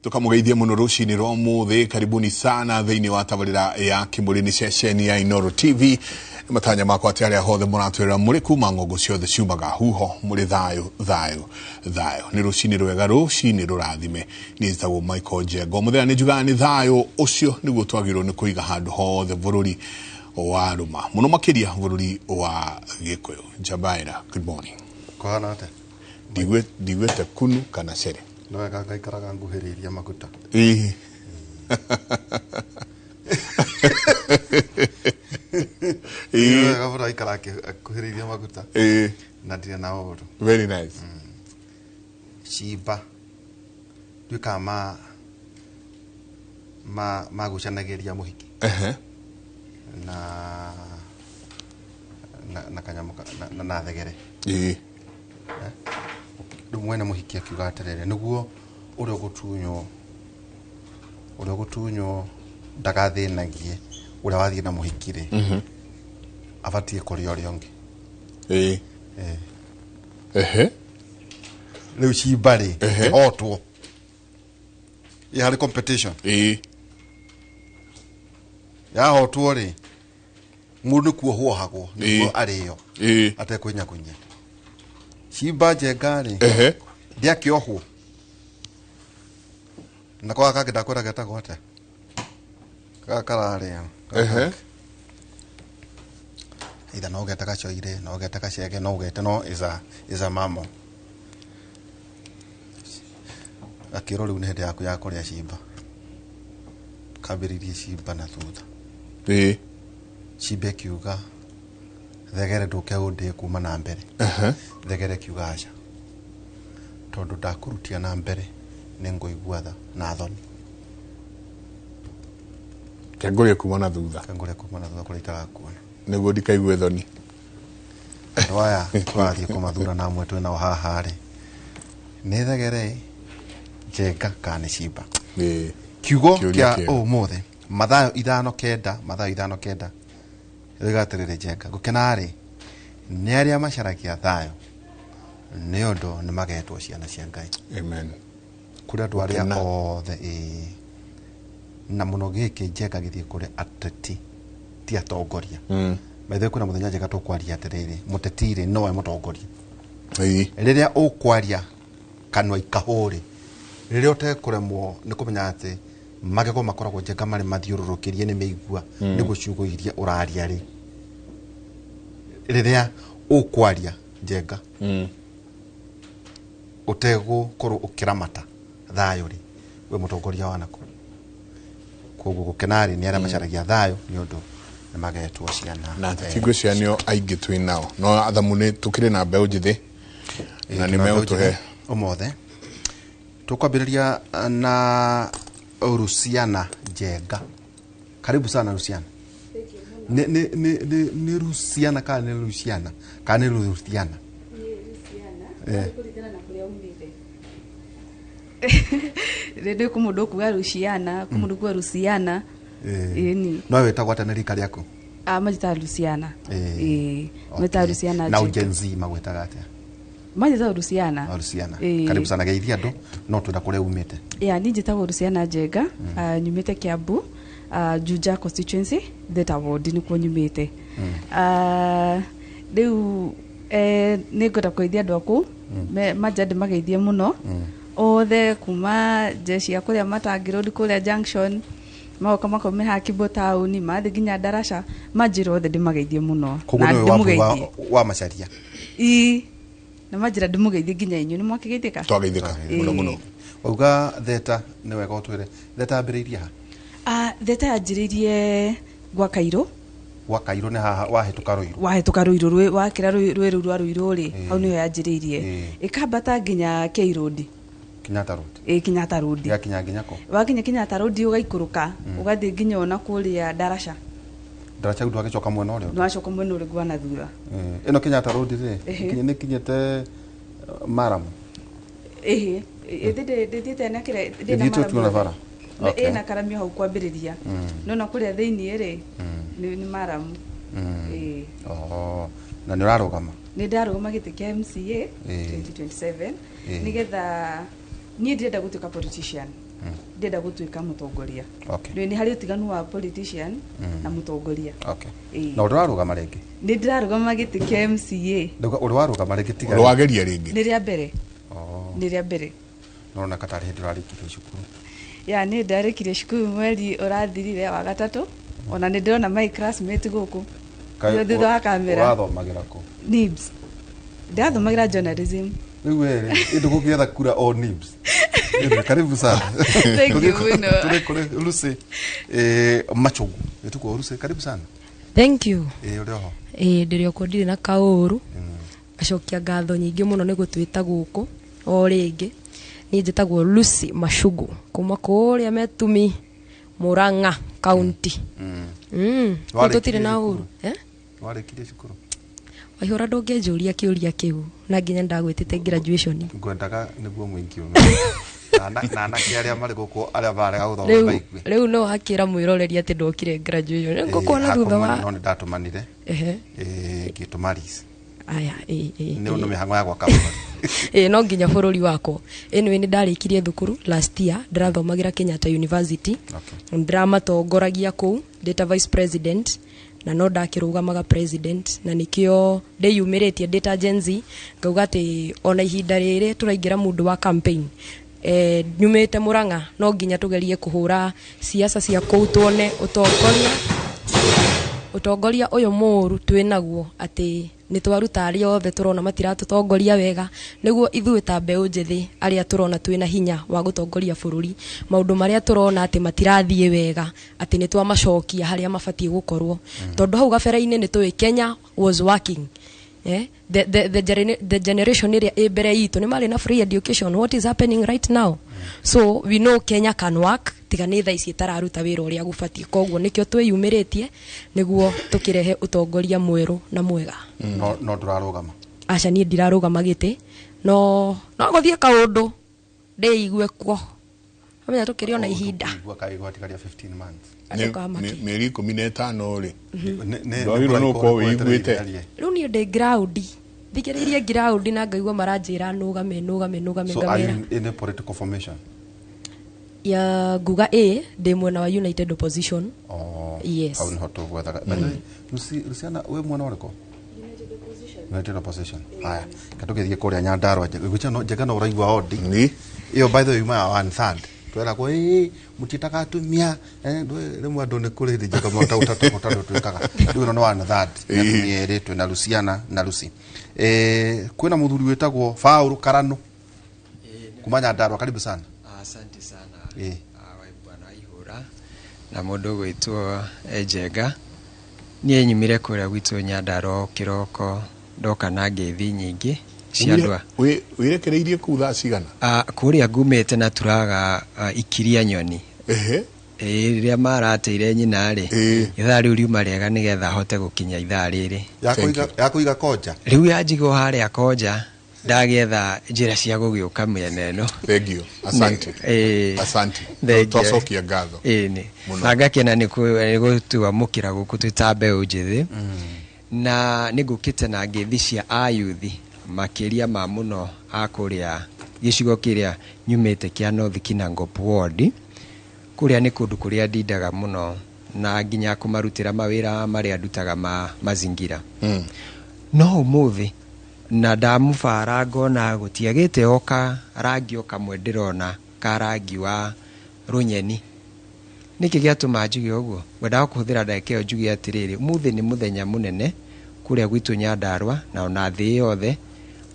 Tukamugeithia muno rucini rwa umuthi. Karibuni sana thiini wa tabarira ya Kimuri ni ceceni ya Inoro TV. Matanya makwa ati aria hothe muratwira muri kuma ngongo ciothe ciumaga huho muri thayo thayo thayo. Ni rucini rwega, rucini rurathime. Ni njĩtagwo Michael Njenga. Muthenya ni njugaga ni thayo ucio niguo twagĩrĩirwo nĩ kũiga handũ hothe bũrũri wa rũma, mũno makĩria bũrũri wa Gĩkũyũ. Njabaira, good morning. Kũhana atĩa? Ndiguĩte kunu kana cere. No wega ngaikaraga nguhĩrĩirie maguta. Ĩĩ. Nĩ wega mũno aikara akuhĩrĩirie maguta. Ĩĩ. Na ndirĩ na ũru. Very nice. Cimba nduĩkaga ma ma magucanagĩria mũhiki. Na na kanyamũ na thegere. Ĩĩ. Rĩu mwene mũhiki akiuga atĩrĩrĩ, nĩguo ũrĩa ũgũtunywo, ũrĩa ũgũtunywo ndagathĩnagie ũrĩa wathiĩ na mũhiki rĩ, abatiĩ kũrĩa ũrĩa ũngĩ. Ĩĩ. Ehe. Rĩu cimba rĩ, ĩhotwo ĩ harĩ competition. Ĩĩ. Yahotwo rĩ, mũndũ nĩ kuohwo ohagwo nĩguo Ĩĩ. arĩo Ĩĩ. atekwĩnyakunyia. Cimba njenga rĩ, ndĩakĩohwo na kwa kangĩ ndakwĩra getagwo atĩa, gaka kararĩa. Either no ũgete gacoire, no ũgete gacege, no ũgete, no is a mammal. Akĩrwo rĩu nĩ hĩndĩ yaku ya kũrĩa cimba, kambĩrĩirie cimba na thutha. Ĩĩ. Cimba ĩkiuga, thegere ndũke ũndĩe kuma na mbere. Thegere ĩkiuga aca, tondũ ndakũrutia na mbere nĩ ngũigua tha na thoni. Kengũrĩe kuma na thutha. Kengũrĩe kuma na thutha kũrĩa itarakuona. Nĩguo ndikaigue thoni. Andũ aya tũrathiĩ kũmathura na amwe twĩ nao haha rĩ, nĩ thegere, njenga kana nĩ cimba? Ĩĩ. Kiugo Kĩũria kĩa kĩega. ũmũthĩ, Mathayo 5:9, Mathayo 5:9 ĩroiga atĩrĩrĩ, njenga gũkena rĩ nĩ arĩa macaragia thayũ, nĩ ũndũ nĩ magetwo ciana cia Ngai. Amen. Kũrĩ andũ arĩa Gũkena. othe, ĩĩ, na mũno gĩkĩ njenga gĩthiĩ kũrĩ ateti ti atongoria. By the way, kwĩna mũthenya njenga tũkwaria atĩrĩrĩ, mũteti rĩ nowe mũtongoria. Ĩĩ. Rĩrĩa ũkwaria kanua ikahũrĩ, rĩrĩa ũtekũremwo nĩ kũmenya atĩ magego makoragwo njenga marĩ mathiũrũrũkĩrie nĩ mĩigua, nĩguo ciugo iria ũraria rĩ, rĩrĩa ũkwaria njenga ũtegũkorwo ũkĩramata thayũ rĩ, we mũtongoria wa nako. Koguo gũkena rĩ nĩ arĩa macaragia thayũ, nĩ ũndũ nĩ magetwo ciana. Na ateti ngwĩciria nĩo aingĩ twĩ nao, no athamu nĩ tũkĩrĩ na mbeũ njĩthĩ na nĩ megũtũhe ũmothe. Tũkwambĩrĩria na Luciana Njenga. Karibu sana Luciana. Nĩ nĩ nĩ nĩ nĩ Luciana kana nĩ Luciana kana nĩ Luciana? Nĩ kũringana na kũrĩa umĩte. Rĩndĩ kũ mũndũ ũkuga Luciana, kũ mũndũ ũkuga Luciana. Ĩni. No wĩtagwo atĩa nĩ rika rĩaku? Ah, manjĩtaga Luciana. Ĩĩ, manjĩtaga Luciana Na Njenga. Gen Z magwĩtaga atĩa? Manjĩtaga Luciana. O Luciana. Ĩĩ. Karibu sana, geithia andũ no twĩra kũrĩa umĩte. Ya, niĩ njĩtagwo Luciana Njenga. Ah, nyumĩte Kiambu, ah, Juja constituency, Theta ward nĩkuo nyumĩte. Ah, rĩu nĩ ngwenda kũgeithia andũ aku manja ndĩmageithie mũno othe kuma jeshi ya kũrĩa Matangi Road, kũrĩa junction, magoka makaumĩra haha Kimbo town, mathiĩ nginya Ndaraca, manjĩra othe ndĩmageithie mũno. Koguo Na nĩwe wa ndĩmũgeithie. wa macaria. Ii, na manjĩra ndĩmũgeithie nginya inyuĩ nĩ mwakĩgeithĩka. Twageithĩka mũno mũno. Wauga Theta, nĩ wega ũtwĩre Theta yambĩrĩirie ha? Ah, Theta yanjĩrĩirie gwa Kairũ. Gwa Kairũ nĩ haha wahĩtũka Rũirũ? Wahĩtũka Rũirũ, rwĩ wakĩra rwĩ rũu rwa Rũirũ rĩ, hau nĩho yanjĩrĩirie. Ĩkambata nginya K Road. Kenyatta Road. Ĩ, Kenyatta Road. Yakinya nginya kũ? Wakinya Kenyatta Road ũgaikũrũka, ũgathiĩ nginya ona kũrĩa Ndaraca. Ndaraca rĩu ndwagĩcoka mwena ũrĩa ũngĩ? Nĩwacoka mwena ũrĩa ũngĩ wa na thutha. Ĩno Kenyatta Road rĩ, nĩ kinyĩte Maramu? Ĩhĩ, ĩthĩ ndĩthiĩte na kĩrĩa ndĩ na Ĩthiĩte Maramu ũtuo na bara? Yothe. Ĩna karamio hau kwambĩrĩria. No na kũrĩa thĩiniĩ rĩ, nĩ Maramu. Ĩĩ. Oh, na nĩ ũrarũgama? Nĩ ndarũgama gĩtĩ kĩa MCA 2027 nĩgetha Niĩ ndirenda gũtuĩka politician, ndĩrenda gũtuĩka mũtongoria. Nĩ harĩ ũtiganu wa politician na mũtongoria. Ĩĩ. Na ũrarũgama rĩngĩ? Nĩ ndĩrarũgama gĩtĩ kĩa MCA. Ndauga ũrĩ warũgama rĩngĩ tiga Ũrĩ wageria rĩngĩ? Nĩ rĩa mbere. Nĩ rĩa mbere. Nona katarĩ hĩndĩ ũrarĩkirie cukuru? Ya, nĩ ndarĩkirie cukuru mweri ũrathirire wa gatatũ. Ona nĩ ndĩrona my classmate gũkũ thutha wa kamera. Ũrathomagĩra kũ? NIBS. Ndĩrathomagĩra journalism. Rĩu we rĩ, ĩndũ gũkĩetha kura o NIBS. Ĩndũ, karibu sana. Thank you mũno. Tũrĩ kũrĩ Lucy Machogu. Ĩtukũ Lucy, karibu sana. Thank you. Ũrĩ oho? Ĩĩ, ndĩrĩ okuo, ndirĩ na kaũru. Ngacokia ngatho nyingĩ mũno nĩ gũtwĩta gũkũ o rĩngĩ. Niĩ njĩtagwo Lucy Machugu kuma kũrĩa Metumi, Murang'a County. Warĩkirie Tũtirĩ na cukuru? ũru. Eh? Warĩkirie cukuru? Waihũra, ndũngĩnjũria kĩũria kĩu na nginya ndagwĩtĩte graduation. Ngwendaga nĩguo mũingĩ ũmenye. Na anake arĩa marĩ gũkũ arĩa marega gũthoma Rĩu maigue. rĩu no hakĩra mwĩroreri atĩ ndokire graduation ngũkuona thutha wa No nĩ ndatũmanire. Ehe. Ngĩtũma Liz. Aya, ĩ ĩ. Nĩ ũndũ mĩhang'o ya gwaka bũrũri. Ĩ, no nginya bũrũri wakwa. Anyway, nĩ ndarĩkirie thukuru last year, ndĩrathomagĩra Kenyatta University. Ndĩramatongoragia kũu ndĩ ta vice president, na no ndakĩrũgamaga president, na nĩkĩo ndĩyumĩrĩtie ndĩ ta Gen Z, ngauga atĩ ona ihinda rĩrĩ tũraingĩra mũndũ wa campaign, nyumĩte Murang'a, no nginya tũgerie kũhũra siasa cia kũu, tuone ũtongoria ũyũ mũũru twĩnaguo, atĩ nĩ twaruta arĩa othe tũrona matiratũtongoria wega, nĩguo ithuĩ ta mbeũ njĩthĩ arĩa tũrona twĩna hinya wa gũtongoria bũrũri, maũndũ marĩa tũrona atĩ matirathiĩ wega, atĩ nĩ twamacokia harĩa mabatiĩ gũkorwo, tondũ hau gabere-inĩ nĩ tũĩ Kenya was working. The generation ĩrĩa ĩ mbere itũ nĩ marĩ na free education. What is happening right now? So we know Kenya can work, tiga nĩ thaa ici ĩtararuta wĩra ũrĩa gũbatiĩ. Koguo nĩkĩo twĩyumĩrĩtie nĩguo tũkĩrehe ũtongoria mwerũ na mwega. No ndũrarũgama? Aca, niĩ ndirarũgama gĩtĩ, no gũthiĩ kaũndũ ndĩigue kuo, amenya tũkĩrĩ ona ihinda. Igua kaĩ gwatigaria 15 months. Ndũkamake. Mĩeri 15 rĩ, Ndwagĩrĩirwo nĩ gũkorwo wĩiguĩte. Rĩu niĩ ndĩ ground, thikĩrĩirie ground na ngaigua maranjĩra nũgame, nũgame, nũgame. So are Ngamĩra. you in a political formation? Ya, nguga ĩ ndĩ mwena wa United Opposition. Oh, Yes. hau niho tũgwethaga. By the way, Lucy, Luciana, wĩ mwena ũrĩkũ? United Opposition. Haya, katũgĩthiĩ kũrĩa Nyandarua. Njega Njega, no ũraigua odi Ni ĩyo, by the way, yuma ya one third. Tweragwo ĩ mũtiĩtaga atumia, rĩmwe andũ nĩ kũrĩ hĩndĩ njega mũtandũ twĩkaga. Rĩu ĩno nĩ one third nĩ atumia erĩ, twĩna Luciana na Lucy. Kwĩna mũthuri wĩtagwo Paul Karano kuma Nyandarua, karibu sana. Asante sana. Ah, bwana Ihũra na mũndũ ũgwĩtwo Njenga. Niĩ nyumire kũrĩa gwitũ Nyandarua kĩroko, ndoka na ngeithi nyingĩ cia andũ a Wĩrekereirie kũu thaa cigana? Ah, kũrĩa ngumĩte na turaga ikiria nyoni. Ĩĩ, rĩrĩa marateire nyina rĩ, ithaa rĩu riuma rĩega nĩgetha hote gũkinya ithaa rĩrĩ. Ya kũiga konja. Rĩu yanjigwo harĩa konja, ndagĩetha njĩra cia gũgĩũka mĩena ĩno. Thank you, asante. Asante. Thank you. Twacokia ngatho Ĩĩ nĩ. mũno. Na ngakena nĩ gũtuamũkĩra gũkũ twĩ ta mbeũ njĩthĩ, na nĩ ngũkĩte na ngeithi cia ayuthi, makĩria ma mũno a kũrĩa gĩcigo kĩrĩa nyumĩte kĩa North Kinangop Ward. Kũrĩa nĩ kũndũ kũrĩa ndindaga mũno na nginya kũmarutĩra mawĩra marĩa ndutaga ma mazingira. No ũmũthĩ na ndamũbara ngona gũtiagĩte o ka rangi o kamwe, ndĩrona ka rangi wa rũnyeni. Nĩkĩ gĩatũma njuge ũguo? Ngwendaga kũhũthĩra ndagĩka ĩyo njuge atĩrĩrĩ, ũmũthĩ nĩ mũthenya mũnene kũrĩa gwitũ Nyandarua na ona thĩ yothe,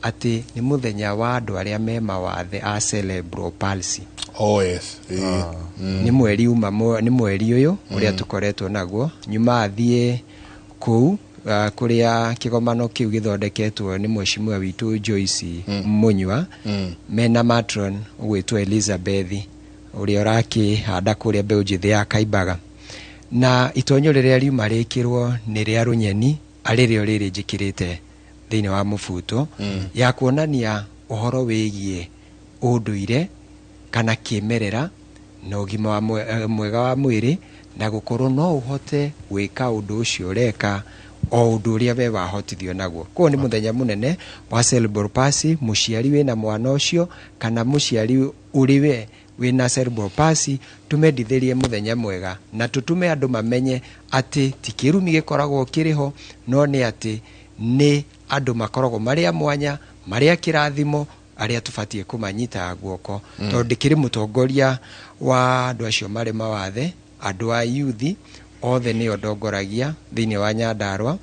atĩ nĩ mũthenya wa andũ arĩa me mawathe a cerebral palsy. Oh yes. Ĩĩ. Nĩ mweri uma nĩ mweri ũyũ ũrĩa tũkoretwo naguo, nyuma thiĩ kũu kũrĩa kĩgomano kĩu gĩthondeketwo nĩ mheshimiwa witũ Joyce Munyua, mena matron ũgwĩtwo Elizabeth, ũrĩa ũrakĩhanda kũrĩa mbeũ njĩthĩ ya Kaimbaga, na itonyo rĩrĩa riuma rĩkĩrwo nĩ rĩa rũnyeni, arĩ rĩo rĩrĩ njĩkĩrĩte thĩinĩ wa mũbuto, ya kuonania ũhoro wĩgiĩ ũndũire kana kĩmerera na ũgima wa mwega wa mwĩrĩ, na gũkorwo no ũhote gwĩka ũndũ ũcio ũreka o ũndũ ũrĩa we wahotithio naguo. Koguo nĩ mũthenya mũnene wa cerebral palsy. Mũciari wĩna mwana ũcio kana mũciari Ũrĩ we wĩna cerebral palsy, tũmendithĩrie mũthenya mwega na tũtũme andũ mamenye atĩ ti kĩrumi gĩkoragwo kĩrĩ ho, no nĩ atĩ nĩ andũ makoragwo marĩ a mwanya, marĩ a kĩrathimo, arĩa tũbatiĩ kũmanyitaga guoko, tondũ ndĩkĩrĩ mũtongoria wa andũ acio marĩ mawathe, andũ a yuthi othe nĩo ndongoragia thĩinĩ wa Nyandarua,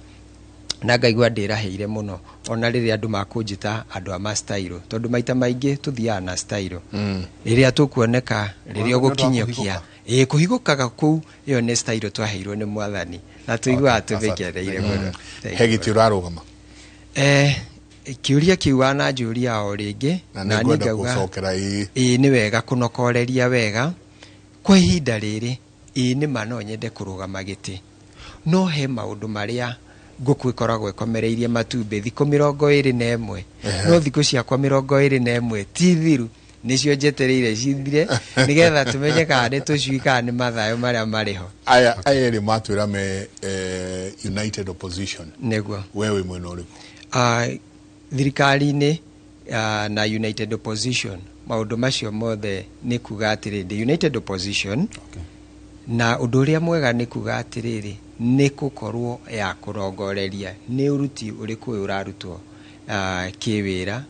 na ngaigua ndĩrahĩire mũno ona rĩrĩa andũ makũnjĩta andũ a mastairo, tondũ maita maingĩ tũthiaga na stairo rĩrĩa tũkuoneka, rĩrĩa Nĩ ũndũ wa ũgũkinyũkia ĩĩ kũhigũkaga kũu, ĩyo nĩ stairo twaheirwo nĩ Mwathani na tũiguaga tũmĩkeneire mũno. Thank He you. gĩtĩ ũrarũgama? Kĩũria kĩu wananjũria o rĩngĩ. Na na nĩ niĩ ngwenda ngauga gũcokera ĩĩ. Ĩĩ, nĩ wega kũnokoreria wega kwa ihinda rĩrĩ. Ĩĩ, nĩ ma no nyende kũrũgama gĩtĩ, no he maũndũ marĩa ngũkũ ĩkoragwo ĩkomereirie matumbĩ thikũ 21, no thikũ ciakwa 21 ti thiru, nĩcio njetereire cithire nĩgetha tũmenye kana nĩ tũcui kana nĩ mathayo marĩa marĩ ho. Aya erĩ matwĩra me United Opposition. Nĩguo. We wĩ mwena ũrĩkũ? Thirikari-inĩ na United Opposition, maũndũ macio mothe nĩ kuga atĩrĩ, ndĩ United Opposition. Na ũndũ ũrĩa mwega nĩ kuga atĩrĩrĩ, nĩ gũkorwo ya kũrongoreria nĩ ũruti ũrĩkũ ũyũ ũrarutwo kĩwĩra,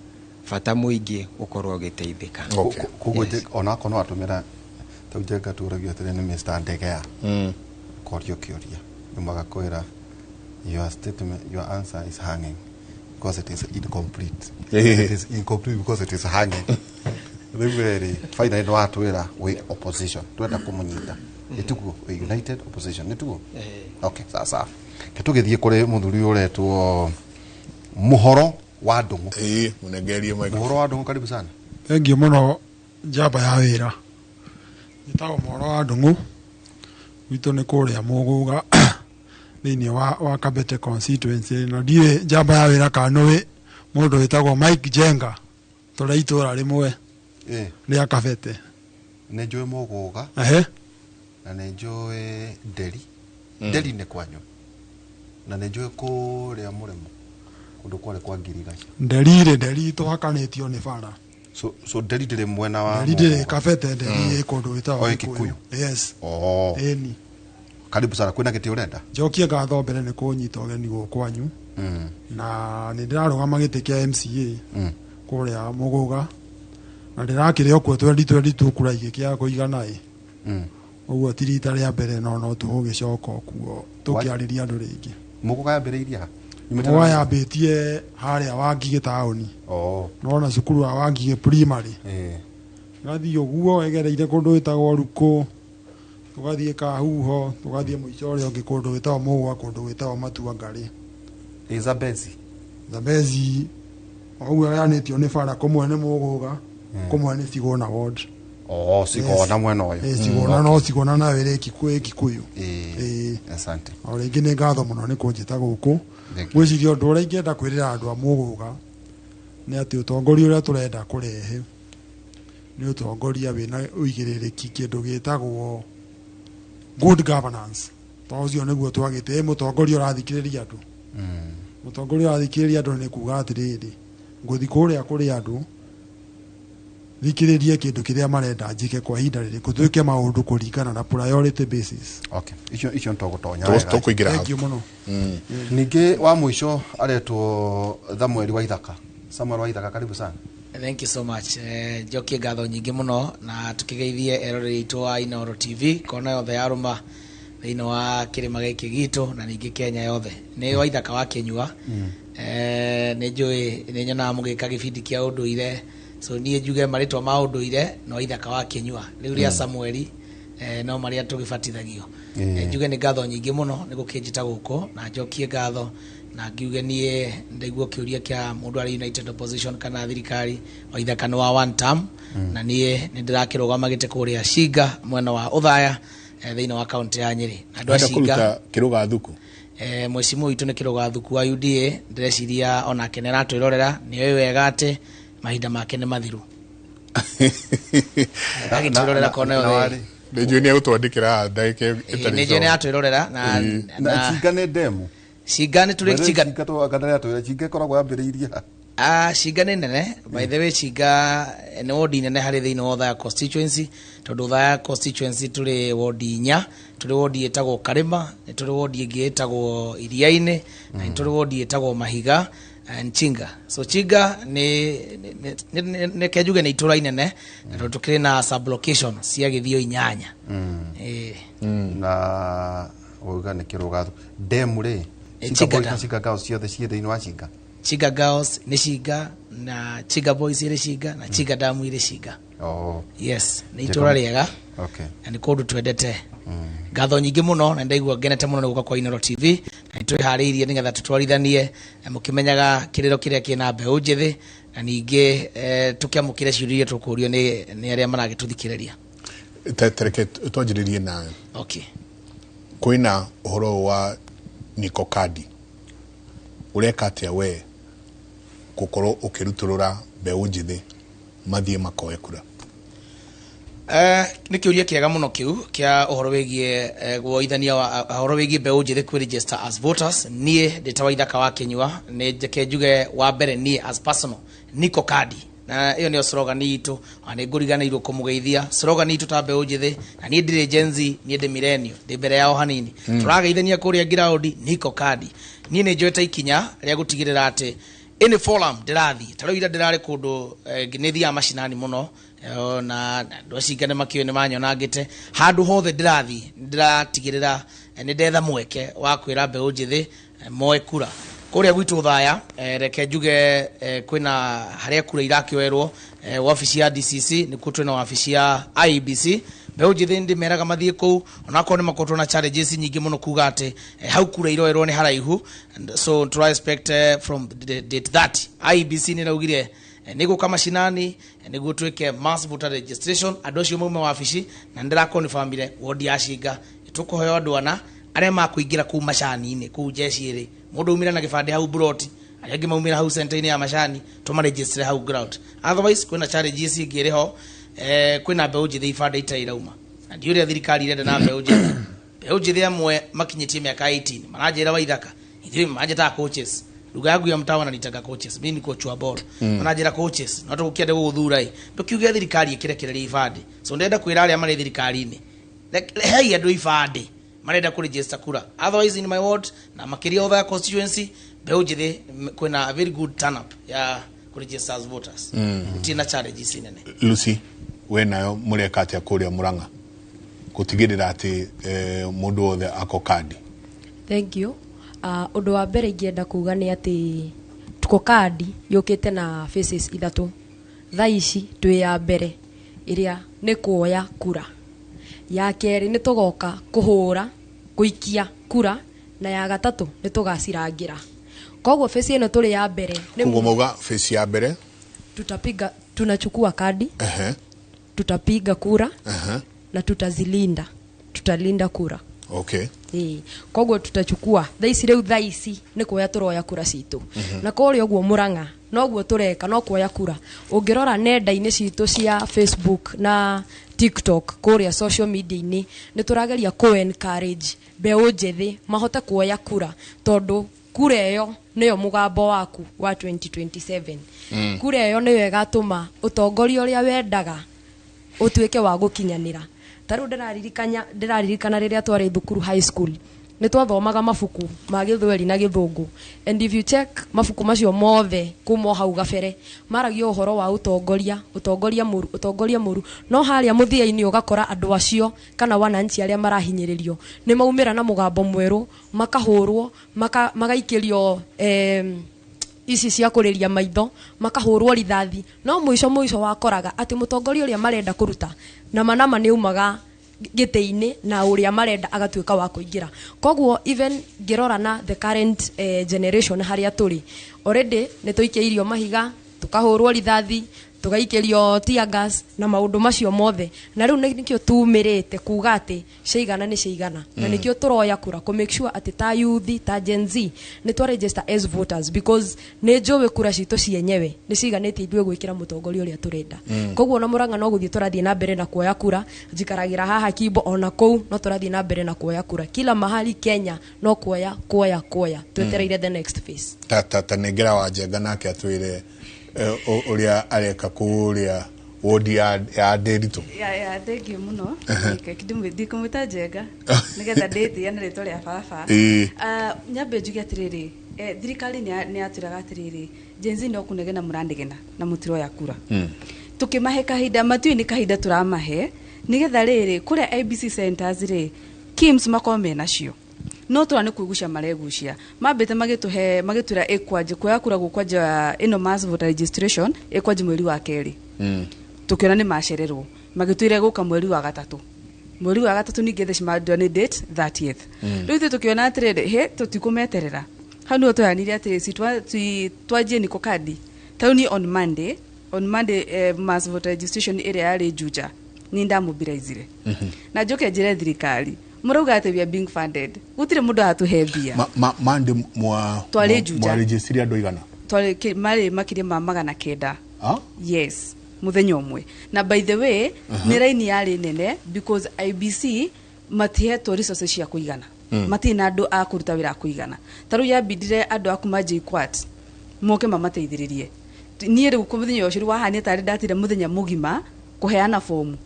bata mũingĩ ũkorwo ũgĩteithĩka. Koguo Yes. Onakorwo no atũmĩra tau Njenga, tũragio atĩrĩ nĩ Mr. Ndegea korio kĩũria nĩ magakwĩra your statement, your answer is hanging because it is incomplete. It is incomplete because it is hanging. Rĩu rĩ, finally nĩ watwĩra wĩ opposition, twenda kũmũnyita ĩtiguo wĩ United Opposition, nĩtiguo? Okay, sawa sawa. Ke tũgĩthiĩ kũrĩ mũthuri ũyũ ũretwo Mũhoro wa Ndũng'ũ. Ĩĩ, mũnengerie microphone. Mũhoro wa Ndũng'ũ, karibu sana. Thengiũ mũno, njamba ya wĩra. Njĩtagwo Mũhoro wa Ndũng'ũ, gwitũ nĩ kũrĩa Mũgũga thĩinĩ wa Kabete constituency, na ndiũĩ njamba ya wĩra kana nĩũĩ mũndũ wĩtagwo Mike Jenga, tũrĩ itũra rĩmwe rĩa Kabete. Nĩ njũĩ Mũgũga. Na nĩ njũĩ Nderi. Nderi nĩ kwanyu, na nĩ njũĩ kũrĩa mũrĩmo kũndũ kwarĩ kwa Ngirigaca. Nderi rĩ, Nderi tũhakanĩtio nĩ bara. So Nderi ndĩrĩ mwena wa Nderi ndĩrĩ Mũgũga? Kabete, Nderi ĩ kũndũ gwĩtagwo O, ĩ Gĩkũyũ. Yes. Oh. Ĩni. Karibu sana, kwĩna gĩtĩ ũrenda? Njokie ngatho mbere nĩ kũnyita ũgeni gũkũ kwanyu, na nĩ ndĩrarũgama gĩtĩ kĩa MCA kũrĩa Mũgũga, na ndĩrakĩrĩ o kuo 2022, kura igĩkĩaga kũigana ĩ. Ũguo ti rita rĩa mbere, no tũgũgĩcoka o kuo tũkĩarĩria andũ rĩngĩ. Mũgũga yambĩrĩirie ha? Mũgũga yambĩtie harĩa Wangigĩ taũni. Nona cukuru wa Wangigĩ Primary. Gathiĩ ũguo ĩgereire kũndũ gwĩtagwo Rukũ, tũgathiĩ Kahuho, tũgathiĩ mũico ũrĩa ũngĩ kũndũ gwĩtagwo Mũgũa, kũndũ gwĩtagwo Matuangarĩ. Zambezi. Zambezi o ũguo ĩgayanĩtio nĩ bara, kũmwe nĩ Mũgũga, kũmwe nĩ Cigũna ward. Oh, Cigona mwena ũyũ. Ĩ, Cigũna, no Cigũna nayo ĩrĩ Kikuyu, Kikuyu. Ĩ. Asante. O rĩngĩ nĩ ngatho mũno nĩ kũnjĩta gũkũ. Thank you. Ngwĩciria ũndũ ũrĩa ingĩenda kwĩrĩra andũ a Mũgũga nĩ atĩ ũtongoria ũrĩa tũrenda kũrehe nĩ ũtongoria wĩna ũigĩrĩrĩki, kĩndũ gĩtagwo good governance, tondũ ũcio nĩguo twagĩte. Ĩ mũtongoria ũrathikĩrĩria andũ, mũtongoria ũrathikĩrĩria andũ nĩ kuga atĩrĩrĩ, ngũthi kũrĩa kũrĩ andũ thikĩrĩrie kĩndũ kĩrĩa marenda njĩke kwa ihinda rĩrĩkũ, twĩke maũndũ kũringana na priority basis. Okay, icio nĩtũgũtonya wega. Tũkũingĩra hau. Thank you mũno. Ningĩ wa mũico aretwo Samuel wa Ithaka. Samuel wa Ithaka, karibu sana. Thank you so much. Njokie ngatho nyingĩ mũno na tũkĩgeithie eroreri aitũ a Inooro TV kona yothe ya rũma thĩinĩ wa kĩrĩma gĩkĩ gitũ na ningĩ Kenya yothe. Nĩ wa Ithaka wa Kĩnyua. Nĩ njũĩ nĩ nyonaga mũgĩka gĩbindi kĩa ũndũire, so niĩ njuge marĩtwa ma ũndũire no Ithaka wa Kĩnyua rĩu rĩa Samueli, no marĩa tũgĩbatithagio. Njuge nĩ ngatho nyingĩ mũno nĩ gũkĩnjĩta gũkũ, na njokie ngatho na ngiuge niĩ ndaigua kĩũria kĩa mũndũ arĩ United Opposition kana thirikari, wa Ithaka nĩ wa one term, na niĩ nĩ ndĩrakĩrũgama gĩtĩ kũrĩa Cinga mwena wa Ũthaya, thĩinĩ wa kaunti ya Nyĩrĩ, na andũ a Ũrenda Cinga kũruta kĩrũga thuku? Mheshimiwa witũ nĩ kĩrũga thuku wa UDA, ndĩreciria onake nĩ aratwĩrorera, nĩ oĩ wega atĩ mahinda make nĩ mathiru, agĩtwĩrorera kona yothe. Nĩ njũĩ nĩ egũtwandĩkĩra ndagĩka ĩtarĩ. Nĩ njũĩ nĩ aratwĩrorera na Na Cinga nĩ ndemu. Cinga nĩ tũrĩ Cinga. Cinga tũgandarĩa twĩra Cinga ĩkoragwo yambĩrĩirie ha? Cinga nĩ nene, by the way. Cinga nĩ wodi nene harĩ thĩinĩ wa Othaya constituency, tondũ Othaya constituency tũrĩ wodi inya. Tũrĩ wodi ĩtagwo Karĩma, nĩ tũrĩ wodi ĩngĩ ĩtagwo Iriainĩ, na nĩ tũrĩ wodi ĩtagwo Mahiga and Chinga. So Chinga nĩ kenjuge nĩ itũra inene, na tondũ tũkĩrĩ na sublocation cia gĩthio 8. Ĩĩ. Na wauga nĩ kĩrũgatho demu rĩ? Eh, Chinga Chinga Boys na Dam. Chinga Girls ciothe ciĩ thĩinĩ wa Chinga? Chinga Girls nĩ Chinga, na Chinga Boys ĩrĩ Chinga, na Chinga Dam ĩrĩ Chinga. Oh. Yes, nĩ itũra rĩega na nĩ kũndũ twendete. Ngatho nyingĩ mũno, na ndaigua ngenete mũno nĩ gũka kwa Inooro TV, na nĩtwĩharĩirie nĩgetha tũtwarithanie na mũkĩmenyaga kĩrĩro kĩrĩa kĩna mbeũ njĩthĩ, na ningĩ tũkĩamũkĩre ciũria iria tũkũrio nĩ arĩa maragĩtũthikĩrĩria. Tereke twanjĩrĩrie nayo. Okay. Kwĩna ũhoro ũyũ wa niko kadi, ũreka atĩa we gũkorwo ũkĩrutũrũra mbeũ njĩthĩ mathiĩ makoe kura? Nĩ kĩũria kĩega mũno kĩu kĩa ũhoro wĩgiĩ woithania wa ũhoro wĩgiĩ mbeũ njĩthĩ kwĩ register as voters. Niĩ ndĩ ta Waithaka wa Kĩnyua, nĩ njeke njuge wa mbere, niĩ as personal, niko kadi, na ĩyo nĩyo slogan itũ. Ona nĩ ngũriganĩirwo kũmũgeithia. Slogan itũ ta mbeũ njĩthĩ, na niĩ ndirĩ Gen Z, niĩ ndĩ millennial, ndĩ mbere yao hanini. Tũrageithania kũrĩa ground, niko kadi. Niĩ nĩ njoete ikinya rĩa gũtigĩrĩra atĩ any forum ndĩrathiĩ, ta rĩu ira ndĩrarĩ kũndũ, nĩ thiaga macinani mũno, na andũ acio nĩ makĩũĩ, nĩ manyonangĩte. Handũ hothe ndĩrathiĩ, ndĩratigĩrĩra nĩ ndetha mweke wa kwĩra mbeũ njĩthĩ moe kura kũrĩa gwitũ Thaya. Reke njuge kwĩna harĩa kura irakĩoerwo, wabici ya DCC, nĩkuo twĩna wabici ya IEBC. Mbeũ njĩthĩ ndĩmeraga mathiĩ kũu, onakorwo nĩ makoretwo na challenges nyingĩ mũno kuga atĩ hau kura iroerwo nĩ haraihu. And so tũra expect from the date that IEBC nĩ ĩraugire nĩ gũka macinani, nĩguo twĩke mass voter registration, andũ acio maume wabici. Na nĩ ndĩrakonfirmire wodi ya Cinga tũkũheo andũ ana arĩa makũingĩra kũu macani-inĩ kũu jeshi ĩrĩ. Mũndũ aumĩra na gĩbandĩ hau broti, arĩa angĩ maumĩra hau center-inĩ ya macani, tũmaregistre hau ground. Otherwise kwĩna challenges ingĩ ĩrĩ ho. Kwĩna mbeũ njĩthĩ ibandĩ itarĩ irauma, na ndiũ ũrĩa thirikari irenda na mbeũ njĩthĩ. Mbeũ njĩthĩ amwe makinyĩtie mĩaka 18 maranjĩra, "Waithaka," ithuĩ manjĩtaga coaches, lugha yangu ya mtaa wananitaga coaches, mimi ni coach wa ball. Mananjĩra, "Coaches, no tũgũkĩende gũgũthura ĩ, ndũkiuge thirikari ĩkĩrekereria ibandĩ." So ndĩrenda kwĩra arĩa marĩ thirikari-inĩ, hei andũ ibandĩ marenda kũ register kura. Otherwise in my ward, na makĩria Othaya constituency, mbeũ njĩthĩ kwĩna a very good turn up ya kũ register as voters. Gũtirĩ na challenges nene. Lucy, we nayo mũreka atĩa kũrĩa Mũrang'a gũtigĩrĩra atĩ mũndũ wothe ako kandi? Thank you. Ũndũ wa mbere ingĩenda kuga nĩ atĩ tuko kandi yũkĩte na phases ithatũ. Thaa ici twĩ ya mbere, ĩrĩa nĩ kuoya kura. Ya kerĩ nĩ tũgoka kũhũra, gũikia kura, na ya gatatũ nĩ tũgacirangĩra. Koguo phase ĩno tũrĩ ya mbere nĩ Koguo mauga phase ya mbere? Tutapiga, tunachukua kadi, tutapiga kura na tutazilinda, tutalinda kura. Ĩĩ, koguo tutachukua thaa ici, rĩu thaa ici nĩ kuoya tũroya kura citũ. Na kũrĩa ũguo Mũrang'a noguo tũreka, no kuoya kura. Ũngĩrora nenda-inĩ citũ cia Facebook na TikTok, kũrĩa social media-inĩ, nĩ tũrageria kũ encourage mbeũ njĩthĩ mahote kuoya kura, tondũ kura ĩyo nĩyo mũgambo waku wa 2027. Kura ĩyo nĩyo ĩgatũma ũtongoria ũrĩa wendaga ũtuĩke wa gũkinyanĩra. Ta rĩu ndĩraririkana rĩrĩa twarĩ thukuru high school, nĩ twathomaga mabuku ma Gĩthweri na Gĩthũngũ, and if you check mabuku macio mothe kuma o hau gabere, maragia ũhoro wa ũtongoria, ũtongoria mũru, ũtongoria mũru. No harĩa mũthia-inĩ ũgakora andũ acio kana wananchi arĩa marahinyĩrĩrio nĩ maumĩra na mũgambo mwerũ, makahũrwo, magaikĩrio ici cia kũrĩria maitho, makahũrwo rithathi, no mũico mũico wakoraga atĩ mũtongoria ũrĩa marenda kũruta nama nama nĩ aumaga gĩtĩ-inĩ, na ũrĩa marenda agatuĩka wa kũingĩra. Koguo even ngĩrora na the current generation harĩa tũrĩ, already nĩ tũikĩirio mahiga, tũkahũrwo rithathi, Tũgaikĩrio tear gas na maũndũ macio mothe. Na rĩu nĩkĩo tumĩrĩte kuga atĩ ciaigana nĩ ciaigana, na nĩkĩo tũroya kura kũ make sure atĩ ta youth, ta Gen Z, nĩ twa register as voters, because nĩ njũĩ kura citũ cienyewe nĩ ciiganĩtie ithuĩ gwĩkĩra mũtongoria ũrĩa tũrenda. Koguo ona Mũrang'a no gũthiĩ tũrathiĩ na mbere na kuoya kura. Njikaragĩra haha Kimbo, ona kũu no tũrathiĩ na mbere na kuoya kura. Kila mahali Kenya no kuoya, kuoya, kuoya, twetereire the next phase. Ta nengera wa Njenga nake atwĩre ũrĩa areka kũrĩa wodi ya Ndĩritũ. Ya, thank you muno. Ndikũmwĩta Njenga nĩgetha ndĩtĩe na rĩtwa rĩa baba. Ah, nyambe njuge atĩrĩrĩ, thirikari nĩ yatwĩraga atĩrĩrĩ, Gen Z no kũnegena mũranegena na mũtiroya kura. Tũkĩmahe kahinda, matiũĩ nĩ kahinda tũramahe nĩgetha rĩrĩ kũrĩa IEBC centers rĩ, KIEMS makorwo menacio, no tũra nĩ kwĩgucia maregucia. Mambĩte magĩtũhe, magĩtwĩra ĩkwanjia kuoya kura gũkwanja ĩno mass voter registration ĩkwanjia mweri wa kerĩ. Tũkĩona nĩ macererwo, magĩtwĩra gũka mweri wa gatatũ. Mweri wa gatatũ ningĩ theci mandua nĩ date 30th. Rĩu ithuĩ tũkĩona atĩrĩrĩ, he tũtikũmeterera. Hau nĩho tũyanire atĩ si twanjie niko kandi ta rĩu niĩ on Monday, mass voter registration ĩrĩa yarĩ Juja nĩ ndamobilizire. Na njoke njĩre thirikari, mũrauga atĩ we are being funded, gũtirĩ mũndũ aratũhe mbia. Mande mwa Twarĩ Juja. Mwarĩjĩcirie andũ igana? Twarĩ marĩ makĩria ma 900. Ah? Yes, muthenya ũmwe. Na by the way, nĩ raini yarĩ nene because IEBC matihetwo resources cia kũigana. Matirĩ na andũ a kũruta wĩra a kũigana. Ta rĩu yambindire andũ a kuma JKUAT moke mamateithĩrĩrie. Niĩ rĩu mũthenya ũcio rĩu wahania tarĩ ndatire mũthenya mũgima kũheana fomu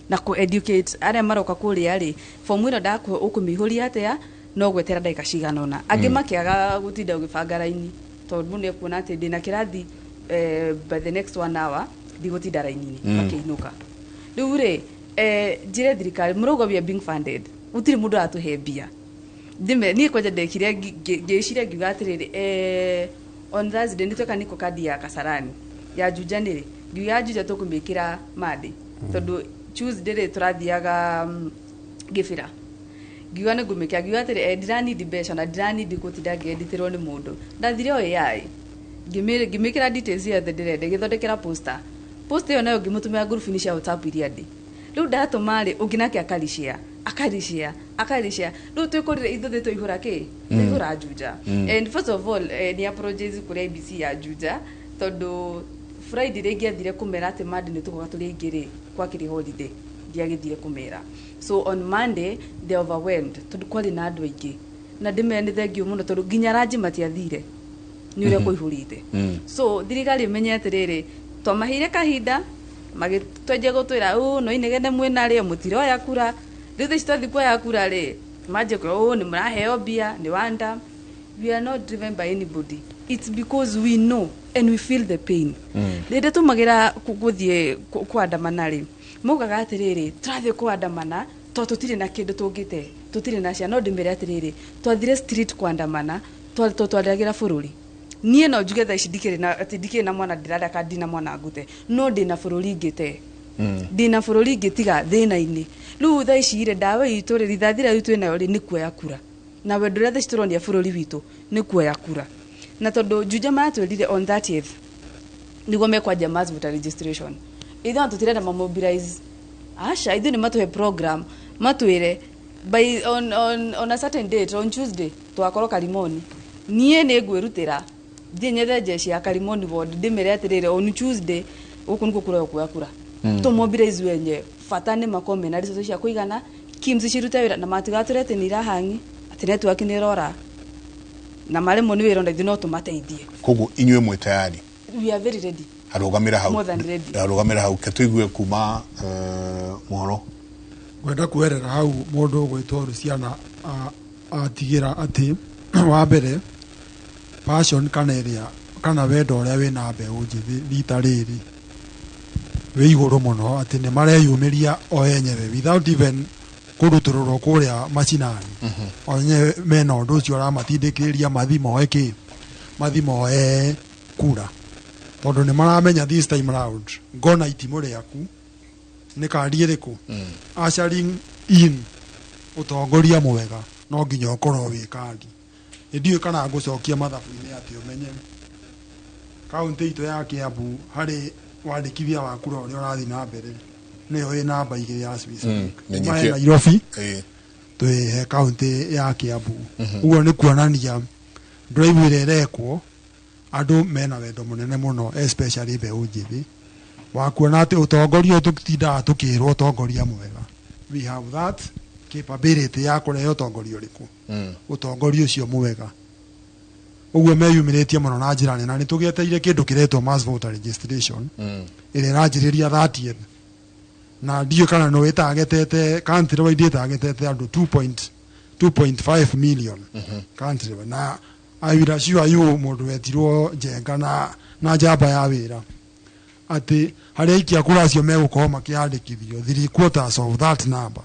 na kũ educate arĩa maroka kũrĩa rĩ, fomu ĩno ndakũhe ũkũmĩihũria atĩa, no gwetera ndagĩka cigana ũna. Angĩ makĩaga gũtinda ũgĩbanga raini tondũ mũndũ nĩekuona atĩ ndĩna kĩrathi, by the next one hour ndigũtinda raini-inĩ. Makĩinũka. Rĩu rĩ, njĩre thirikari, mũrauga we are being funded, gũtirĩ mũndũ aratũhe mbia. Ndime niĩ kwanja ndekire ngĩciria ngiuga atĩrĩrĩ, on Thursday nĩ tweka niko kandi ya Kasarani ya Juja nĩrĩ, ngiuga ya Juja tũkũmĩkĩra Monday tondũ Tuesday rĩ tũrathiaga Gĩbĩra. Ngiuga nĩ ngũmĩkĩra, ngiuga atĩrĩ, ndiranindi mbeca na ndiranindi gũtinda ngĩeditĩrwo nĩ mũndũ. Ndathire o AI, ngĩmĩkĩra details ciothe ndĩrenda, ngĩthondekera poster. Poster ĩyo nayo ngĩmũtũmĩra ngurubu-inĩ cia WhatsApp iria ndĩ. Rĩu ndatũma rĩ, ũngĩ nake akarishare, akarishare, akarishare. Rĩu twĩkorire ithuothe twaihũra kĩ, twaihũra Juja. And first of all, nĩ apologize kũrĩ IEBC ya Juja tondũ Friday rĩngĩ athire kũmera atĩ Monday nĩ tũgoka tũrĩ aingĩ rĩ, kwakĩrĩ holiday, ndiagĩthire kũmera. So on Monday they overwhelmed tondũ kwarĩ na andũ aingĩ. Na ndĩmere nĩ thank you mũno tondũ nginya ranji matiathire nĩ ũrĩa kũihũrĩte. So thirikari ĩmenye atĩrĩrĩ, twamaheire kahinda, magĩtwenjia gũtwĩra ũ no inegene mwĩnarĩo mũtiroya kura. Rĩu thaa ici twathiĩ kuoya kura rĩ, manjie kwĩra ũ nĩ mũraheo mbia nĩ wanda. We are not driven by anybody. It's because we know and we feel the pain. Rĩrĩa tũmagĩra gũthiĩ kũandamana rĩ, maugaga atĩrĩrĩ, tũrathiĩ kũandamana tondũ tũtirĩ na kĩndũ tũngĩte, tũtirĩ na ciana. No ndĩmere atĩrĩrĩ, twathire street kũandamana tondũ twarĩagĩra bũrũri. Niĩ no njuge thaa ici ndikĩrĩ na atĩ ndikĩrĩ na mwana ndĩrarĩa kana ndina mwana ngute, no ndĩna bũrũri ngĩte, ndĩna bũrũri ngĩtiga thĩna-inĩ. Rĩu thaa ici rĩ, ndawa itũ rĩ, rithathi rĩrĩa twĩ nayo rĩ, nĩ kuoya kura. Na wendo ũrĩa thaa ici tũronia bũrũri witũ nĩ kuoya kura. Na tondũ Juja maratwĩrire on 30th nĩguo mekwanjia mass voter registration, ithuĩ tũtirenda mamobilize, aca. Ithuĩ nĩ matũhe program, matwĩre by on a certain date, on Tuesday twakorwo Karimoni. Niĩ nĩ ngwĩrutĩra thiĩ nyethe jeshi ya Karimoni ward, ndĩmere atĩrĩrĩ, on Tuesday gũkũ nĩkuo kũroywo kuoya kura. Tũmobilize wenye bata nĩ makorwo mena resources cia kũigana, KIEMS cirute wĩra na matigatwĩre atĩ nĩ irahangi, atĩ network nĩ ĩrora na maremwo nĩ wĩra, na ithuĩ no tũmateithie. Koguo inyuĩ mwĩ tayari? We are very ready. Arũgamĩra hau. More than ready. Arũgamĩra hau, ke tũigue kuma mohoro. Ngwenda kuerera hau mũndũ ũgwĩtwo Luciana atigĩra atĩ wa mbere passion kana ĩrĩa kana wendo ũrĩa wĩna mbeũ njĩthĩ rita rĩrĩ wĩ igũrũ mũno, atĩ nĩ mareyumĩria o enyewe without even kũrutũrũrwo kũrĩa macinani. O enyewe mena ũndũ ũcio ũramatindĩkĩrĩria mathi moe kĩ, mathi moe kura, tondũ nĩ maramenya this time round ngona itimũ rĩaku nĩ kandi ĩrĩkũ ushering in ũtongoria mwega no nginya ũkorwo wĩ kandi. Ndiũĩ kana ngũcokia mathabu-inĩ atĩ ũmenye kaunti itũ ya Kiambu harĩ Wandĩkithia wa kura ũrĩa ũrathiĩ na mbere nĩyo ĩ namba 2 ya Swiss. Nĩ Kuma he nyingĩ. Nairobi Ĩĩ. twĩ he kaunti ya Kiambu. Ũguo nĩ kuonania drive ĩrĩa ĩrekwo, andũ mena wendo mũnene mũno, especially mbeũ njĩthĩ, wa kuona atĩ ũtongoria ũyũ tũtindaga tũkĩrwo ũtongoria mwega, we have that capability ya kũrehe ũtongoria ũrĩkũ, ũtongoria ũcio mwega. Ũguo meyumĩrĩtie mũno na njĩra nene, na nĩ tũgĩeteire kĩndũ kĩretwo mass voter registration ĩrĩa ĩranjĩrĩria 30th, na ndiũĩ kana no ĩtagetete country wide, ĩtagetete andũ 2.5 million country wide. Na I will assure you, mũndũ wetirwo Njenga na njamba ya wĩra atĩ harĩa aikia kura acio megũkorwo makĩandĩkithio, 3/4 of that number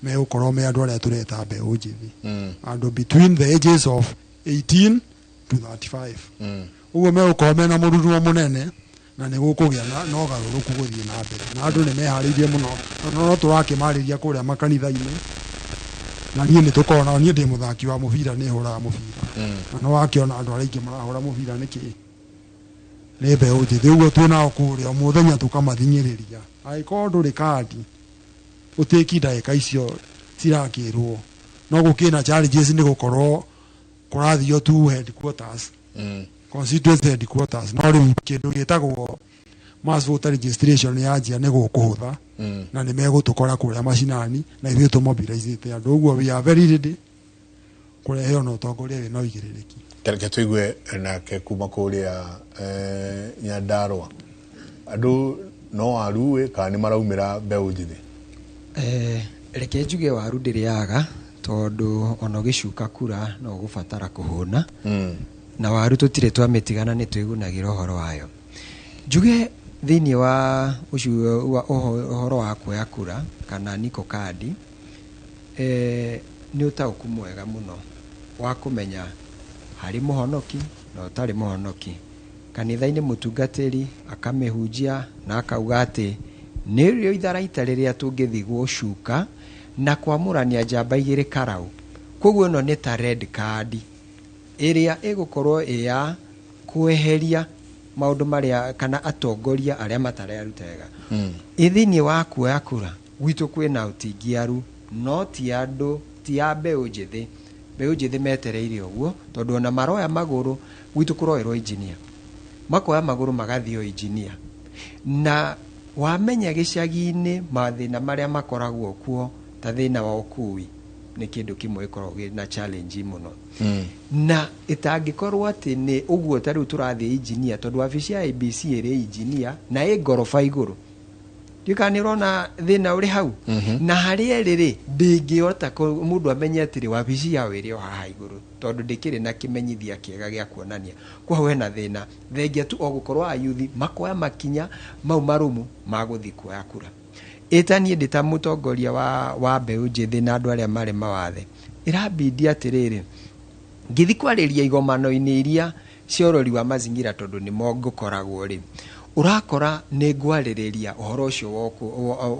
megũkorwo me andũ arĩa tũreta mbeũ njĩthĩ, andũ between the ages of 18 to 35. Ũguo megũkorwo mena mũrurumo mũnene na nĩ gũkũgĩa na ũgarũrũku gũthiĩ na mbere, na andũ nĩ meharĩirie mũno, na no tũrakĩmarĩria kũrĩa makanitha-inĩ. Na niĩ nĩ tũkorwo na niĩ ndĩ mũthaki wa mũbira, nĩ hũraga mũbira, na nĩ wakĩona andũ arĩa aingĩ marahũra mũbira nĩkĩ nĩ mbeũ njĩthĩ. Ũguo twĩ nao kũrĩa o mũthenya tũkamathing'ĩrĩria, angĩkorwo ndũrĩ kandi ũtĩki ndagĩka icio cirakĩrwo, no gũkĩna challenges nĩ gũkorwo kũrathio tu headquarters, constituency headquarters, no rĩu kĩndũ gĩtagwo mass voter registration yanjia nĩ gũkũhũtha, na nĩ megũtũkora kũrĩa macinani na ithuĩ tũmobilizĩte andũ. Ũguo we are very ready kũrehe ona ũtongoria wĩna ũigĩrĩrĩki. Reke tũigue nake kuma kũrĩa Nyandarũa, andũ no waru kana nĩ maraumĩra mbeũ njĩthĩ? Reke njuge waru ndĩrĩaga, tondũ ona ũgĩcuka kura no ũgũbatara kũhũna, na waru tũtirĩ twamĩtigana, nĩ twĩgunagĩra ũhoro wayo. Njuge thĩinĩ wa ũcio wa ũhoro wa kuoya kura kana niko kandi, nĩ ũtaũku mwega mũno wa kũmenya harĩ mũhonoki na ũtarĩ mũhonoki. Kanitha-inĩ mũtungatĩri akamĩhunjia na akauga atĩ nĩrĩo itharaita rĩrĩa tũngĩthiĩ gũcuka na kwamũrania njamba igĩrĩ karau. Koguo ĩno nĩ ta red card ĩrĩa ĩgũkorwo ĩ ya kweheria maũndũ marĩa kana atongoria arĩa matararuta wega. Ĩ thĩinĩ wa kuoya kura gwitũ kwĩna ũtingiaru, no ti andũ, ti a mbeũ njĩthĩ. Mbeũ njĩthĩ metereire ũguo, tondũ ona maroya magũrũ gwitũ kũroerwo engineer, makoya magũrũ magathiĩ o engineer, na wamenya gĩcagi-inĩ mathĩna marĩa makoragwo kuo ta thĩna wa ũkui nĩ kĩndũ kĩmwe gĩkoragwo gĩna challenge mũno, na ĩtangĩkorwo atĩ nĩ ũguo. Ta rĩu tũrathiĩ engineer, tondũ wabici ya IEBC ĩrĩ engineer na ĩ ngoroba igũrũ. Ndiũĩ kana nĩ ũrona thĩna ũrĩ hau. Na harĩa ĩrĩ rĩ, ndĩngĩhota mũndũ amenye atĩrĩ wabici yao ĩrĩ o haha igũrũ, tondũ ndĩkĩrĩ na kĩmenyithia kĩega gĩa kuonania. Kwa hau hena thĩna, thengia tu o gũkorwo ayuthi makoya makinya mau marũmu ma gũthiĩ kuoya kura. Ĩta niĩ ndĩ ta mũtongoria wa mbeũ njĩthĩ na andũ arĩa marĩ mawathe, ĩrambindi atĩrĩrĩ, ngĩthi kwarĩria igomano-inĩ iria cia ũrori wa mazingira, tondũ nĩmo ngũkoragwo rĩ, ũrakora nĩ ngwarĩrĩria ũhoro ũcio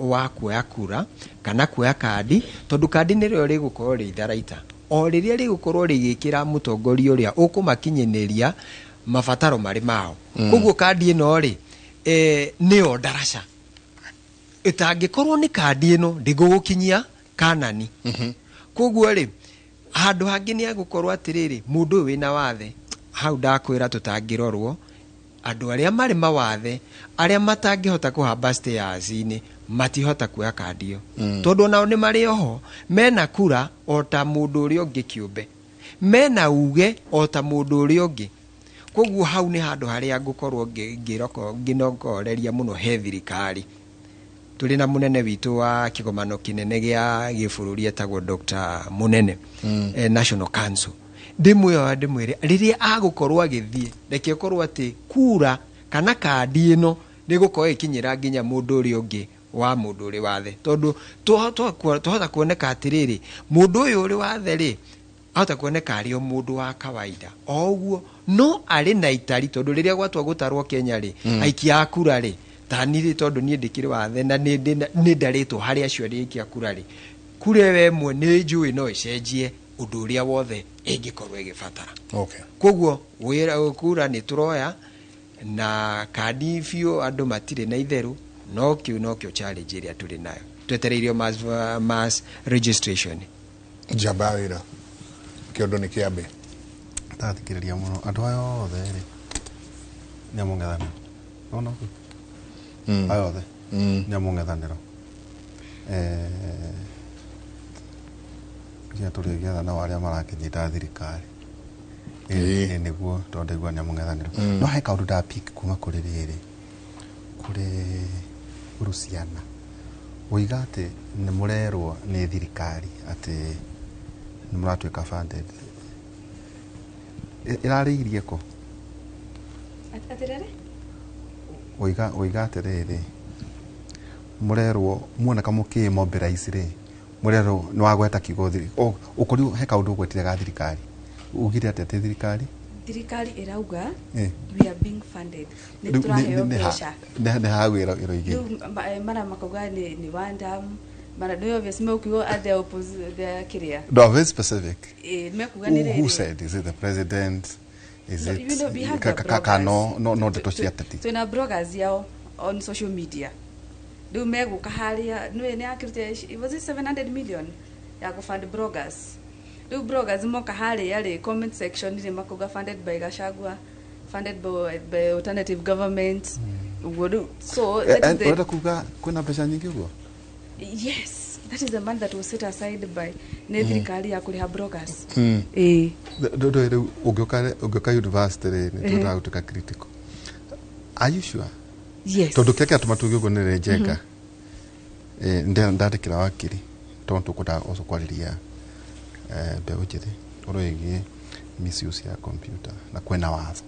wa kuoya kura kana kuoya kandi, tondũ kandi nĩrĩo rĩgũkorwo rĩ itharaita o rĩrĩa rĩgũkorwo rĩgĩkĩra mũtongoria ũrĩa ũkũmakinyĩrĩria mabataro marĩ mao. Koguo kandi ĩno rĩ, nĩyo ndaraca. Ĩtangĩkorwo nĩ kandi ĩno, ndĩgũgũkinyia kanani. Koguo rĩ, handũ hangĩ nĩ agũkorwo atĩrĩrĩ, mũndũ ũyũ wĩna wathe hau ndakwĩra tũtangĩrorwo, andũ arĩa marĩ mawathe arĩa matangĩhota kũhamba stairs-inĩ matihota kuoya kandi ĩyo, tondũ onao nĩ marĩ oho mena kura o ta mũndũ ũrĩa ũngĩ kĩũmbe, mena uge o ta mũndũ ũrĩa ũngĩ. Koguo hau nĩ handũ harĩa ngũkorwo ngĩnogoreria mũno he thirikari. Tũrĩ na mũnene witũ wa kĩgomano kĩnene gĩa gĩbũrũri etagwo Dr. Munene, National Council, ndĩmwĩoya ndĩmwĩre rĩrĩa agũkorwo agĩthiĩ, reke ĩkorwo atĩ kura kana kandi ĩno nĩ ĩgũkorwo ĩkinyĩra nginya mũndũ ũrĩa ũngĩ wa mũndũ ũrĩ wathe, tondũ twahota kuoneka atĩrĩrĩ, mũndũ ũyũ ũrĩ wathe rĩ, ahota kuoneka arĩ o mũndũ wa kawaida o ũguo, no arĩ na itari, tondũ rĩrĩa gwatua gũtarwo Kenya rĩ, aikia a kura rĩ, tani rĩ, tondũ niĩ ndĩkĩrĩ wathe na nĩ ndarĩtwo harĩ acio arĩa aikia kura rĩ, kura ĩyo ĩmwe nĩ njũĩ no ĩcenjie ũndũ ũrĩa wothe ĩngĩkorwo ĩgĩbatara. Koguo wĩra kura nĩ tũroya. Na kandi biũ andũ matirĩ na itherũ, no kĩu nokĩo challenge ĩrĩa tũrĩ nayo, twetereirio mass registration. Njamba ya wĩra kĩondo nĩ kĩambe. Ndathikĩrĩria mũno andũ aya othe rĩ, nĩ a mũng'ethanĩro nona ũguo, aya othe nĩ a mũng'ethanĩro. Nginya tũrĩgĩetha nao arĩa marakĩnyita thirikari. Ĩĩ. Ĩ nĩguo, tondũ ndaigua nĩ a mũng'ethanĩro, no he kaũndũ ndapick kuma kũrĩ rĩrĩ, kũrĩ Luciana, ũiga atĩ nĩ mũrerwo nĩ thirikari atĩ nĩ mũratuĩka funded. Ĩrarĩirie kũ? Atĩrĩrĩ. Ũiga atĩrĩrĩ, mũrerwo muoneka mũkĩ mobilize rĩ, mũrerwo nĩ wagweta kiugo ũkori, he kaũndũ ũgwetire ga thirikari, ugire atĩ thirikari Thirikari ĩrauga we are being funded, nĩ Rĩu tũraheo nĩ ha- mbeca. Nĩ hau ĩroigire. Rĩu mara makauga nĩ one term, mara nĩ obvious mekuga at the opposite, the kĩrĩa. No, very specific. Mekuga nĩ Who rĩrĩ. said? Is it the president? Is No, it you know, we have the ka bloggers. no ndeto cia ateti? Twĩna bloggers yao on social media. Rĩu megũka harĩa nĩ akĩrutire, was it 700 million ya kũfund bloggers? Rĩu bloggers moka harĩa rĩ, comment section rĩ, makauga funded by Gachagua, funded by alternative government, ũguo. Rĩu so that is the, Ũrenda kuga kwĩna mbeca nyingĩ ũguo? Yes, that is the money that was set aside by nĩ thirikari ya kũrĩha bloggers, ĩĩ. Ndũ rĩu ũngĩũka university rĩ, nĩ twendaga gũtuĩka critical. Are you sure? Yes. Tondũ kĩrĩa kĩratũma tuge ũguo nĩ rĩ, Njenga, ndandĩkĩra wakiri tondũ tũkwendaga also kwarĩria mbeũ njĩthĩ ũhoro wĩgiĩ misuse ya computer, na kwĩna watho,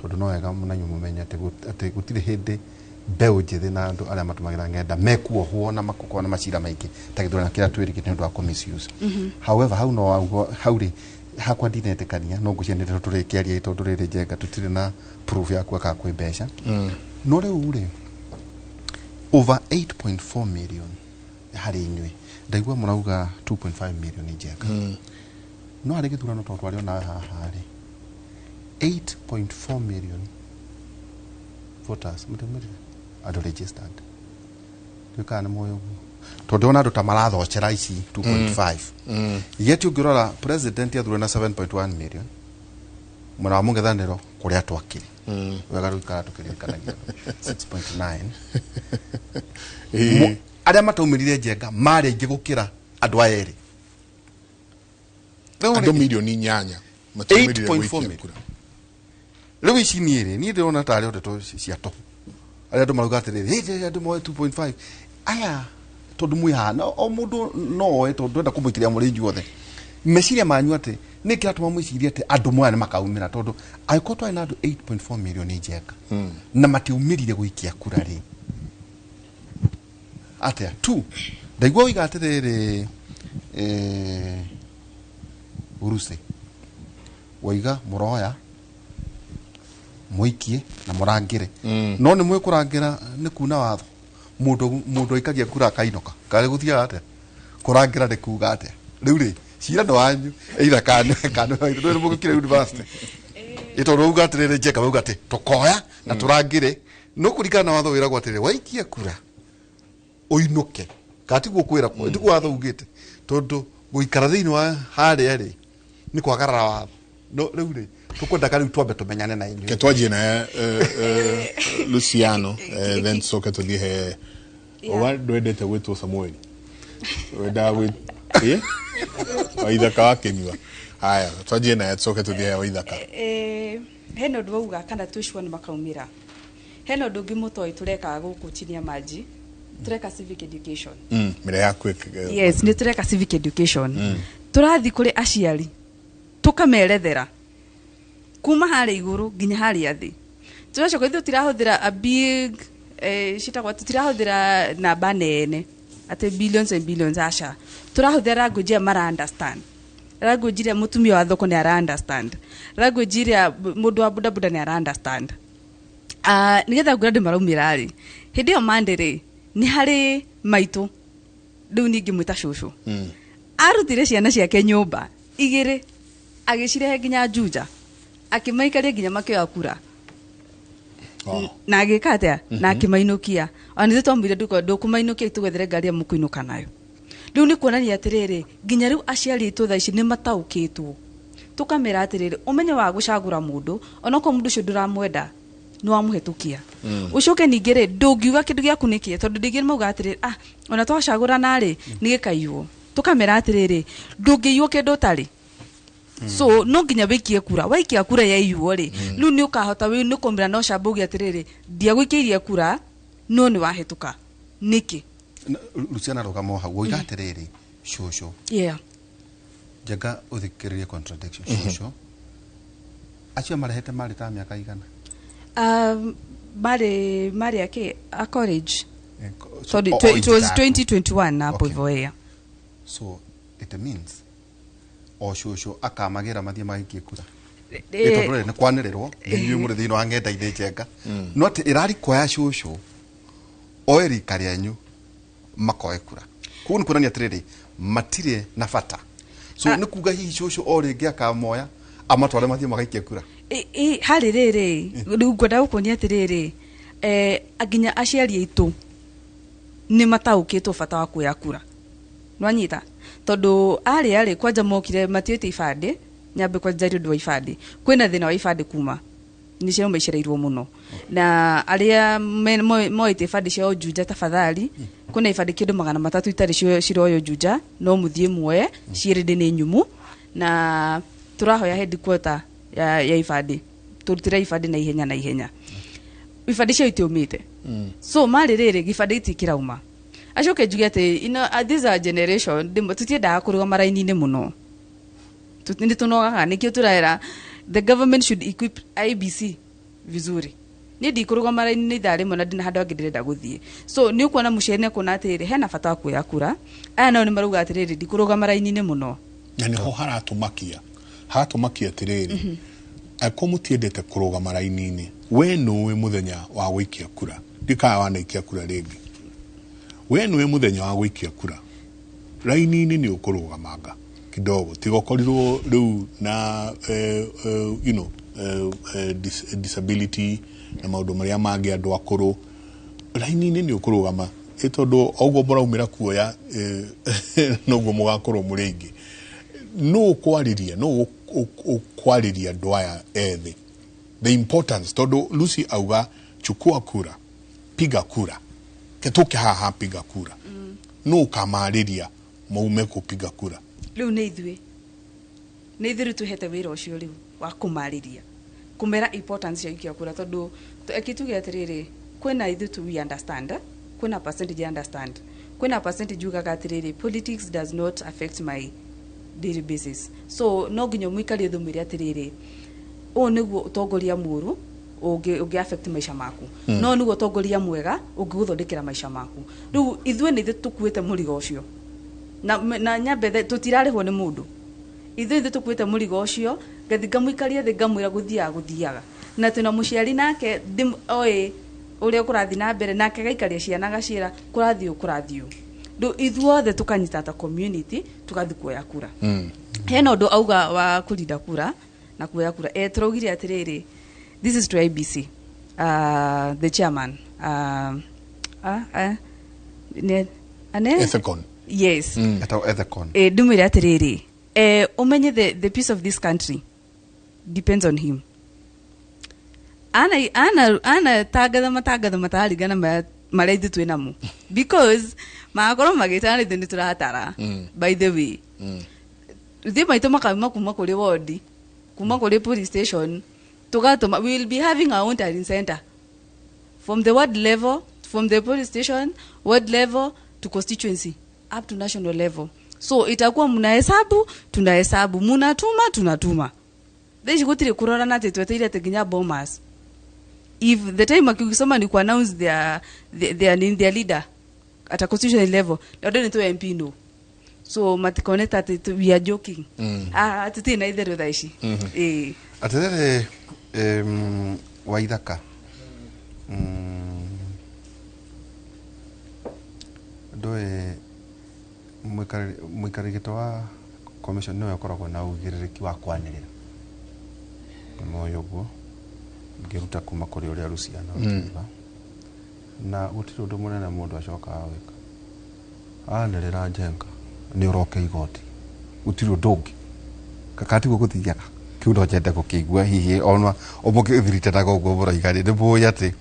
tondũ no wega na inyuĩ mũmenye atĩ gũtirĩ hĩndĩ mbeũ njĩthĩ na andũ arĩa matũmagĩra ng'enda mekuohwo na makorwo na macira maingĩ ta gĩthurano kĩrĩa twĩrĩgĩte nĩ ũndũ wa kũ misuse. However, hau no waugo hau rĩ, hakwa ndinetĩkania, no ngwĩciria nĩ ndeto tũrĩkĩaria, tondũ rĩrĩ, Njenga, tũtirĩ na proof ya kuga kana kwĩ mbeca. No rĩu rĩ, over 8.4 million harĩ inyuĩ, ndaigua mũrauga 2.5 million, Njenga, no harĩ gĩthurano tondũ twarĩ onawe haha rĩ, 8.4 million voters matiumĩrire, andũ registered, tuĩkaga nĩ moĩ ũguo, tondũ ndĩrona andũ ta marathocera ici 2.5, yet ũngĩrora president athurwo na 7.1 million mwena wa mũng'ethanĩro kũrĩa twakĩrĩ wega rĩu, tũkĩririkanagia 6.9. Arĩa mataumĩrire, Njenga, marĩ aingĩ gũkĩra andũ aya erĩ. Rĩu Andũ 8 milioni matiumĩrire 8.4 gũikia million. kura. Rĩu ici niĩ rĩ, niĩ ndĩrona tarĩ o ndeto cia tũhũ arĩa andũ marauga atĩrĩrĩ, "Hey, andũ moe 2.5 aya," tondũ mwĩ haha na o mũndũ no oe, tondũ ndwenda kũmũikĩria mũrĩ inyuothe meciria manyu atĩ nĩ kĩratũma mwĩcirie atĩ andũ moya nĩ makaumĩra, tondũ angĩkorwo twarĩ na andũ 8.4 million, Njenga, na matiumĩrire gũikia kura rĩ, atĩa tu ndaigua ũiga atĩrĩrĩ, Urusi waiga mũroya mũikie na mũrangĩre, no nĩ mwĩ kũrangĩra nĩ kuna watho, mũndũ aikagia kura akainũka, karĩ gũthiaga atĩa? Kũrangĩra nĩ kuga atĩa? Rĩu rĩ, cira nĩ wanyu either kana nĩ mũgũkire university, ĩ tondũ uga atĩrĩrĩ, Njenga, wauga atĩ tũkoya na tũrangĩre, no kũringana na watho wĩragwo atĩrĩrĩ, waikia kura ũinũke, kana tiguo kwĩra, tiguo watho ugĩte? Tondũ gũikara thĩinĩ wa harĩa rĩ, nĩ kwagarara watho. No rĩu rĩ, tũkwendaga rĩu twambe tũmenyane na inyuĩ. Ke twanjie na Luciano, then tucoke tũthiĩ he wa ndwendete gwĩtwo Samueli, wendaga gwĩ ĩ Waithaka wa Kĩnyua. Haya, twanjie naye, tucoke tũthiĩ he Waithaka. Hena ũndũ wauga kana twĩ sure nĩ makaumĩra. Hena ũndũ ũngĩ mũtoĩ tũrekaga gũkũ chini ya maji, tũreka civic education. Mĩrĩa yaku. Yes, nĩ tũreka civic education, tũrathiĩ kũrĩ aciari tũkamerethera kuma harĩa igũrũ nginya harĩa thĩ. Tũracoka ithuĩ tũtirahũthĩra a big citagwo, tũtirahũthĩra namba nene atĩ billions and billions, aca. Tũrahũthĩra language ĩrĩa mara understand, language ĩrĩa mũtumia wa thoko nĩ ara understand, language ĩrĩa mũndũ wa bodaboda nĩ ara understand. Nĩgetha ngwĩra andũ maraumĩra rĩ, hĩndĩ ĩyo mande rĩ, nĩ harĩ maitũ rĩu ningĩ mwĩta cũcũ, arutire ciana ciake nyũmba igĩrĩ, agĩcirehe nginya Juja, akĩmaikaria nginya makĩoya kura. Oh. Na agĩka atĩa na akĩmainũkia. Ona ithuĩ twamwĩrire ndũkũmainũkia, tũgwethere ngari ya mũkũinũka nayo. Rĩu nĩ kuonania atĩrĩrĩ, nginya rĩu aciari aitũ thaa ici nĩ mataũkĩtwo. Tũkamera atĩrĩrĩ, ũmenye wa gũcagũra mũndũ, onokorwo mũndũ ũcio ndũramwenda, nĩ wamũhetũkia. Ũcoke ningĩ rĩ, ndũngiuga kĩndũ gĩaku nĩkĩ, tondũ ndingĩ mauga atĩrĩrĩ, ah, ona twacagũrana rĩ, nĩ gĩkaiywo. Tũkamera atĩrĩrĩ, ndũngĩiywo kĩndũ ũtarĩ. So no nginya wĩikie kura. Waikia kura yaiywo rĩ, rĩu nĩ ũkahota nĩ kũmĩra no camba uge atĩrĩrĩ, ndiagũikĩirie kura no nĩ wahĩtũka nĩkĩ. Luciana, rũgama o hau. Woiga atĩrĩrĩ, cũcũ, njenga ũthikĩrĩrie contradiction. Cũcũ acio marehete marĩ ta mĩaka igana? Marĩ akĩ a college. So, Tondũ o it was age taku. 2021 na hapo hivyo, yeah. So it means o cũcũ akamagĩra mathiĩ magaikie kura. Ĩ tondũ rĩrĩ nĩ kwanĩrĩrwo nĩ inyuĩ mũrĩ thĩinĩ wa ng'enda-inĩ, njenga, no atĩ ĩrarikwoya cũcũ oe rika rĩanyu makoe kura. Koguo nĩ kuonania atĩrĩrĩ, matirĩ na bata. So nĩ kuga hihi cũcũ o rĩngĩ akamoya amatware mathiĩ magaikie kura? Harĩ rĩrĩ, rĩu ngwenda gũkuonia atĩrĩrĩ, nginya aciari aitũ nĩ mataũkĩtwo bata wa kuoya kura. Nwanyita, tondũ arĩa rĩ kwanja mokire matiĩte ibandĩ. Nyambe kwanja njarie ũndũ wa ibandĩ. Kwĩna thĩna wa ibandĩ, kuma nĩ ciauma icereirwo mũno, na arĩa moete ibandĩ ciao Juja, tafadhali, kwĩna ibandĩ kĩndũ 300 itarĩ ciroywo Juja, no mũthiĩ muoye ciĩrĩndĩ nĩ nyumu. Na tũrahoya headquarter ya ibandĩ tũrutĩre ibandĩ na ihenya na ihenya. Ibandĩ cio itiumĩte. So marĩ rĩrĩ, gĩbandĩ gĩtirĩ kĩrauma. Acoke njuge atĩ this our generation tũtiendaga kũrũgama raini-inĩ mũno. Nĩ tũnogaga. Nĩkĩo tũrera the government should equip IEBC vizuri. Niĩ ndikũrũgama raini-inĩ ithaa rĩmwe na ndĩna handũ angĩ ndĩrenda gũthiĩ. So nĩ ũkuona mũciari nĩ akuona atĩrĩrĩ, hena bata wa kuoya kura. Aya nao nĩ marauga atĩrĩrĩ, ndikũrũgama raini-inĩ mũno. Na niho haratũmakia, haratũmakia atĩrĩrĩ, angĩkorwo mũtiendete kũrũgama raini-inĩ, we nũĩ mũthenya wa gũikia kura, ndikaga wanaikia kura rĩngĩ, we nũĩ mũthenya wa gũikia kura, raini-inĩ nĩ ũkũrũgamanga kidogo, tiga ũkorirwo rĩu na disability na maũndũ marĩa mangĩ, andũ akũrũ, raini-inĩ nĩ ũkũrũgama. Ĩ tondũ oguo mũraumĩra kuoya, noguo mũgakorwo mũrĩ aingĩ. No ũkwarĩria, no ũkwarĩria andũ aya ethĩ the importance, tondũ Lucy auga chukua kura, piga kura, ketũke haha, piga kura. No ũkamarĩria maume kũpiga kura? Rĩu nĩ ithuĩ rĩu twĩhete wĩra ũcio rĩu wa kũmarĩria, kũmera importance ya ikia kura, tondũ eke tuge atĩrĩrĩ, kwĩna ithuĩ tu we understand, eh? Kwĩna percentage ya understand, kwĩna percentage ugaga atĩrĩrĩ, politics does not affect my daily basis. So no nginya ũmũikarie thĩ, ũmwĩre atĩrĩrĩ, ũũ nĩguo ũtongoria mũũru ũngĩ affect maica maku, no nĩguo ũtongoria mwega ũngĩgũthondekera maica maku. Rĩu ithuĩ nĩ ithuĩ tũkuĩte mũrigo ũcio na nyambe tũtirarĩhwo nĩ mũndũ. Ithuĩ tũkuĩte mũrigo ũcio, ngathi ngamũikaria thĩ, ngamwĩra gũthiaga gũthiaga na twĩna mũciari nake oĩ ũrĩa kũrathiĩ na mbere, nake agaikaria ciana agaciĩra kũrathiĩ ũũ, kũrathiĩ ũũ. Rĩu ithuothe tũkanyita ta community, tũgathiĩ kuoya kura. Hena ũndũ auga wa kũrinda kura na kuoya kura. Tũraugire atĩrĩrĩ, this is to IEBC, the chairman, ane Ethekon. Yes. Etagwo Ethekon. Ndumwĩre atĩrĩrĩ, ũmenye the peace of this country depends on him. Ana tangatha matangatho mataringana marĩa ithuĩ twĩ namo, because magakorwo magĩtana ithuĩ nĩ tũratara. By the way, ithuĩ maitũ makauma kuma kũrĩ wodi, kuma kũrĩ police station, tũgatũma. We will be having our own tallying center from the ward level, from the police station, ward level to constituency, up to national level. So itakuwa mnahesabu, tunahesabu, munatuma, tunatuma. Thaici gũtirĩ kũrorana atĩ tweteire atĩ nginya Bomas. If the time akisoma ni kuannounce their leader at a constitutional level, ndio nĩ tu MP no. So matikone ta atĩ we are joking. Ah, tũtirĩ na itherũ thaa ici. Ĩĩ. Atĩrĩrĩ, Waithaka, ndũĩ mũikarĩri gĩtĩ wa commission nĩwe ũkoragwo na ũigĩrĩrĩki wa kwanĩrĩra, nĩ moĩ ũguo. Ngĩruta kuma kũrĩ ũrĩa Luciana okiuga, na gũtirĩ ũndũ mũnene mũndũ acokaga gwĩka. Anĩrĩra Njenga nĩ ũroke igoti, gũtirĩ ũndũ ũngĩ kaka tiguo gũthiaga. Kĩu no nyende gũkĩigua hihi ona ũmũkĩthiritanaga ũguo mũroiga rĩ, nĩ mũĩ atĩ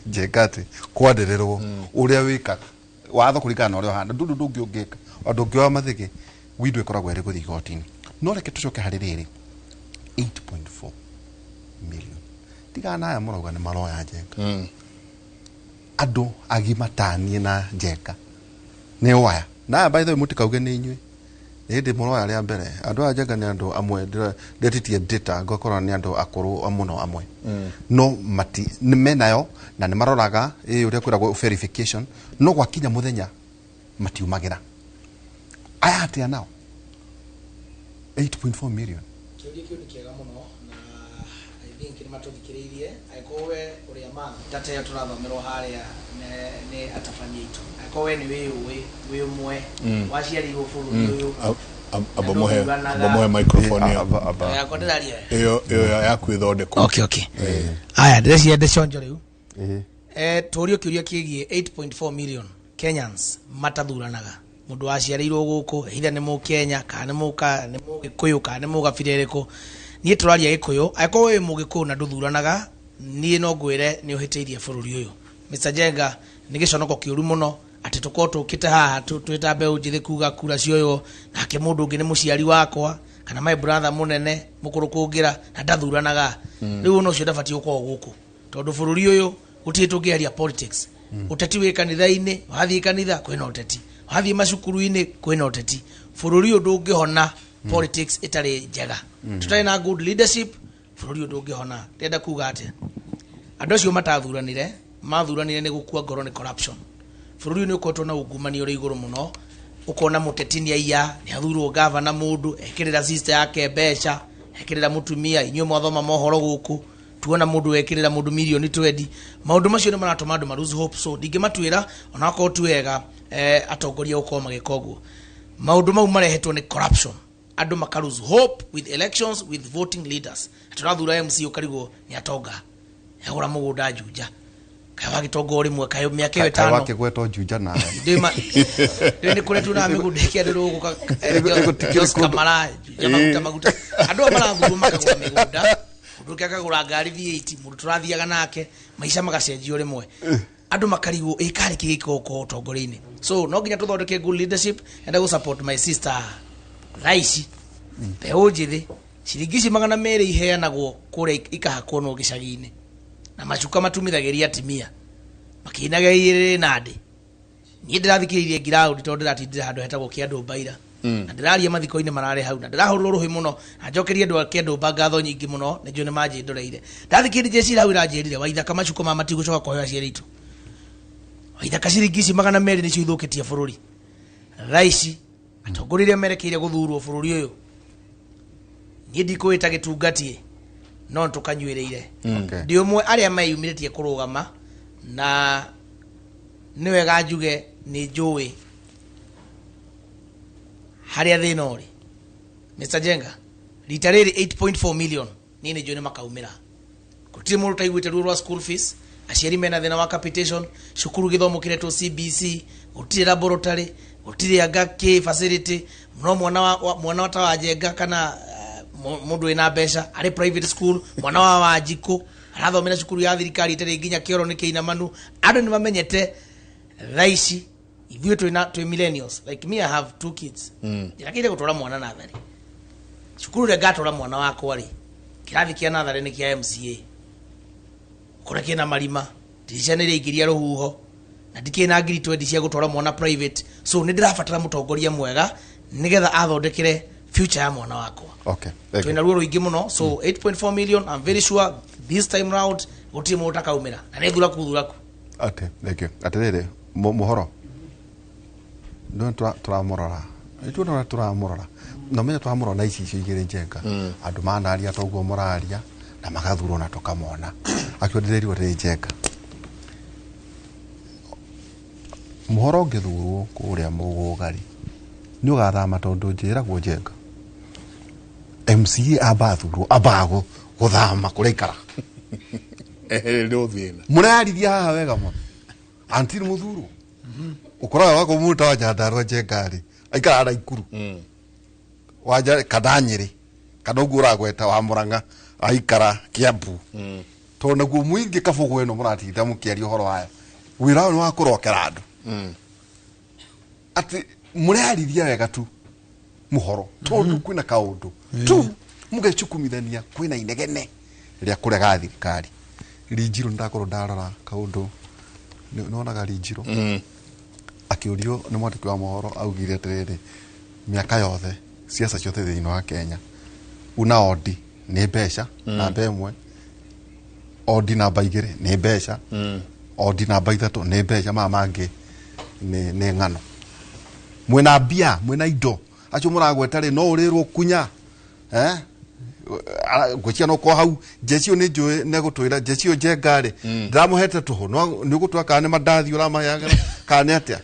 Njenga atĩ kwanĩrĩrwo ũrĩa wĩkaga watho kũringana na ũrĩa ũhana, ndũrĩ ũndũ ũngĩ ũngĩka. Andũ ũngĩoya mathĩgĩ window ĩkoragwo ĩrĩ gũthiĩ igoti-inĩ. No reke tũcoke harĩ rĩrĩ, 8.4 million tigana na aya mũrauga nĩ maroya Njenga, andũ agima taniĩ na Njenga nĩ waya na aya. By the way, mũtikauge nĩ inyuĩ nĩ hĩndĩ mũroya rĩa mbere. Andũ aya Njenga nĩ andũ amwe ndetitie data ngakora nĩ andũ akũrũ mũno amwe, no mati nĩ menayo na nĩ maroraga ĩ ũrĩa kwĩragwo verification, no gwakinya mũthenya matiumagĩra. Aya atĩa nao 8.4 million? Kĩũria kĩu nĩ kĩega mũno na I think nĩ matũthikĩrĩirie. Angĩkorwo we ũrĩa ma data ĩyo tũrathomerwo harĩa nĩ atabania aitũ, angĩkorwo we nĩ wĩyũĩ wĩ ũmwe waciarirwo bũrũri ũyũ Amba muhe, amba muhe microphone ĩyo. Aba. Yakwa ndĩraria. Ĩyo yaku ĩthondekwo. Okay, aya ndĩreciria ndĩconjo rĩu. Ĩĩ. Tũrio kĩũria kĩgiĩ 8.4 million Kenyans matathuranaga, mũndũ waciarĩirwo gũkũ, either nĩ mũkenya kana nĩ mũka nĩ mũgĩkũyũ kana nĩ mũgabira ĩrĩkũ. Niĩ tũraria gĩkũyũ. Angĩkorwo wĩ mũgĩkũyũ na ndũthuranaga, niĩ no ngwĩre nĩ ũhĩtĩirie bũrũri ũyũ. Mr Njenga, nĩ gĩconoko kĩũru mũno atĩ tũkorwo tũkĩte haha twĩ ta mbeũ njĩthĩ kuga kura cioywo nake mũndũ ũngĩ nĩ mũciari wakwa kana my brother mũnene mũkũrũ kũngĩra na ndathuranaga. Rĩu ona ũcio ndabatiĩ gũkorwo gũkũ, tondũ bũrũri ũyũ gũtirĩ tũngĩaria politics. Ũteti wĩ kanitha-inĩ, wathiĩ kanitha kwĩna ũteti, wathiĩ macukuru-inĩ kwĩna ũteti. Bũrũri ũyũ ndũngĩhona politics ĩtarĩ njega. Tũtarĩ na good leadership, bũrũri ũyũ ndũngĩhona. Ndĩrenda kuga atĩa? Andũ acio matathuranire mathuranire nĩ gũkua ngoro nĩ corruption. Bũrũri ũyũ nĩ ũkoretwo na ungumania ũrĩ igũrũ mũno. Ũkona mũteti nĩ aiya, nĩ athurwo gavana, mũndũ ekĩrĩra sister yake mbeca, ekĩrĩra mũtumia. Inyuĩ mwathoma mohoro gũkũ, tuona mũndũ wekĩrĩra mũndũ mirioni 20. Maũndũ macio nĩ maratũma andũ ma lose hope, so ndingĩmatuĩra onakorwo ti wega atongoria gũkorwo magĩka ũguo. Maũndũ mau marehetwo nĩ corruption, andũ maka lose hope with elections, with voting leaders. Tũrathura MC, ũkarigwo nĩ atonga yagũra mũgũnda Juja, kaĩ wagĩtonga o rĩmwe, kaĩ mĩaka ĩyo Kaĩ 5 wakĩgwetwo Juja nawe? Ndĩ nĩ kũrĩa tunaga mĩgũnda ĩkĩandĩrwo gũka Gũtikĩrĩ Jos kũndũ. Kamara Juja, maguta maguta. Andũ aya marathurwo makagũra mĩgũnda, mũndũ ũngĩ akagũra ngari V8, mũndũ tũrathiaga nake maica magacenjio rĩmwe, andũ makarigwo ĩ karĩ kĩ gĩko gũkorwo ũtongoria-inĩ. So no nginya tũthondeke good leadership. Enda gũ support my sister. Thaa ici mbeũ njĩthĩ, ciringi ici 200 iheanagwo kũrĩa ikahakwo no gĩcagi-inĩ na macuka matumithagĩria atimia makĩinaga irĩ nandĩ. Niĩ ndĩrathikĩrĩirie ngiraũndi tondũ ndĩratindire handũ hetagwo Kĩandũmba ira na ndĩraria mathiko-inĩ mararĩ hau na ndĩrahũrwo rũhĩ mũno na njokerie andũ a Kĩandũmba ngatho nyingĩ mũno, nĩ njũĩ nĩ manjĩndoreire. Ndathikĩrĩria jeci hau iranjĩrire Waithaka, macuka ma matigũcoka kũheo aciari aitũ. Waithaka, ciringi ici 200 nĩcio ithũkĩtie bũrũri. Thaa ici atongoria arĩa merekeire gũthurwo bũrũri ũyũ, niĩ ndikũwĩta gĩtungati no nĩtũkanyuĩrĩire. Ndĩ ũmwe arĩa meyumĩrĩtie kũrũgama na nĩ wega njuge nĩ njũĩ harĩa thĩna ũrĩ. Mr Jenga, rita rĩrĩ 8.4 million niĩ nĩ njũĩ nĩ makaumĩra. Gũtirĩ mũndũ ũtaiguĩte ruo rwa school fees. Aciari mena thĩna wa capitation, cukuru gĩthomo kĩretwo CBC, gũtirĩ laboratory, gũtirĩ anga kĩ facility. No mwana wa ta wa Njenga kana mũndũ wĩna mbeca arĩ private school, mwana wa Wanjikũ arathomera cukuru ya thirikari ĩtarĩ nginya kĩoro nĩ kĩinamanu. Andũ nĩ mamenyete thaa ici ithuĩ twĩna twĩ millennials. Like me, I have two kids. Njĩrakĩire gũtwara mwana natharĩ cukuru ĩrĩa ngatwara mwana wakwa rĩ, kĩrathi kĩa natharĩ nĩ kĩa MCA kũrĩa kĩna marima, ndirica nĩ rĩingĩria rũhuho na ndikĩrĩ na ngiri 20 cia gũtwara mwana private. So nĩ ndĩrabatara mũtongoria mwega nĩgetha athondekere future ya mwana wakwa. Okay, thank you. Twĩna ruo rũingĩ mũno. So 8.4 million, I'm very sure this time round gũtirĩ mũndũ ũtakaumĩra na nĩ thuraku thuraku. Okay, thank you. Atĩrĩrĩ, mũhoro nĩ tũramũrora, nĩtuona ũrĩa tũramũrora na ũmenye tũramũrora na ici icio igĩrĩ. Njenga, andũ manaria toguo mũraria na magathurwo na tũkamona akĩo. Ndĩrerirwo rĩ, Njenga, mũhoro ũngĩthurwo kũrĩa mũgũga rĩ, nĩ ũgathama, tondũ njĩragwo Njenga MCA amba athurwo ambaga gũthama kũrĩa ikara. Ehererio thĩna. Mũrarithia haha wega mũno until mũthurwo ũkoraga wako mũndũ wa Nyandarua Njenga-rĩ aikaraga Naikuru wanja kana Nyĩrĩ kana ũguo ũragweta wa Mũrang'a aikara Kiambu, tondũ naguo mũingĩ kabũgũ ĩno mũratinda mũkĩaria ũhoro wayo, wĩra ũyũ nĩ wa kũrokera andũ atĩ mũrarithia wega tu mũhoro, tondũ kwĩna kaũndũ tu mũgecukumithania, kwĩna inegene rĩa kũrega thirikari. Rinjiro nĩndakorwo ndarora kaũndũ, nĩwonaga Rinjiro akĩũrio nĩ mwandĩki wa mohoro, augire atĩrĩrĩ, mĩaka yothe siasa ciothe thĩinĩ wa Kenya una ondi nĩ mbeca namba ĩmwe, ondi namba 2 nĩ mbeca, ondi namba 3 nĩ mbeca, maya mangĩ nĩ ng'ano. Mwĩna mbia, mwĩna indo, acio mũragweta rĩ no ũrĩrwo kunya ngwĩciria no korwo hau njeci ĩyo nĩ njũĩ nĩ egũtwĩra njeci ĩyo Njenga rĩ ndĩramũhete tũhũ, no nĩ ũgũtwĩra kana nĩ mandathi ũramaheagĩra kana nĩ atĩa.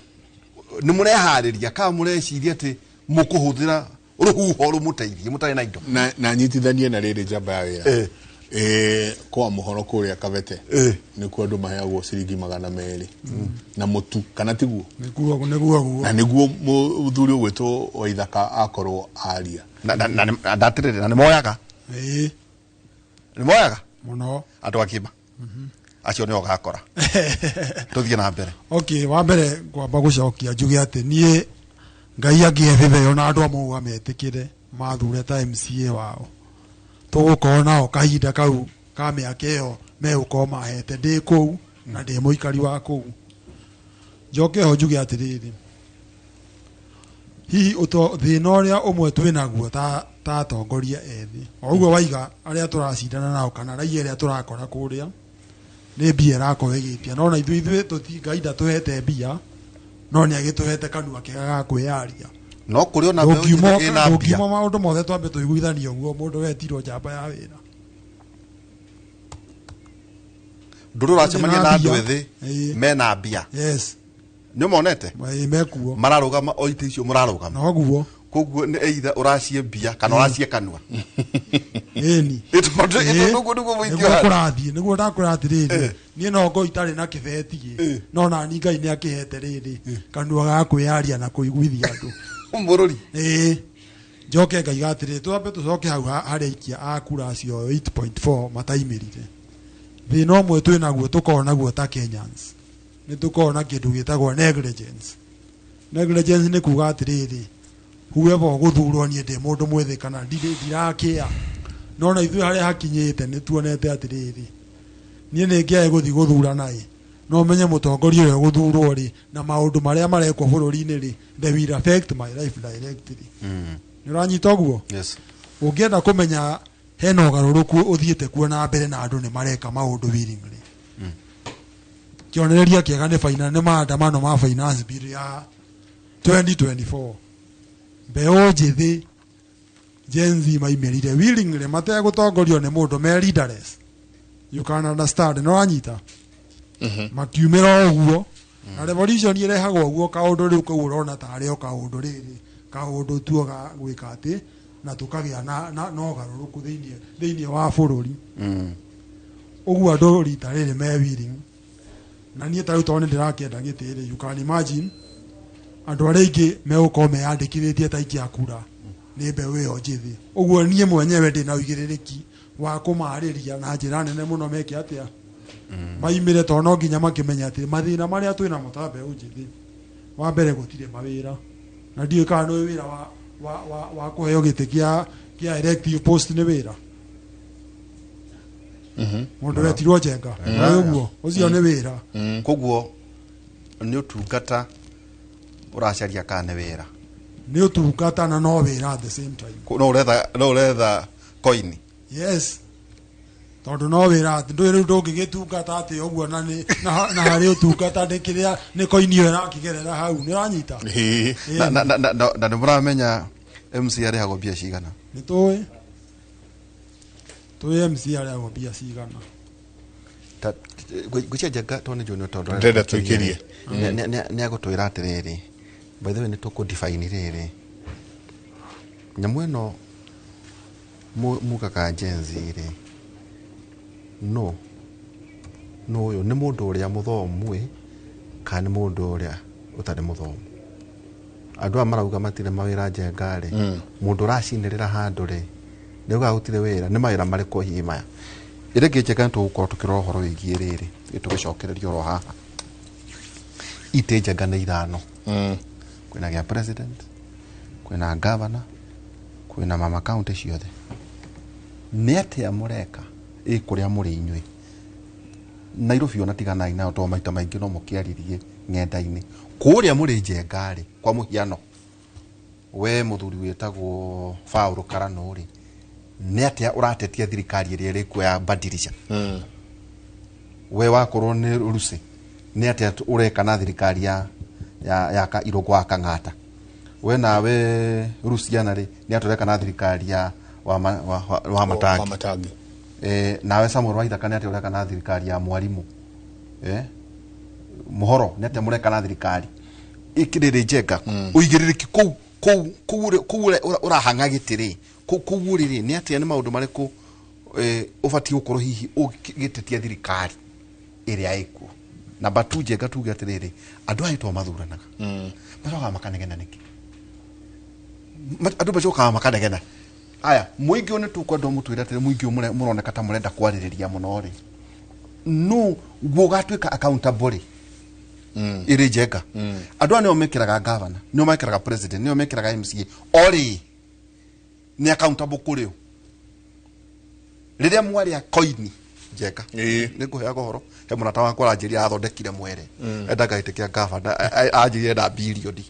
Nĩ mũreharĩria kana mũreciria atĩ mũkũhũthĩra rũhuho rũmũteithie mũtarĩ na indo? Na nyitithanie na rĩrĩ njamba ya wĩra. Kwa mũhoro kũrĩa Kabete nĩkuo andũ maheagwo ciringi 200 na mũtu, kana tiguo? Nĩguo, nĩguo guo. Na nĩguo mũthuri ũgwĩtwo Waithaka akorwo aria. Na ndatĩrĩrĩ, na nĩ moyaga. Nĩ moyaga? Mũno. Andũ agima. Acio nĩo ũgakora. Tũthiĩ na mbere. Okay, wa mbere ngwamba gũcokia njuge atĩ niĩ Ngai angĩhe gĩtheo na andũ a Mũgũga metĩkĩre mathure ta MCA wao, tũgũkorwo nao kahinda kau ka mĩaka ĩyo megũkorwo mahete ndĩ kũu na ndĩ mũikari wa kũu. Njoke ho njuge atĩrĩrĩ, hihi thĩna ũrĩa ũmwe twĩnaguo ta atongoria ethĩ, o ũguo waiga arĩa tũracindana nao kana raia ĩrĩa tũrakora kũrĩa nĩ mbia ĩrakorwo ĩgĩtia, no na ithuĩ Ngai ndatũhete mbia, no nĩ agĩtũhete kanua kega ga kwĩyaria. No kũrĩ ona mbeũ njĩthĩ ĩna mbia. Ndũngiuma maũndũ mothe twambe tũiguithanie ũguo, mũndũ wetirwo njamba ya wĩra. Ndũrĩ ũracemania na andũ ethĩ mena mbia. Yes. Nĩ ũmonete? Mekuo. Mararũgama o itĩ icio mũrarũgama. Noguo. Koguo nĩ either ũracie mbia kana ũracie kanua. Ĩni. Nĩguo nĩguo mũingĩ Nĩguo ũhana. kũrathiĩ, nĩguo ndakwĩra atĩrĩrĩ, niĩ no ngorwo itarĩ na kĩbeti ĩ, no nani Ngai nĩ akĩhete rĩrĩ kanua ga kwĩyaria na kũiguithia andũ. Mũrũri. Njoke ngaiga atĩrĩrĩ, twambe tũcoke hau harĩa aikia a kura acio 8.4 mataimĩrire. Thĩna ũmwe twĩnaguo tũkoragwo naguo ta Kenyans, nĩ tũkoragwo na kĩndũ gĩtagwo negligence. Negligence nĩ kuga atĩrĩrĩ, whoever ũgũthurwo niĩ ndĩ mũndũ mwĩthĩ kana ndirakĩa, no na ithuĩ harĩa hakinyĩte nĩ tuonete atĩrĩrĩ, niĩ nĩ ngĩae gũthiĩ gũthurana ĩ, no menye mũtongoria ũrĩa ũgũthurwo rĩ na maũndũ marĩa marekwo bũrũri-inĩ rĩ, they will affect my life directly. Nĩ ũranyita ũguo? Yes. Ũngĩenda kũmenya hena ũgarũrũku ũthiĩte kuo na mbere na andũ nĩ mareka maũndũ willingly. Kĩonereria kĩega nĩ nĩ maandamano ma finance bill ya 2024. Mbeũ njĩthĩ Gen Z maimĩrire willingly mategũtongorio nĩ mũndũ, me leaderless. You can understand, nĩ ũranyita? Makiumĩra ũguo, na revolution ĩrehagwo ũguo, kaũndũ rĩu kau ũrona tarĩ o kaũndũ rĩrĩ, kaũndũ tu ga gwĩka atĩ na tũkagĩa na ũgarũrũku thĩinĩ wa bũrũri. Ũguo andũ rita rĩrĩ me willing. Na niĩ ta rĩu tondũ nĩ ndĩrakĩenda gĩtĩ rĩ, you can imagine andũ arĩa aingĩ megũkorwo meyandĩkithĩtie ta aikia kura nĩ mbeũ ĩyo njĩthĩ. Ũguo niĩ mwenyewe ndĩna ũigĩrĩrĩki wa kũmarĩria na njĩra nene mũno meke atĩa, maimĩre, tondũ no nginya makĩmenye atĩ mathĩna marĩa twĩnamo ta mbeũ njĩthĩ, wa mbere gũtirĩ mawĩra, na ndiũĩ kana nĩ wĩra wa kũheo gĩtĩ kĩa elective post nĩ wĩra. Mũndũ wetirwo Njenga, nĩ ũguo, ũcio nĩ wĩra. Koguo nĩ ũtungata ũracaria kana nĩ wĩra? Nĩ ũtungata na no wĩra at the same time. No ũretha coin. Yes. Tondũ no wĩra atĩ ndũĩ rĩu ndũngĩgĩtungata atĩ ũguo na nĩ, na harĩ ũtungata nĩ kĩrĩa nĩ coin ĩyo ĩrakĩgerera hau, nĩ ũranyita? Na nĩ mũramenya MC arĩhagwo mbia cigana? Nĩ tũĩ. Tũĩ MC arĩhagwo mbia cigana. Ngwĩciria Njenga tondũ nĩ njũĩ nĩ tondũ Ndĩrenda tũikĩrie. Nĩ agũtwĩra atĩrĩrĩ, by the way nĩ tũkũ define rĩrĩ nyamũ ĩno mugaga Gen Z rĩ, No no ũyũ nĩ mũndũ ũrĩa mũthomu ĩ kana nĩ mũndũ ũrĩa ũtarĩ mũthomu? Andũ aya marauga matirĩ mawĩra Njenga rĩ, mũndũ ũracinĩrĩra handũ rĩ, nĩ augaga gũtirĩ wĩra, nĩ mawĩra marĩkũ hihi maya? Ĩrĩa ĩngĩ Njenga, nĩ tũgũkorwo tũkĩrora ũhoro wĩgiĩ rĩrĩ, tũgĩcokereria oro haha. Itĩ Njenga nĩ ithano. Kwĩna gĩa president, kwĩna governor, kwĩna mama county ciothe. Nĩ atĩa mũreka ĩ kũrĩa mũrĩ inyuĩ? Nairobi ona tiganai nayo, tondũ maita maingĩ no mũkĩaririe ng'enda-inĩ. Kũrĩa mũrĩ Njenga rĩ, kwa mũhiano we mũthuri wĩtagwo Paul Karano rĩ, nĩ atĩa ũratetia thirikari ĩrĩa ĩrĩ kuo ya Badilisha? We wakorwo nĩ Lucy, nĩ atĩa ũreka na thirikari ya Irũngũ wa Kang'ata? We nawe Luciana rĩ, nĩ atĩa ũreka na thirikari ya wa Matangi? Wa Matangi. Nawe Samuel Waithaka, nĩ atĩa ũreka na thirikari ya Mwarimu? Muhoro, nĩ atĩa mũreka na thirikari ikĩrĩrĩ? Njenga, ũigĩrĩrĩki kũu kũu kũu kũu ũrahang'a gĩtĩ rĩ, kũu kũu ũrĩ rĩ, nĩ atĩa, nĩ maũndũ marĩkũ ũbatiĩ gũkorwo hihi ũgĩtetia thirikari ĩrĩa ĩkuo? Namba tu, Njenga, tuge atĩrĩrĩ, andũ aya to mathuranaga, macokaga makanegena nĩkĩ? Andũ macokaga makanegena. Aya mũingĩ ũyũ nĩ tũkwenda mũtwĩre atĩrĩ, mũingĩ ũyũ mũroneka ta mũrenda kwarĩrĩria mũno rĩ, no guo ũgatuĩka accountable rĩ ĩrĩ Njenga? Andũ aya nĩo mekĩraga governor, nĩo mekĩraga president, nĩo mekĩraga MCA, o rĩ nĩ accountable kũrĩ o rĩrĩa mwarĩa koini? Njenga, nĩ ngũheaga ũhoro, he mũrata wakwa aranjĩria athondekire mwere, endaga gĩtĩ kĩa gavana, anjĩrire enda bilioni,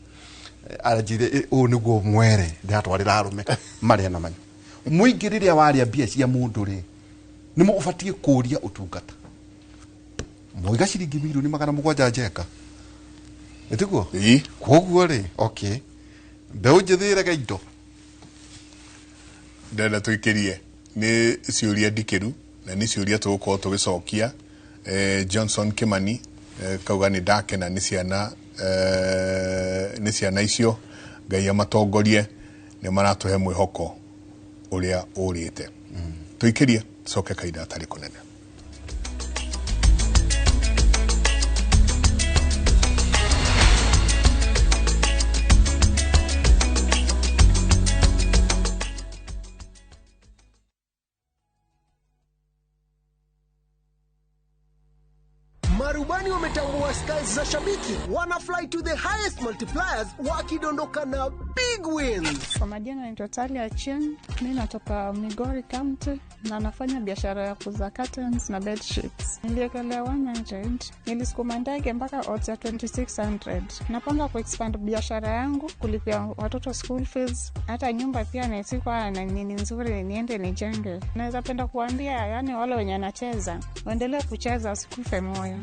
anjĩrire ũũ nĩguo mwere ndĩratwarĩra arũme marĩa na manyu. Mũingĩ rĩrĩa warĩa mbia cia mũndũ rĩ, nĩ ũbatiĩ kũũria ũtungata. Moiga ciringi 700,000,000, Njenga, ĩtiguo? Koguo rĩ, okay, mbeũ njĩthĩ ĩrege indo. Ndĩrenda tũikĩrie nĩ ciũria ndikĩru na nĩ ciũria tũgũkorwo tũgĩcokia. Johnson Kimani kauga nĩ ndakena nĩ ciana, nĩ ciana icio, Ngai amatongorie, nĩ maratũhe mwĩhoko ũrĩa ũrĩte. Tũikĩrie, tũcoke kahinda gatarĩ kũnene. Marubani wametambua skies za shabiki, wana fly to the highest multipliers wakidondoka na big wins. Kwa majina naitwa Talia Chen, mi natoka Migori County na nafanya biashara ya kuuza curtains na bed sheets. Niliekelea 100, nilisukuma ndege mpaka odds ya 2600. Napanga kuexpand biashara yangu, kulipia watoto school fees, hata nyumba pia na na nini nzuri niende nijenge. Naweza penda kuambia, yani wale wenye wanacheza, waendelee kucheza, wasikufe moyo.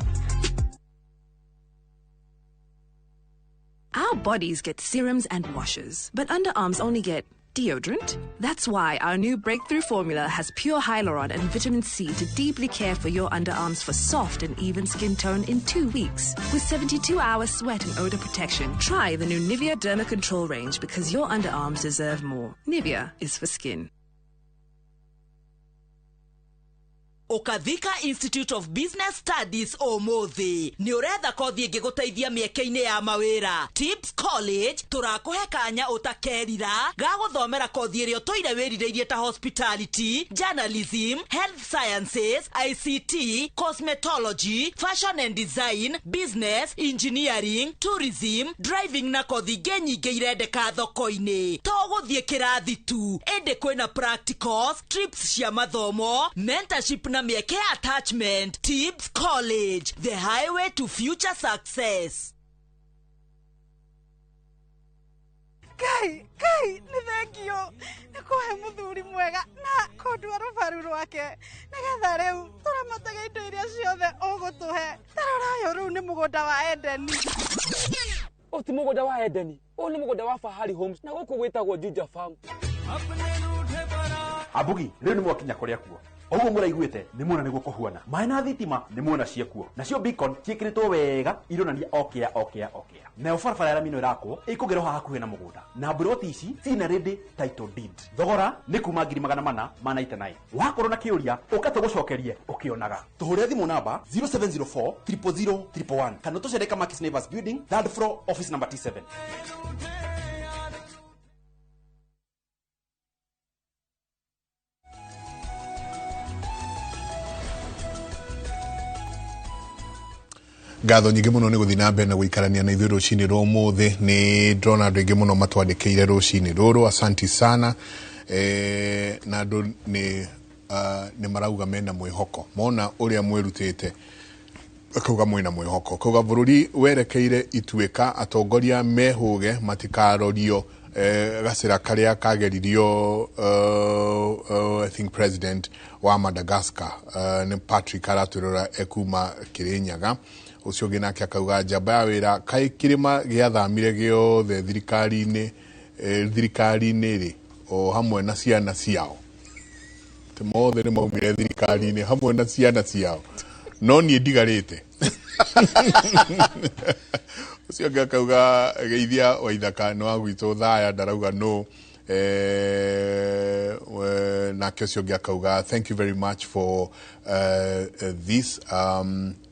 Our bodies get serums and washes, but underarms only get deodorant. That's why our new breakthrough formula has pure hyaluron and vitamin C to deeply care for your underarms for soft and even skin tone in 2 weeks. With 72 hour sweat and odor protection, try the new Nivea Derma Control range because your underarms deserve more. Nivea is for skin. Ũkathika Institute of Business Studies ũmũthĩ nĩ ũretha kothi ĩngĩgũteithia mĩeke-inĩ ya mawĩra. Tips College tũrakũhe kanya ũtakerira ga gũthomera kothi ĩrĩa ũtũire wĩrirĩirie ta hospitality, journalism, health sciences, ICT, cosmetology, fashion and design, business, engineering, tourism, driving na kothi ingĩ nyingĩ irendeka thoko-inĩ. To gũthiĩ kĩrathi tu, ĩndĩ kwĩna practicals, trips cia mathomo, mentorship na mĩeke ya attachment. Tips College, the highway to future success. Ngai, Ngai, nĩ thengio nĩ kũhe mũthuri mwega na kũndua rũbaru rwake, nĩgetha rĩu tũramataga indo iria ciothe ũgũtũhe. Tarora ũyũ, rĩu nĩ mũgũnda wa Edeni. Ũyũ ti mũgũnda wa Edeni, ũyũ nĩ mũgũnda wa Fahari Homes na gũkũ gwĩtagwo Juja Farm. Ambugi, rĩu nĩ mwakinya kũrĩa kuo. Oguo mũraiguĩte nĩ muona nĩguo kũhuana. Maĩ na thitima nĩ muona ciĩkuo. Nacio beacon ciĩkĩrĩtwo wega ironania okĩa okĩa okĩa. Nayo barabara ya rami ĩno ĩrakwo ĩkũgerwo haha hakuhĩ na mũgũnda. Na mburoti ici ciina ready title deed. Thogora nĩ kuma 499,000. Wakorwo na kĩũria ũka tũgũcokerie ũkĩonaga. Tũhũrĩre thimũ namba 0704 000 111 kana ũtũcere Kamakis Neighbors Building, third floor, office number T7. Ngatho nyingĩ mũno nĩ gũthiĩ na mbere na gũikarania na ithuĩ rũcinĩ rwa ũmũthĩ. Nĩ ndĩrona andũ aingĩ mũno matwandĩkĩire rũcinĩ rũrũ, asanti sana. Na andũ nĩ marauga mena mwĩhoko mona ũrĩa mwĩrutĩte, akauga mwĩna mwĩhoko, kauga bũrũri werekeire ituĩka, atongoria mehũge matikarorio gacĩra karĩa kageririo. I think president wa Madagascar, nĩ Patrick aratwĩrora ekuma Kĩrĩnyaga. Ũcio ũngĩ nake akauga njamba ya wĩra, kaĩ kĩrĩma gĩathamire gĩothe thirikari-inĩ, thirikari-inĩ rĩ, o hamwe na ciana ciao, atĩ mothe nĩ maumire thirikari-inĩ hamwe na ciana ciao, no niĩ ndigarĩte. Ũcio ũngĩ akauga geithia Waithaka nĩ wa gwitũ thaya, ndarauga no. Nake ũcio ũngĩ akauga thank you very much for this.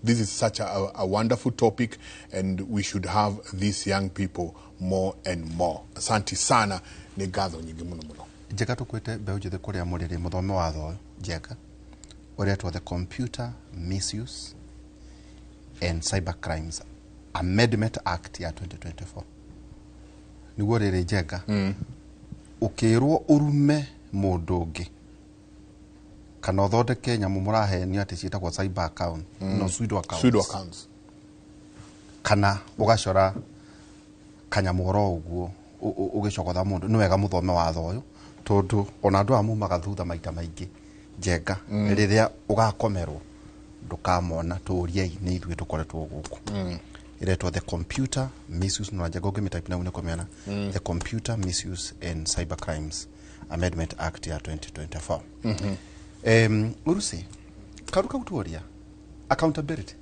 This is such a wonderful topic and we should have these young people more and more. Asante sana, nĩ ngatho nyingĩ mũno mũno. Njega tũkwĩte mbeũ njĩthĩ kũrĩa mũrĩrĩ mũthome watho ũyũ njega ũretwo the Computer Misuse and Cyber Crimes Amendment Act ya 2024. Nĩguo rĩrĩ njenga ũkĩrwo ũrume mũndũ ũngĩ kana ũthondeke nyamũ mũrahenio atĩ ciĩtagwo cyber account, no pseudo accounts. Pseudo accounts. Kana ũgacora kanyamũ oro ũguo ũgĩcogotha mũndũ, nĩ wega mũthome watho ũyũ tondũ ona andũ aya mumaga thutha maita maingĩ njenga, rĩrĩa ũgakomerwo ndũkamona. Tũriei nĩ ithuĩ tũkoretwo gũkũ. Ĩretwo the Computer Misuse na njenga ũngĩmĩtype nau nĩ kũmĩona, the Computer Misuse and Cyber Crimes Amendment Act ya 2024. Urusi karu kau tuoria accountability.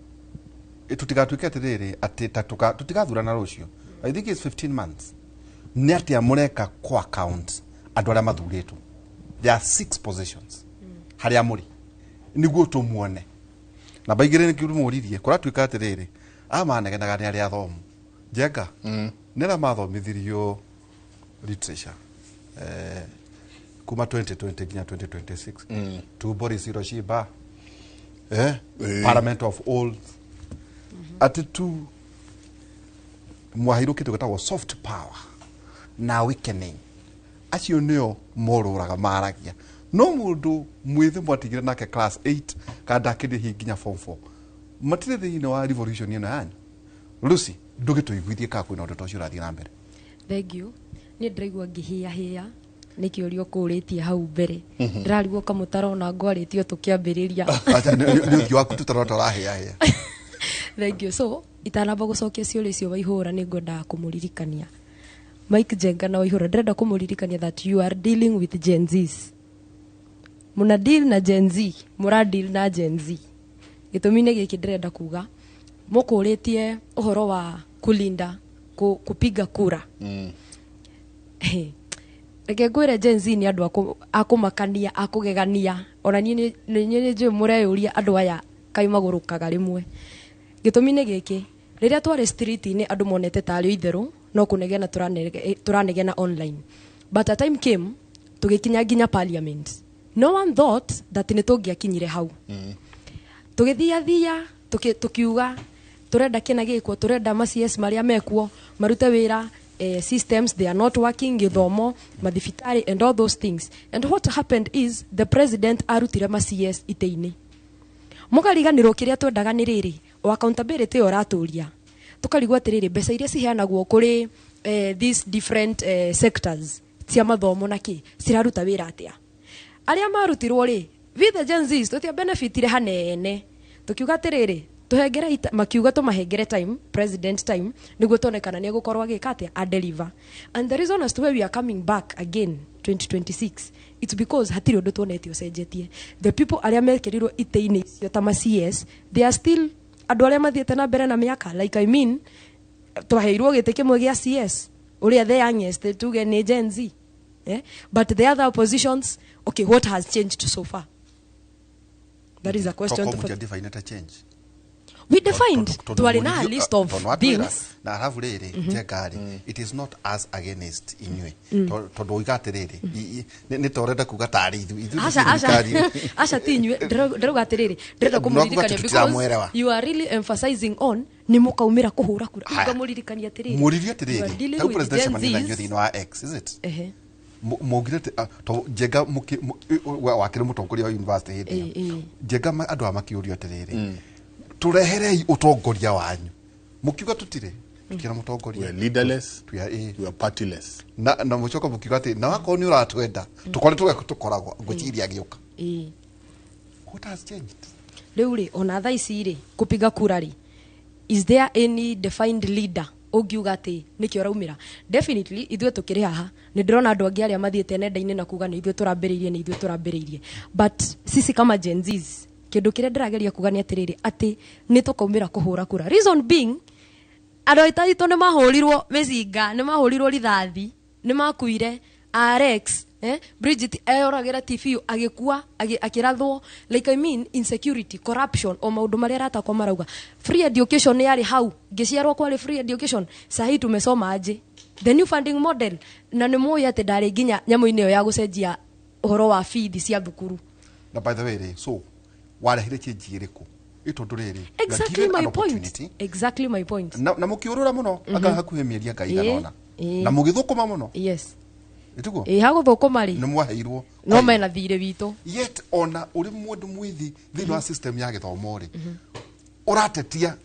Tũtigatuĩke atĩrĩrĩ atĩ ta tũtigathurana rũciũ. I think it's 15 months. Nĩ atĩa mũreka ku account andũ arĩa mathurĩtwo? There are six positions harĩa mũrĩ nĩguo tũmuone. Namba igĩrĩ nĩ kĩmũririe kũratuĩka atĩrĩrĩ aya manegenaga nĩ arĩa athomu njenga, nĩ arĩa mathomithirio literature kuma 2020 nginya 2026, tumbo risiroshiba, parliament of all, atĩ tu mwaheirwo kĩndũ gĩtagwo soft power na weakening. Acio nĩo morũraga maragia, no mũndũ mwĩthĩ mwatigire nake class 8 kana ndakĩrĩ hihi nginya form 4 matirĩ thĩinĩ wa revolution ĩno yanyu. Lucy, ndũgĩtũiguithie kana kwĩna ũndũ ta ũcio ũrathiĩ na mbere? Thank you. Niĩ ndĩraigua ngĩhĩahĩa nĩ kĩũria ũkũrĩtie hau mbere. Ndĩrarigwo kamũtarona ngwarĩtio tũkĩambĩrĩria. Acha, nĩ ũthiũ waku tũtarona ũrahĩahĩa. Thank you. So itanamba gũcokia ciũria icio Waihũra, nĩ ngwendaga kũmũririkania Mike Njenga na Waihũra, ndĩrenda kũmũririkania that you are dealing with Gen Zs. Muna deal na Gen Z, mũra deal na Gen Z. Gĩtũmi-inĩ gĩkĩ ndĩrenda kuga mũkũrĩtie ũhoro wa kulinda kupiga kura. Reke ngwĩre, Gen Z nĩ andũ akũmakania, akũgegania. Ona niĩ nĩ njũĩ mũreyũria andũ aya kaĩ magũrũkaga rĩmwe. Gĩtũmi nĩ gĩkĩ, rĩrĩa twarĩ street-inĩ andũ monete tarĩ itherũ no kũnegena tũranegena online, but a time came tũgĩkinya nginya parliament. No one thought that nĩ tũngĩakinyire hau. Tũgĩthiathia tukiuga turenda kĩna gĩkwo, turenda ma CS marĩa mekuo marute wĩra, systems they are not working, gĩthomo, mathibitarĩ and all those things. And what happened is the president arutire ma CS itĩ-inĩ. Mũkariganĩrwo kĩrĩa twendaga nĩ rĩrĩ o accountability ĩyo ũratũria. Tũkarigwo atĩrĩrĩ, mbeca iria ciheanagwo kũrĩ these different sectors cia mathomo na kĩ ciraruta wĩra atĩa? Arĩa marutirwo rĩ, we the Gen Zs tũtia benefitire hanene. Tukiuga atĩrĩrĩ, Tuhengere makiuga tumahengere time, president time, niguo tuone kana nĩ egũkorwo agĩka atĩa, a deliver. And the reason as to why we are coming back again 2026, it's because hatirĩ ũndũ tuonete ũcenjetie. The people arĩa mekĩrirwo itĩ-inĩ icio ta ma CS, they are still andũ arĩa mathiĩte na mbere na mĩaka. Like, I mean, twaheirwo gĩtĩ kĩmwe gĩa CS, ũrĩa the youngest, tuge nĩ Gen Z, eh? But the other positions, okay, what has changed so far? That is a question Toko to mũtiadefinĩte change. We defined. Tondũ Twarĩ na a list of tondũ watwĩra, things. Na arabu rĩrĩ, Njenga rĩ, it is not us against inyuĩ. Tondũ oiga atĩrĩrĩ, nĩ ta ũrenda kuga tarĩ ithuĩ Aca, aca. thirikari. Aca, ti inyuĩ. Ndĩrauga atĩrĩrĩ, ndĩrenda No kuga kũmũririkania atĩ because tũtiramwelewa. you are really emphasizing on nĩ mũkaumĩra kũhũra kura. Haya. Ngamũririkania atĩrĩrĩ, Mũririe you are atĩrĩrĩ, dealing tarĩu with president Gen cemania na inyuĩ Zs. thĩinĩ wa X, is it? Ehe. Maugire atĩ, tondũ Njenga wakĩrĩ mũtongoria wa university hĩndĩ ĩyo. Njenga andũ aya makĩũrio atĩrĩrĩ, tũreherei ũtongoria wanyu, mũkiuga tũtirĩ tũtirĩ na mũtongoria. We are leaderless. We are, We are partyless. Na mũcoka mũkiuga atĩ na wakorwo nĩ ũratwenda tũkore tũge tũkoragwo ngwĩciria agĩũka. What has changed? Rĩu rĩ, ona thaa ici rĩ, kupiga kura rĩ, is there any defined leader ũngiuga atĩ nĩkĩo ũraumĩra? Definitely ithuĩ tũkĩrĩ haha, nĩ ndĩrona andũ angĩ arĩa mathiĩte nenda-inĩ na kuga nĩ ithuĩ tũrambĩrĩirie, nĩ ithuĩ tũrambĩrĩirie, but sisi kama Gen Zs, kĩndũ kĩrĩa ndĩrageria kuga nĩ atĩrĩrĩ, atĩ nĩ tũkaumĩra kũhũra kura, reason being andũ aitũ aitũ nĩ mahũrirwo mĩcinga, nĩ mahũrirwo rithathi, nĩ makuire. Rx, eh? Bridget eyoragĩra TV agĩkua, akĩrathwo. Like, I mean, insecurity, corruption, o maũndũ marĩa aratakwa marauga. Free education yarĩ hau ngĩciarwo, kwarĩ free education. Sahi tumesoma aje? The new funding model, na nĩ mũĩ atĩ ndarĩ nginya nyamũ-inĩ ĩyo ya gũcenjia ũhoro wa bithi cia thukuru. Na by the way rĩ, so warehire change ĩrĩkũ? Ĩ tondũ rĩrĩ, you are Exactly given my an point. opportunity. Exactly my point. Na mũkĩũrũra mũno anga hakuhĩ mĩeri anga igana ũna, na mũgĩthũkũma mũno. Yes. Ĩtiguo? Ĩ hagũthũkũma rĩ, nĩ mwaheirwo. No mena thirĩ witũ. Yet ona ũrĩ mũndũ mwĩthi thĩinĩ wa system ya gĩthomo rĩ, ũratetia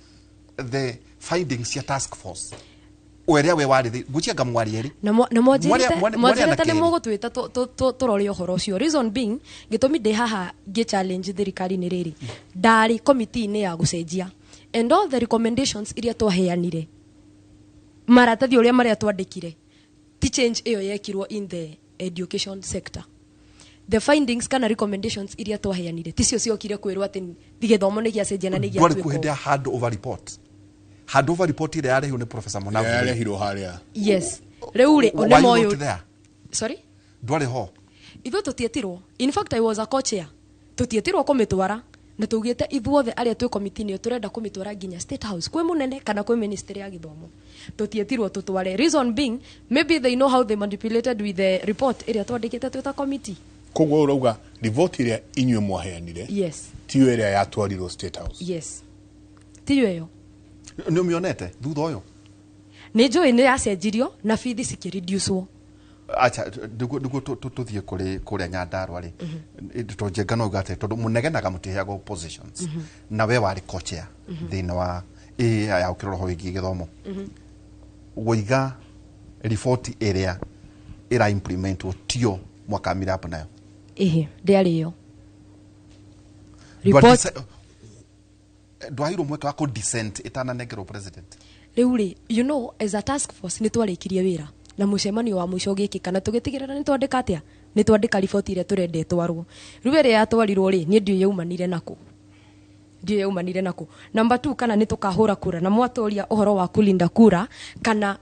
the findings cia task force ũrĩa we warĩ ngwĩciria nga mwarĩ erĩ. Na mwanjĩrĩte Mwarĩ mwanjĩrĩte anake nĩ erĩ. mũgũtwĩta tũrore ũhoro ũcio, reason being gĩtũmi ndĩ haha ngĩ challenge thirikari nĩ rĩrĩ, ndarĩ komiti-inĩ ya gũcenjia, and all the recommendations iria twaheanire, maratathi ũrĩa marĩa twandĩkire, ti change ĩyo yekirwo in the education sector. The findings kana recommendations iria twaheanire ticio ciokire kwĩrwo atĩ gĩthomo nĩ gĩacenjia na nĩ Ndwarĩ kuo hĩndĩ gĩatuĩka. ya hand over report, hand over report ĩrĩa yarehirwo nĩ Professor Munavu. Yarehirwo harĩa. Yes, rĩu rĩ, Were nĩ you moyũ. not there? Sorry? Ndwarĩ ho? Ithuĩ tũtietirwo. In fact, I was a co-chair. Tũtietirwo kũmĩtwara, na tũugĩte ithuothe arĩa twĩ komiti-inĩ ĩyo tũrenda kũmĩtwara nginya State House, kwĩ mũnene kana kwĩ ministry ya gĩthomo. Tũtietirwo tũtware, reason being maybe they know how they manipulated with the report ĩrĩa twandĩkĩte twĩ ta committee. Koguo ũrauga riboti ĩrĩa inyuĩ mwaheanire Yes. tiyo ĩrĩa yatwarirwo State House? Yes, tiyo ĩyo. Nĩ ũmĩonete thutha ũyũ? Nĩ njũĩ nĩ yacenjirio na bithi cikĩreducwo. Acha, nĩguo tũthiĩ kũrĩ kũrĩa Nyandarua rĩ, tondũ Njenga no uga atĩ tondũ mũnegenaga mũtiheagwo positions, na we warĩ co-chair thĩinĩ wa ĩ ya ũkĩrora ũhoro wĩgiĩ gĩthomo, woiga riboti ĩrĩa ĩra implementwo tio mwakamira up nayo. Ĩhĩ, ndĩarĩ ĩyo report. Ndwaheirwo mweke wa kũ dissent ĩtananengerwo president? Rĩu rĩ, you know, as a task force nĩ twarĩkirie wĩra na mũcemanio wa mũico ũgĩkĩka, na tũgĩtigĩrĩra nĩ twandĩka atĩa, nĩ twandĩka riboti ĩrĩa tũrenda ĩtwarwo. Rĩu ĩrĩa yatwarirwo rĩ, niĩ ndiũĩ yaumanire nakũ, ndiũĩ yaumanire nakũ. Number two, kana nĩ tũkahũra kura, na mwatũria ũhoro wa kulinda kura, kana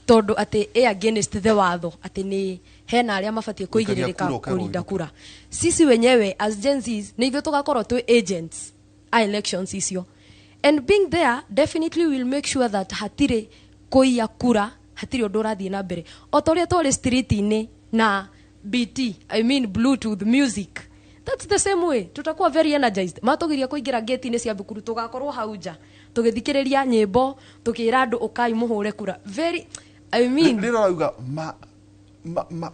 tondũ atĩ ĩ against the watho, atĩ nĩ hena arĩa mabatiĩ Gũikaria kũigĩrĩrĩka kura ũkerwo kũrinda kura. Sisi wenyewe as Gen Zs nĩ ithuĩ tũgakorwo twĩ agents a elections icio, and being there definitely will make sure that hatirĩ kũiya kura, hatirĩ ũndũ ũrathiĩ na mbere o ta ũrĩa twarĩ street-inĩ na BT, I mean Bluetooth music. That's the same way tutakuwa very energized. Matũgiria kũingĩra gate-inĩ cia thukuru, tũgakorwo hau nja tũgĩthikĩrĩria nyĩmbo, tũkĩra andũ ũkai mũhũre kura. Very, I mean, Rĩrĩa ũrauga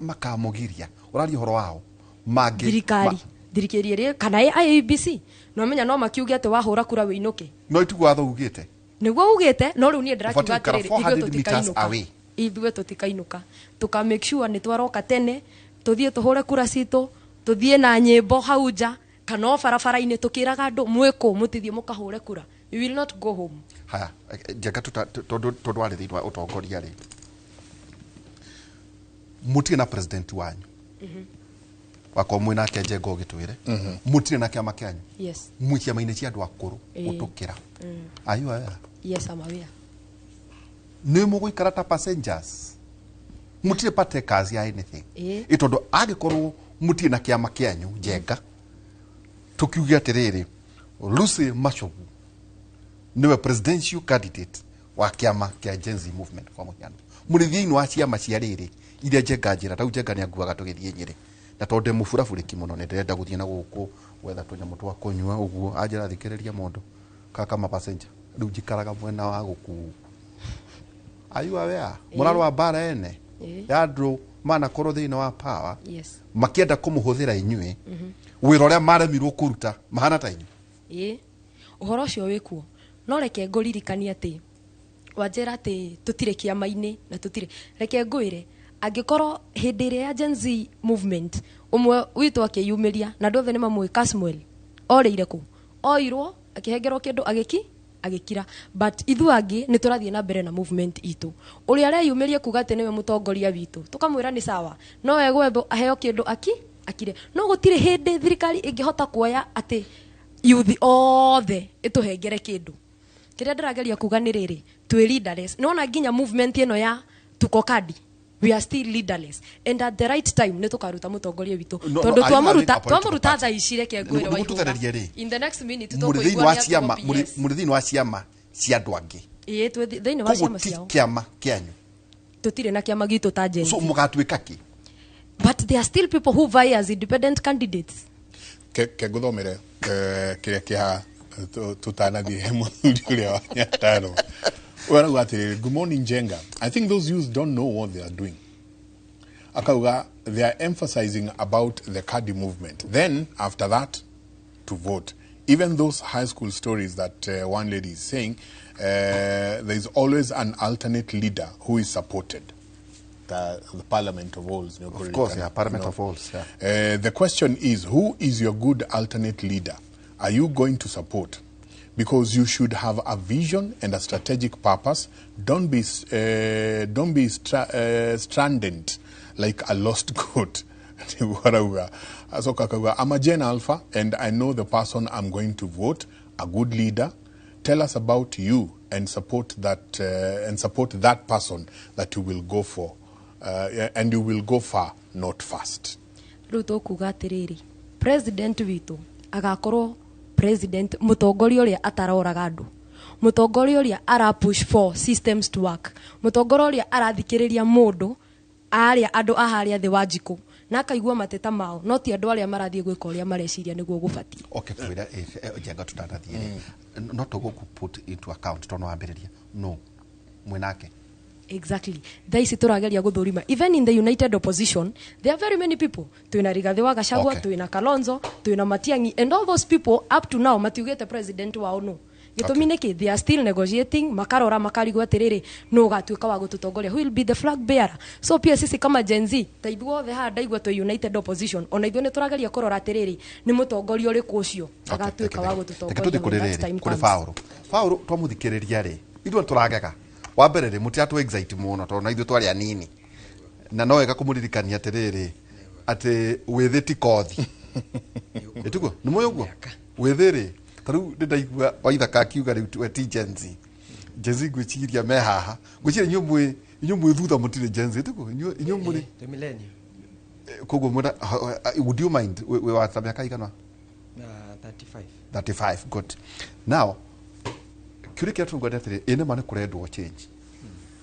makamũgiria, ũraria ũhoro wao mangĩ Thirikari, thirikari ĩrĩa kana IEBC, no menya no makiuge atĩ wahũra kura wĩinũke. No itugu watho ugĩte. Nĩguo ugĩte, no rĩu niĩ ndĩrakiuga Ũbatiĩ gũikara atĩrĩrĩ, ithuĩ 400 meters tũtikainũka. away. Ithuĩ tũtikainũka, tũka make sure nĩ twaroka tene, tũthiĩ tũhũre kura citũ, tũthiĩ na nyĩmbo hau nja kana o barabara-inĩ tũkĩraga andũ mwĩkũ mũtithiĩ mũkahũre kura. We will not go home. Haya, Njenga, tondu warĩ thĩinĩ wa ũtongoria rĩ, mũtirĩ na president wanyu, wakorwo mwĩ nake Njenga ũgĩtwĩre mũtirĩ na kĩama kĩanyu, Yes. mwĩ ciama-inĩ cia andũ akũrũ gũtũkĩra. Are you aware? Yes, I'm aware. Nĩ mũgũikara ta passengers, mũtirĩ partakers ya anything. Ĩ tondũ angĩkorwo mũtirĩ na kĩama kĩanyu, Njenga, tũkiuge atĩrĩrĩ, Lucy Machogu nĩwe presidential candidate wa kĩama kĩa Gen Z movement, kwa mũhiano, mũrĩ thĩinĩ wa ciama cia rĩrĩ iria Njenga njĩra tau Njenga nĩ anguaga tũgĩthiĩ Nyĩrĩ, na tondũ ndĩ mũburabũrĩki mũno nĩ ndĩrenda gũthiĩ na gũkũ gwetha tũnyamũ twa kũnyua ũguo, anjĩra thikĩrĩria mũndũ kaka mapassenger, rĩu njikaraga mwena wa gũkuu. Are you aware? Mũrarũa mbara ene ya andũ manakorwo thĩinĩ wa power, makĩenda kũmũhũthĩra inyuĩ wĩra ũrĩa maremirwo kũruta mahana ta inyuĩ. Ĩĩ, ũhoro ũcio wĩkuo, no reke ngũririkanie atĩ wanjĩra atĩ tũtirĩ kĩama-inĩ na tũtirĩ, reke ngwĩre, angĩkorwo hĩndĩ ĩrĩa ya Gen Z movement ũmwe witũ akĩyumĩria na andũ othe nĩ mamũĩ, Kasmuel orĩire kũ, oirwo akĩhengerwo kĩndũ agĩki agĩkira, but ithuĩ angĩ nĩ tũrathiĩ na mbere na movement itũ. Ũrĩa areyumĩria kuga atĩ nĩwe mũtongoria witũ, tũkamwĩra nĩ sawa, no egwethwo aheo kĩndũ aki akire. No gũtirĩ hĩndĩ thirikari ĩngĩhota kuoya atĩ yuthi othe ĩtũhengere kĩndũ. Kĩrĩa ndĩrageria kuga nĩ rĩrĩ, twĩ leaderless. Nĩwona nginya movement ĩno ya tuko kadi, we are still leaderless, and at the right time nĩ tũkaruta mũtongoria witũ. No, tondũ no, are you having twamuruta a political twamuruta party? thaa ici, reke ngwĩre, Nĩguo Waihũra, tũthererie rĩ, in the next minute mũrĩ thĩinĩ tũkũigua wa nĩ ciama atũgwo PS. mũrĩ thĩinĩ wa ciama cia andũ angĩ. Ĩĩ, twĩ thĩinĩ wa Koguo ciama ti ciao. Kĩama kĩanyu. Tũtirĩ na kĩama gitũ ta Gen So Z. mũgatuĩka kĩ? But there are still people who vie as independent candidates. Ke ngũthomere kĩrĩa kĩa tũtanathiĩ he mũthuri ũrĩa wa Nyandarũa. Ũyũ arauga atĩrĩrĩ, "Good morning, Njenga. I think those youths don't know what they are doing." Akauga they are emphasizing about the Kadi movement, then after that to vote. Even those high school stories that one lady is saying, there is always an alternate leader who is supported. The Parliament of Wolves. Of course, yeah, Parliament of Wolves, yeah. The question is, who is your good alternate leader? Are you going to support? Because you should have a vision and a strategic purpose. Don't be stranded like a lost goat. Warauga. Acoka akauga, "I'm a Gen Alpha and I know the person I'm going to vote, a good leader. Tell us about you and support that person that you will go for. And you will go far, not fast." Rĩu tũkuga atĩrĩrĩ, president witũ agakorwo president mũtongoria ũrĩa ataroraga andũ, mũtongoria ũrĩa ara push for systems to work, mũtongoria ũrĩa arathikĩrĩria mũndũ arĩa andũ a harĩa thĩ wa njikũ na akaigua mateta mao, no ti andũ arĩa marathiĩ gwĩka ũrĩa mareciria nĩguo gũbatiĩ. Okay, twĩre Njenga tũtanathiĩ rĩ, no tũgũkũ put into account tondũ wambĩrĩria no mwĩnake. Exactly, thaa ici tũrageria gũthũrima. Even in the united opposition there are very many people. Twĩna Rigathĩ wa Gachagua, twĩna Kalonzo, twĩna Matiang'i, and all those people up to now matiugĩte president wao no. Gĩtũmi nĩkĩ? They are still negotiating, makarora makarigwo atĩrĩrĩ, no ũgatuĩka wa gũtũtongoria, who will be the flag bearer? So pia sisi kama Gen Z, ta ithuothe haha ndaigua twĩ united opposition, ona ithuĩ nĩ tũrageria kũrora atĩrĩrĩ, nĩ mũtongoria ũrĩkũ ũcio agatuĩka wa Reke gũtũtongoria tũthiĩ kũrĩ when that rĩrĩ time kũrĩ comes. Paũlũ. Paũlũ, twamũthikĩrĩria rĩ, ithuĩ tũragega wa mbere rĩ, mũtiratũ excite mũno tondũ na ithuĩ twarĩ anini, na no wega kũmũririkania atĩrĩrĩ, atĩ wĩthĩ ti kothi ĩtiguo nĩ mũĩ ũguo wĩthĩ rĩ, ta rĩu nĩ ndaigua Waithaka akiuga rĩu we ti Gen Z. Gen Z ngwĩciria me haha, ngwĩciria inyuĩ mwĩ thutha, mũtirĩ Gen Z, ĩtiguo inyuĩ mũrĩ Twĩ millennial. Koguo mwena, would you mind, wĩ wa ta mĩaka igana? 35. 35, good. Now kĩũria kĩrĩa tũrauga nĩ atĩrĩ, ĩ nĩma nĩ kũrendwo change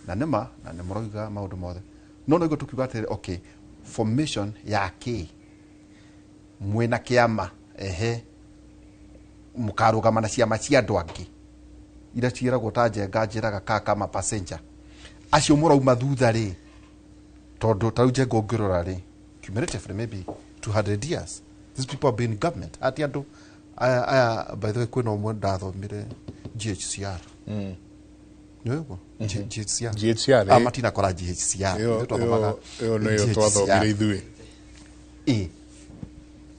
na nĩma na nĩ mũrauga maũndũ mothe, no noiguo tũkiuga atĩrĩ, okay, formation ya kĩ mwĩna kĩama, ehe, mũkarũgama na ciama cia andũ angĩ iria ciĩragwo ta Njenga njĩraga ka kama passenger acio mũrauma thutha rĩ, tondũ ta rĩu Njenga ũngĩrora rĩ, cumulatively maybe 200 years these people have been in government, ati andũ aya. By the way, kwĩna ũmwe ndathomire GHCR, nĩ ũguo GHCR. GHCR, Ah, eh. matinakora GHCR. Ĩyo Ithuĩ twathomaga ĩyo nĩyo GHCR. twathomire ithuĩ. Ĩ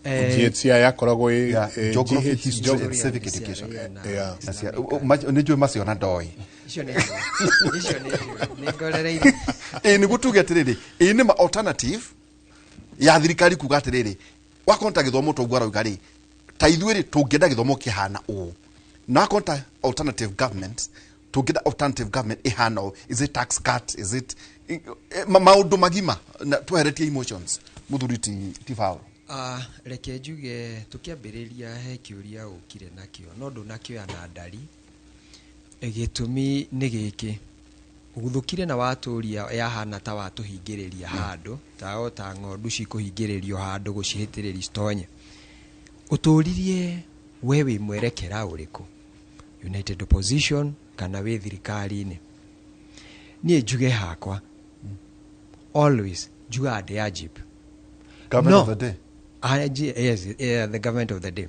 GHCI yakoragwo ĩ Yeah, geography, GH history and civic education. Yeah. Nä njå macio na ndoä Icio nĩ njũĩ. Icio nĩ njũĩ. Nĩ ngorereire. Ä nä guo tuge atä rä rä ä nä ma alternative ya thirikari kuga atä rä rä wakorwo ta gä thomo toguo arauga rä ta ithuä rä tå ngä enda gä thomo kä hana å na wakorwo ta alternative government tå ngä enda alternative government ä hana å, is it tax cut, is it maå ndå magima na tweheretie emotions muthuri ti Paul? Ah, reke njuge tũkĩambĩrĩria he kĩũria ũkire nakĩo no ndũnakĩoya na ndari. Gĩtũmi nĩ gĩkĩ, ũguthũkire na watũria yahana ta watũhingĩrĩria handũ ta o ta ng'ondu cikũhingĩrĩrio handũ gũcihĩtĩrĩria citonye. Ũtũririe we wĩ mwerekera ũrĩkũ, United Opposition kana wĩ thirikari-inĩ? Niĩ njuge hakwa, always njugaga ndĩ Ajib. Government No. of the day. Yes, yeah, the government of the day.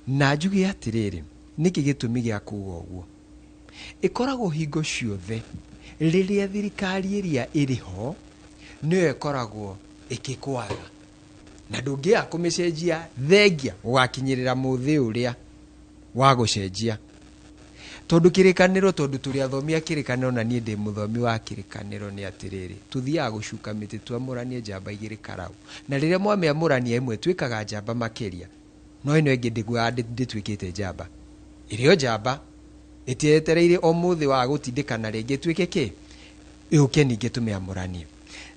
Na njuge atĩrĩrĩ, nĩkĩ gĩtũmi gĩa kuga ũguo? Ĩkoragwo hingo ciothe rĩrĩa thirikari ĩrĩa ĩrĩ ho nĩyo ĩkoragwo ĩkĩkwaga na ndũngĩaga kũmĩcenjia thengia gũgakinyĩrĩra mũthĩ ũrĩa wa gũcenjia, tondũ kĩrĩkanĩro, tondũ tũrĩ athomi a kĩrĩkanĩro na niĩ ndĩ mũthomi wa kĩrĩkanĩro, nĩ atĩrĩrĩ, tũthiaga gũcuka mĩtĩ twamũranie njamba igĩrĩ karau, na rĩrĩa mwamĩamũrania ĩmwe tuĩkaga njamba makĩria, no ĩno ĩngĩ ndĩguaga ndĩtuĩkĩte njamba, ĩrĩ o njamba ĩtietereire o mũthĩ wa gũtindĩkana rĩngĩ ĩtuĩke kĩ yũke ningĩ tũmĩamũranie.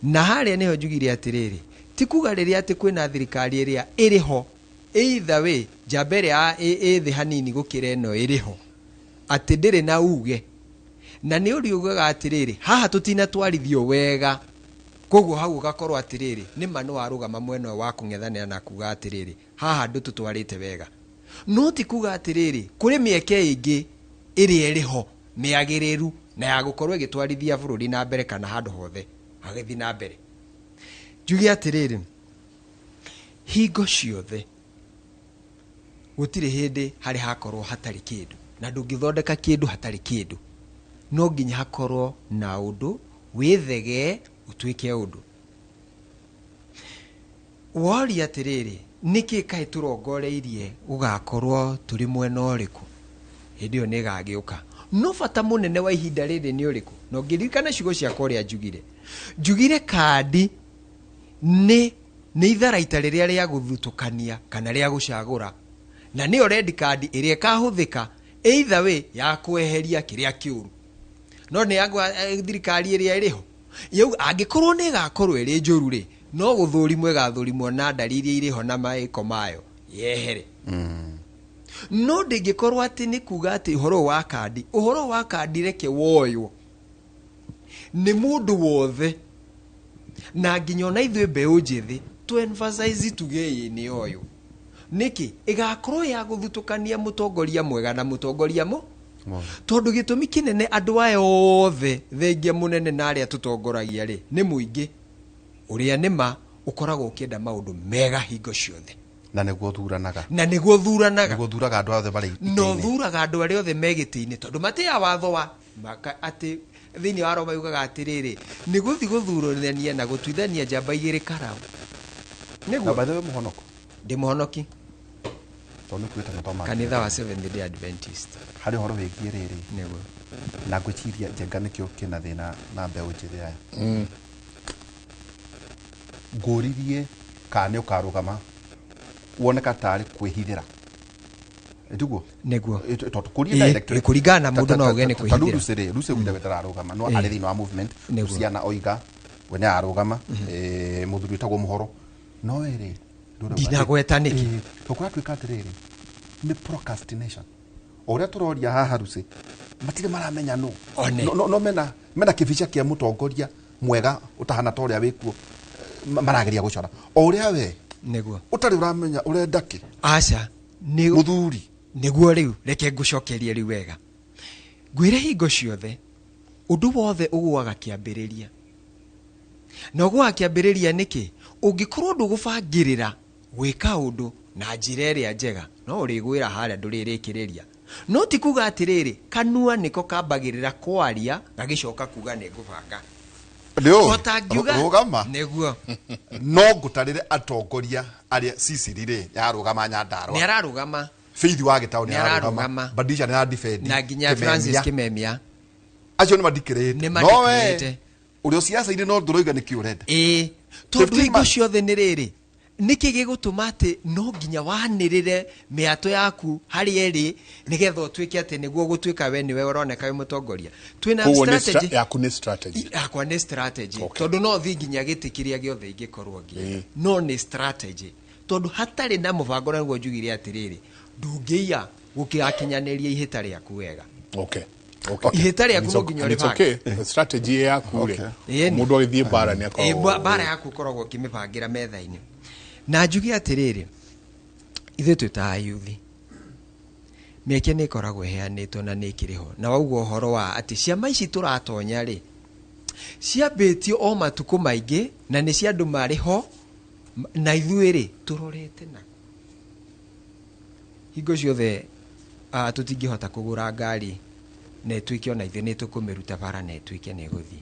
Na harĩa nĩho njugire atĩrĩrĩ, ti kuga rĩrĩa atĩ kwĩna thirikari ĩrĩa ĩrĩ ho either way njamba ĩrĩa ĩ thĩ hanini gũkĩra ĩno ĩrĩ ho atĩ ndĩrĩ na uge, na nĩ ũriugaga atĩrĩrĩ, haha tũtinatwarithio wega, koguo hau ũgakorwo atĩrĩrĩ nĩ ma nĩ warũgama mwena ũyũ wa kũng'ethanĩra na kuga atĩrĩrĩ, haha ndũtũtwarĩte wega. No ti kuga atĩrĩrĩ kũrĩ mĩeke ĩngĩ ĩrĩa ĩrĩ ho mĩagĩrĩru na ya gũkorwo ĩgĩtwarithia bũrũri na mbere kana handũ hothe hagĩthiĩ na mbere. Njuge atĩrĩrĩ, hingo ciothe gũtirĩ hĩndĩ harĩ hakorwo hatarĩ kĩndũ, na ndũngĩthondeka kĩndũ hatarĩ kĩndũ, no nginya hakorwo na ũndũ wĩthegee ũtuĩke ũndũ. Woria atĩrĩrĩ, nĩkĩ kaĩ tũrongoreirie gũgakorwo tũrĩ mwena ũrĩkũ? Hĩndĩ ĩyo nĩ ĩgagĩũka. No bata mũnene wa ihinda rĩrĩ nĩ ũrĩkũ? Na ũngĩririkana ciugo ciakwa ũrĩa njugire, njugire kandi nĩ itharaita rĩrĩa rĩa gũthutũkania kana rĩa gũcagũra, na nĩyo red card ĩrĩa ĩkahũthĩka either way ya kweheria kĩrĩa kĩũru. No nĩ yagwa thirikari ĩrĩa ĩrĩ ho yau, angĩkorwo nĩ ĩgakorwo ĩrĩ njũru rĩ, no gũthũrimwo ĩgathũrimwo na ndari iria irĩ ho na maĩko mayo yehere. No ndĩngĩkorwo atĩ nĩ kuga atĩ ũhoro wa kandi, ũhoro wa kandi reke woywo nĩ mũndũ wothe, na nginya ona ithuĩ mbeũ njĩthĩ tu emphasize tuge ĩĩ nĩ ũyũ. Nĩkĩ ĩgakorwo ya gũthutũkania mũtongoria mwega na mũtongoria mũ tondũ gĩtũmi kĩnene andũ aya othe thengia mũnene na arĩa tũtongoragia rĩ nĩ mũingĩ ũrĩa nĩma ũkoragwo ũkĩenda maũndũ mega hingo ciothe, na nĩguo thuranaga, na nĩguo thuranaga, nĩguo thuraga andũ othe marĩ no itĩ-inĩ. Thuraga andũ arĩa othe me gĩtĩ-inĩ tondũ matĩa watho wa atĩ thĩinĩ wa Roma yugaga atĩrĩrĩ, nĩ gũthiĩ gũthurania na gũtuithania njamba igĩrĩ karau. Nĩguo. Na by the way, mũhonoko? Ndĩ mũhonoki. Tondũ nĩ kuĩte mathomo. Kanitha wa Seventh Day Adventist. Harĩ ũhoro wĩgiĩ rĩrĩ. Nĩguo. Na ngwĩciria Njenga nĩkĩo kĩna thĩna na mbeũ njĩthĩ aya. Ngũririe kana nĩ ũkarũgama woneka tarĩ kwĩhithĩra, tiguo? Nĩguo. Tondũ kũria direct Kũringana na mũndũ no uge nĩ ta rĩu kwĩhithĩra. Lucy rĩ, Lucy oigire we ndararũgama no arĩ thĩinĩ wa movement. Luciana oiga we nĩ ararũgama, mũthuri wĩtagwo Mũhoro no we rĩ ndũrauga. Ndinagweta nĩkĩ? Tondũ kũratuĩka atĩrĩrĩ, nĩ procrastination o ũrĩa tũroria haha. Lucy matirĩ maramenya nũ. One. No mena kĩbica kĩa mũtongoria mwega ũtahana ta ũrĩa wĩkuo, marageria gũcora o ũrĩa we ũtarĩ ũramenya ũrenda kĩ. Aca nĩ mũthuri. Nĩguo rĩu reke ngũcokerie rĩu wega, ngwĩre hingo ciothe ũndũ wothe ũgũaga kĩambĩrĩria, na ũgũaga kĩambĩrĩria nĩkĩ? Ũngĩkorwo ndũgũbangĩrĩra gwĩka ũndũ na njĩra ĩrĩa njega, no ũrĩgwĩra harĩa ndũrĩrĩkĩrĩria. No ti kuga atĩrĩrĩ, kanua nĩko kambagĩrĩra kwaria gagĩcoka kuga nĩ ngũbanga. Otangiuga rugama niguo no ngutarire atongoria aria Sicily ri yarugama Nyandarua ni ararugama Faith wa Gitau ni ararugama Badisha ni aradefend na nginya Francis Kimemia acio ni madikirite no we urio siasa-inĩ no ndũroiga nĩkĩ ũrenda ĩĩ tondũ hingo ciothe nĩ rĩrĩ nĩkĩ gĩgũtũma atĩ no nginya wanĩrĩre mĩatũ yaku harĩa ĩrĩ nĩgetha ũtuĩke atĩ nĩguo gũtuĩka we nĩwe ũroneka wĩ mũtongoria twĩna strategy yaku nĩ strategy yakwa nĩ strategy tondũ no thiĩ nginya gĩtĩ kĩrĩa gĩothe ingĩkorwo ngĩenda no nĩ strategy tondũ hatarĩ na mũbango naguo njugire atĩrĩrĩ ndũngĩiya gũkĩakinyanĩria ihĩta rĩaku wega. Okay. Ihĩta rĩaku no nginya ũrĩbange. Okay. Strategy yaku rĩ mũndũ agĩthiĩ mbara nĩ akoragwo mbara yaku ũkoragwo ũkĩmĩbangĩra metha-inĩ. Na njuge atĩrĩrĩ ithuĩ twĩ ta ayuthi mĩeke nĩ ĩkoragwo ĩheanĩtwo na nĩ ĩkĩrĩ ho na waugua ũhoro wa atĩ ciama ici tũratonya rĩ ciambĩtio o matukũ maingĩ na nĩ cia andũ marĩ ho na ithuĩ rĩ tũrorete na hingo ciothe tũtingĩhota kũgũra ngari na ĩtuĩke ona ithuĩ nĩ tũkũmĩruta bara na ĩtuĩke nĩ ĩgũthiĩ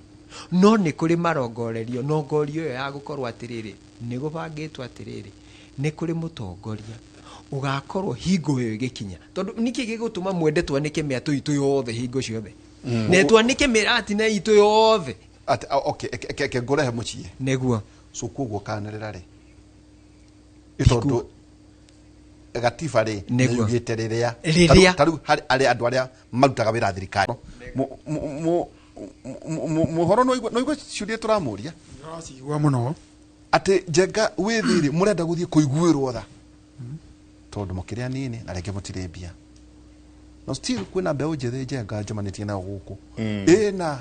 no nĩ kũrĩ marongorerio no ngorio ĩyo ya gũkorwo atĩrĩrĩ nĩ gũbangĩtwo atĩrĩrĩ nĩ kũrĩ mũtongoria ũgakorwo hingo ĩyo ĩgĩkinya tondũ nĩkĩ gĩgũtũma mwende twanĩke mĩatũ itũ yothe hingo ciothe na twanĩke mĩratina itũ yothe atĩ okay ke ngũrehe mũciĩ nĩguo so koguo kanĩrĩra rĩ tondũ gatiba rĩ nĩyugĩte rĩrĩa tarĩu harĩ andũ arĩa marutaga wĩra thirikari mũhoro no igua ciũria tũramũria ndĩracigua mũno atĩ Njenga wĩ thĩrĩ mũrenda gũthiĩ kũiguĩrwo tha tondũ mũkĩrĩ anini na rĩngĩ mũtirĩ mbia no still kwĩna mbeũ njĩthĩ Njenga njemanĩtie nayo gũkũ ĩna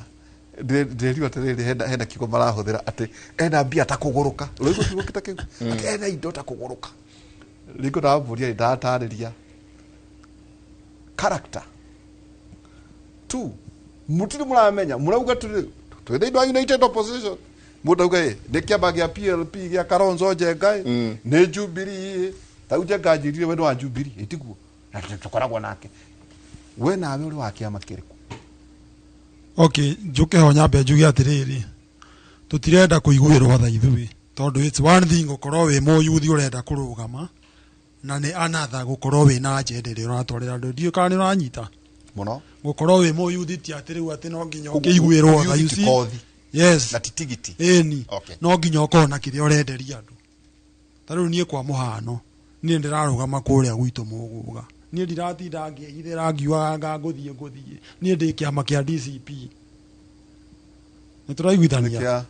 ndĩreriwa atĩrĩrĩ hena kiugo marahũthĩra atĩ ena mbia ta kũgũrũka ũraigua kiugo ta kĩu atĩ ena indo ta kũgũrũka rĩngĩ ndamũria ndatarĩria character two mũtirĩ mũramenya mũrauga twĩ thĩinĩ wa United Opposition mũndũ auga ĩ nĩ kĩama gĩa PLP gĩa Kalonzo Njenga ĩ nĩ Jubilee tau Njenga anjĩrire we nĩ wa Jubilee ĩtiguo na tũkoragwo nake we nawe ũrĩ wa kĩama kĩrĩkũ? Okay, njũke ho nyambe njuge atĩrĩrĩ tũtirenda kũiguĩrwo tha ithuĩ tondũ it's one thing gũkorwo wĩ mũyuthi ũrenda kũrũgama na nĩ another gũkorwo wĩ na agenda ĩrĩa ũratwarĩra andũ ndiũĩ kana nĩ ũranyita mũno gũkorwo wĩ mũyuthi ti atĩ rĩu atĩ no nginya ũkĩiguĩrwo tha you see yes na titigiti ĩni no nginya ũkorwo na kĩrĩa ũrenderia andũ ta rĩu niĩ kwa mũhano niĩ ndĩrarũgama kũrĩa gwitũ Mũgũga niĩ ndiratinda ngĩhithĩra ngiugaga ngũthiĩ niĩ ndĩ kĩama kĩa DCP nĩ tũraiguithania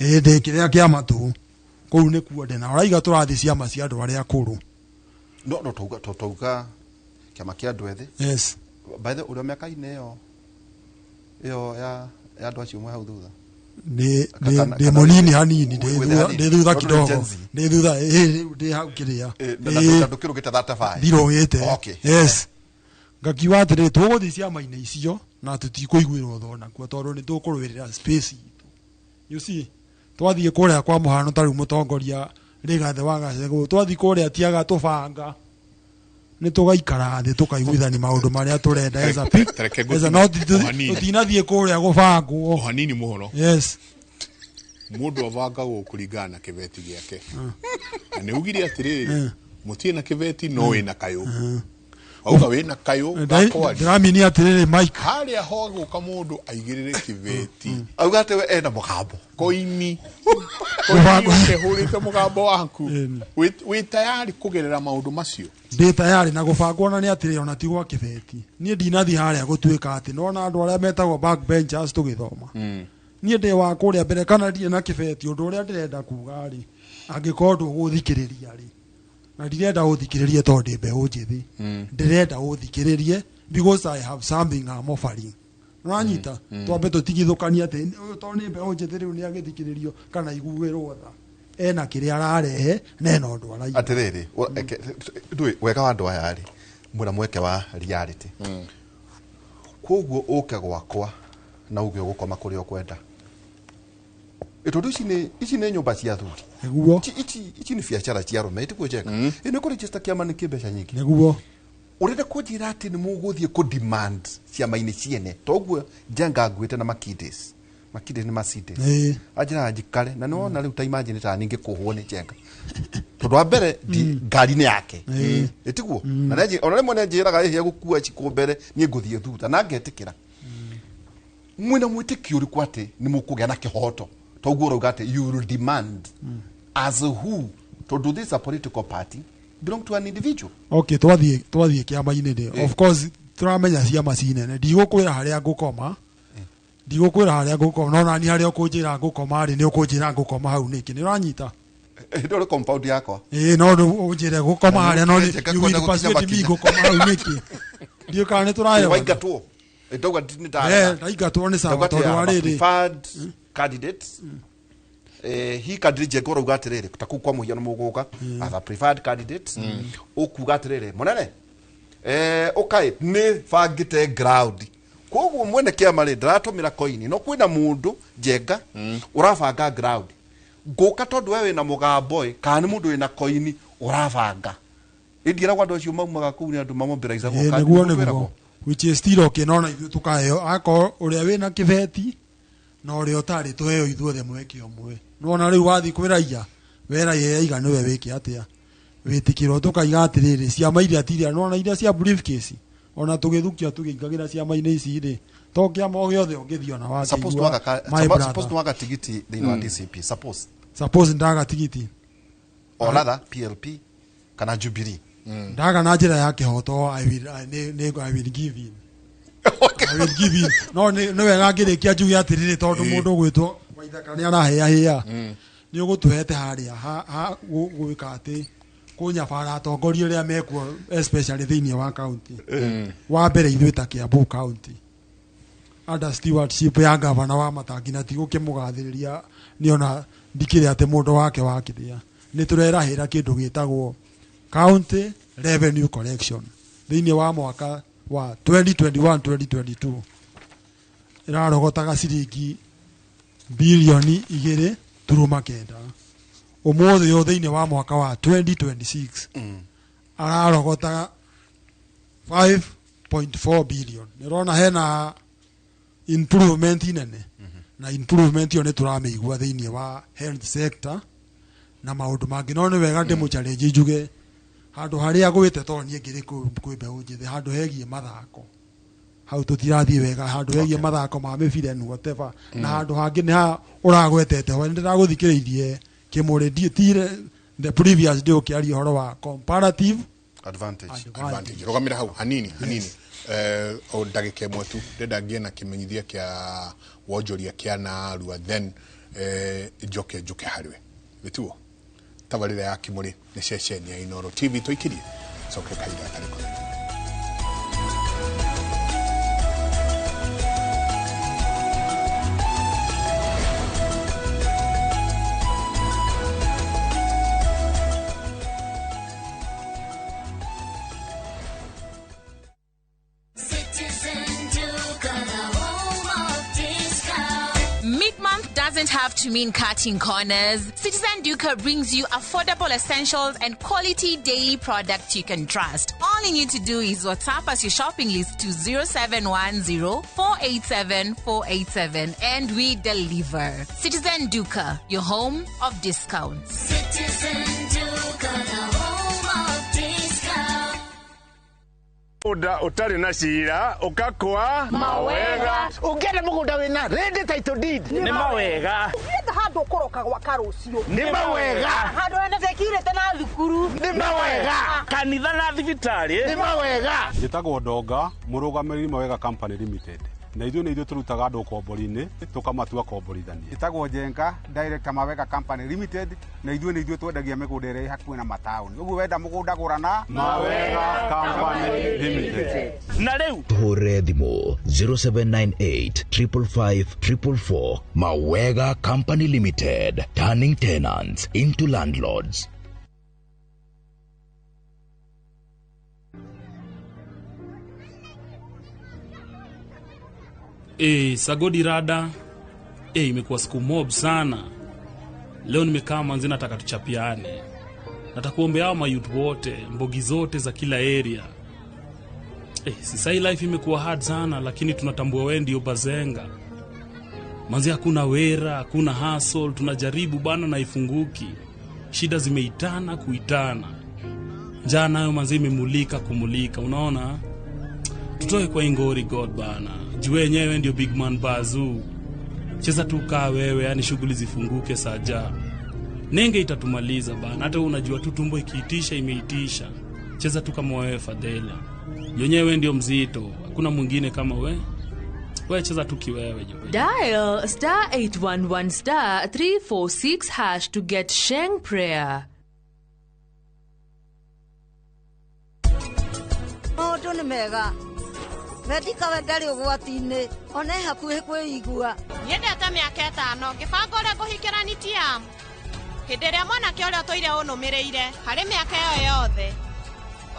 ĩĩ ndĩ kĩrĩa kĩama tũ kũu nĩkuo ndĩ na ũraiga tũrathiĩ ciama cia andũ arĩa akũrũ no tauga kĩama kĩa andũ ethĩ yes by the ũrĩa mĩaka-inĩ ĩyo ya andũ acio mwe hau thutha ndĩ mũnini hanini ndĩ thutha kidogo ndĩ thutha rĩu ndĩ hau kĩrĩa ndũkĩrũgĩte 35 ndirũgĩte yes ngakiuga atĩrĩrĩ tũgũthiĩ ciama-inĩ icio na tũtikũiguĩrwo tha onakuo tondũ nĩ tũkũrũĩrĩra space itũ you see twathiĩ kũrĩa kwa mũhano ta rĩu mũtongoria Rigathĩ wa Gachagua twathiĩ kũrĩa tiaga tũbanga nĩ tũgaikara thĩ tũkaiguithania maũndũ marĩa tũrenda as a as a no tũtinathiĩ kũrĩa gũbangwo hanini mũhoro yes mũndũ abangagwo kũringana na kĩbeti gĩake na nĩ ugire atĩrĩrĩ mũtirĩ na kĩbeti no wĩna kayũ auga wĩna kayũ ndĩramini atĩrĩrĩ Mike harĩa hagũka mũndũ aigĩrĩre kĩbeti auga atĩ we ena mũgambo koini ũkĩhũrĩte mũgambo waku wĩ tayari kũgerera maũndũ macio ndĩ tayari na gũbangwo na nĩ atĩrĩ ona ti gwa kĩbeti niĩ ndinathiĩ harĩa gũtuĩka atĩ nona andũ arĩa metagwo backbenchers tũgĩthoma niĩ ndĩ wa kũrĩa mbere kana ndirĩ na kĩbeti ũndũ ũrĩa ndĩrenda kuga rĩ angĩkorwo ndũgũthikĩrĩria rĩ na ndirenda ũthikĩrĩrie tondũ ndĩ mbeũ njĩthĩ ndĩrenda ũthikĩrĩrie because I have something I'm offering ũranyita twambe tũtigithũkanie atĩ tondũ nĩ mbeũ njĩthĩ rĩu nĩ agĩthikĩrĩrio kana iguĩrwo tha ena kĩrĩa ararehe na ena ũndũ araiga atĩrĩrĩ ndũĩ wega wa andũ aya rĩ mwĩna mweke wa reality koguo ũke gwakwa na uge ũgũkoma kũrĩa ũkwenda tondũ ici nĩ nyũmba cia athuri nĩguo ici nĩ biacara cia arũme ĩtiguo Njenga ĩ nĩ kũregister kĩama nĩ kĩ mbeca nyingĩ nĩguo ũrenda kũnjĩra atĩ nĩ mũgũthiĩ kũ demand ciama-inĩ ciene toguo Njenga nguĩte na Makindis Makinde nĩ Mercedes. Ĩĩ. Anjĩraga njikare na nĩwona rĩu ta imagine ta ningĩ kũhwo nĩ Njenga, tondũ wa mbere ngari nĩ yake. Ĩĩ. Ĩtiguo na ona rĩmwe nĩanjĩraga ĩhĩa gũkua cikũ mbere, niĩ ngũthiĩ thutha na ngetĩkĩra. Mwĩna mwĩtĩkio ũrĩkũ atĩ nĩ mũkũgĩa na kĩhoto? Toguo ũrauga atĩ you will demand as who? Tondũ this is a political party belong to an individual. Okay, twathiĩ kĩama-inĩ rĩ, of course tũramenya ciama ci nene. Ndigũkwĩra harĩa ngũkoma, ndigũkwĩra harĩa ngũkoma, no nani harĩa ũkũnjĩra ngũkoma rĩ, nĩ ũkũnjĩra ngũkoma hau nĩkĩ? Nĩ ũranyita? Ndore compound yakwa. Ĩĩ, no rĩu ũnjĩre gũkoma Na harĩa no nĩ Njenga you kwenda will gũkinya persuade me makinya. ngũkoma hau nĩkĩ? Ndiũ kana nĩ tũraheana. Waingatwo, ndauga nĩ ndarega. Ndaingatwo nĩ sawa. Ndauga atĩ Tondũ wa I'm a rĩrĩ, preferred candidate. Hi candidate Njenga ũrauga atĩrĩrĩ, ta kũu kwa mũhiano mũgũka as a preferred candidate, ũkuga atĩrĩrĩ, mũnene, ũkaĩ nĩ bangĩte ground, koguo mwene kĩama rĩ ndaratũmĩra koini, no kwĩna mũndũ Njenga ũrabanga ground ngũka, tondũ we wĩna mũgambo ĩ, kana nĩ mũndũ wĩna koini ũrabanga ĩndiĩragwo andũ acio maumaga kũu nĩ andũ mamobilizagwo. Ĩĩ, nĩguo nĩguo, which is still okay, no na ithuĩ tũkaheo akorwo ũrĩa wĩna kĩbeti na ũrĩa ũtarĩ tũheo ithuothe mweke ũmwe. Nĩwona rĩu wathiĩ kwĩ raia, we raia yaiga nĩwe wĩke atĩa wĩtĩkĩrwo. Tũkaiga atĩrĩrĩ, ciama iria tiria nĩwona iria cia briefcase, ona tũgĩthukia tũgĩingagĩra ciama-inĩ ici rĩ, to kĩama o gĩothe ũngĩthiĩ ona Suppose wakĩigua nwaga my suppose brother. nwaga tigiti thĩinĩ wa DCP, suppose. Suppose ndaga tigiti. Or rather PLP kana Jubilee. Ndaga na njĩra ya kĩhoto, I will, I, nĩ, nĩ, I will give in. I will give in. No nĩ wega ngĩrĩkia njuge atĩrĩrĩ, tondũ mũndũ ũgwĩtwo Waithaka nĩ arahĩahĩa, nĩ ũgũtũhete harĩa ha gwĩka atĩ kũnyabara atongoria arĩa mekuo, especially thĩinĩ wa county. Wa mbere, ithuĩ ta Kiambu County under stewardship ya gavana wa Matangi, na tigũkĩmũgathĩrĩria nĩona ndikĩrĩ atĩ mũndũ wake wakĩrĩa, nĩ tũrerahĩra kĩndũ gĩtagwo county revenue collection thĩinĩ wa mwaka wa 2021 2022 ĩrarogotaga ciringi bilioni 2.9. Ũmũthĩ ũyũ thĩinĩ wa mwaka wa 2026 ararogotaga 5.4 billion. Nĩ ũrona hena improvement nene, na improvement ĩyo nĩ tũramĩigua thĩinĩ wa health sector na maũndũ mangĩ. No nĩ wega ndĩmũ-challenge njuge handũ harĩa gwĩte, tondũ niĩ ngĩrĩ kwĩ mbeũ njĩthĩ, handũ hegiĩ mathako hau tũtirathiĩ wega, handũ hegiĩ mathako ma mĩbira and whatever. Na handũ hangĩ nĩ ha ũragwetete ho, nĩ ndĩragũthikĩrĩirie kĩmũrĩ tire the previous day ũkĩaria ũhoro wa comparative advantage. Advantage. Rũgamĩra hau hanini hanini, o ndagĩka ĩmwe tu, ndĩrenda ngĩe na kĩmenyithia kĩa wonjoria kĩa Narua, then njoke njũke harĩwe gĩtuo. Tabarĩra ya Kĩmũrĩ nĩ ceceni ya Inooro TV, tũikirie coke kahinda gatarĩ kũraihu. Citizen Duka, the home of discount. Mid-month doesn't have to mean cutting corners. Citizen Duka brings you affordable essentials and quality daily products you can trust. All you need to do is WhatsApp us your shopping list to 0710 487 487 and we deliver. Citizen Duka, your home of discounts. Citizen Duka, the home of discount. Mũgũnda ũtarĩ na cira ũkakwa. Mawega. Ũngĩenda mũgũnda wĩna ready title deed. Nĩ mawega. Ũngĩenda handũ ũkũroka gwaka rũciũ. Nĩ mawega. Handũ hena security na thukuru. Nĩ mawega. Kanitha na thibitarĩ. Nĩ mawega. Njĩtagwo Ndonga, mũrũgamĩrĩri Mawega Company Limited, na ithuĩ nĩ ithuĩ tũrutaga andũ ũkombori-inĩ tũkamatua komborithania. Njĩtagwo Njenga, director Mawega Company Limited, na ithuĩ nĩ ithuĩ twendagia mĩgũnda ĩrĩa ĩ hakuhĩ na mataũni, ũguo wenda mũgũnda gũra na Mawega Company Limited. Na rĩu Tũhũrĩre thimũ 0798 555 444. Mawega Company Limited, turning tenants into landlords. Sagodi rada. Imekuwa siku mob sana. Leo nimekaa manzi, nataka tuchapiane. Nataka kuombea hao mayouth wote, mbogi zote za kila area. Sasa hii life imekuwa hard sana, lakini tunatambua wewe ndio bazenga. Manzi hakuna wera, hakuna hustle, tunajaribu bana na ifunguki. Shida zimeitana kuitana. Njaa nayo manzi imemulika kumulika, unaona? Tutoe kwa ingori God bana. Juu wenyewe ndio big man bazoo. Cheza tu kaa wewe, yani shughuli zifunguke saja. Nenge itatumaliza bana, hata unajua tu tumbo ikiitisha imeitisha. Cheza tu kama wewe Fadhela. Yenyewe ndio mzito, hakuna mwingine kama we. Wewe cheza tu kiwewe jo. Dial *811 *346# to get Sheng Prayer. Maũndũ nĩ mega Medika we ndarĩ ũgwati-inĩ ona e hakuhĩ kwĩigua. Nyendete mĩaka 5 ngĩbanga ũrĩa ngũhikĩra Nitiam. Hĩndĩ ĩrĩa mwanake ũrĩa ũtũire ũnũmĩrĩire harĩ mĩaka ĩyo yothe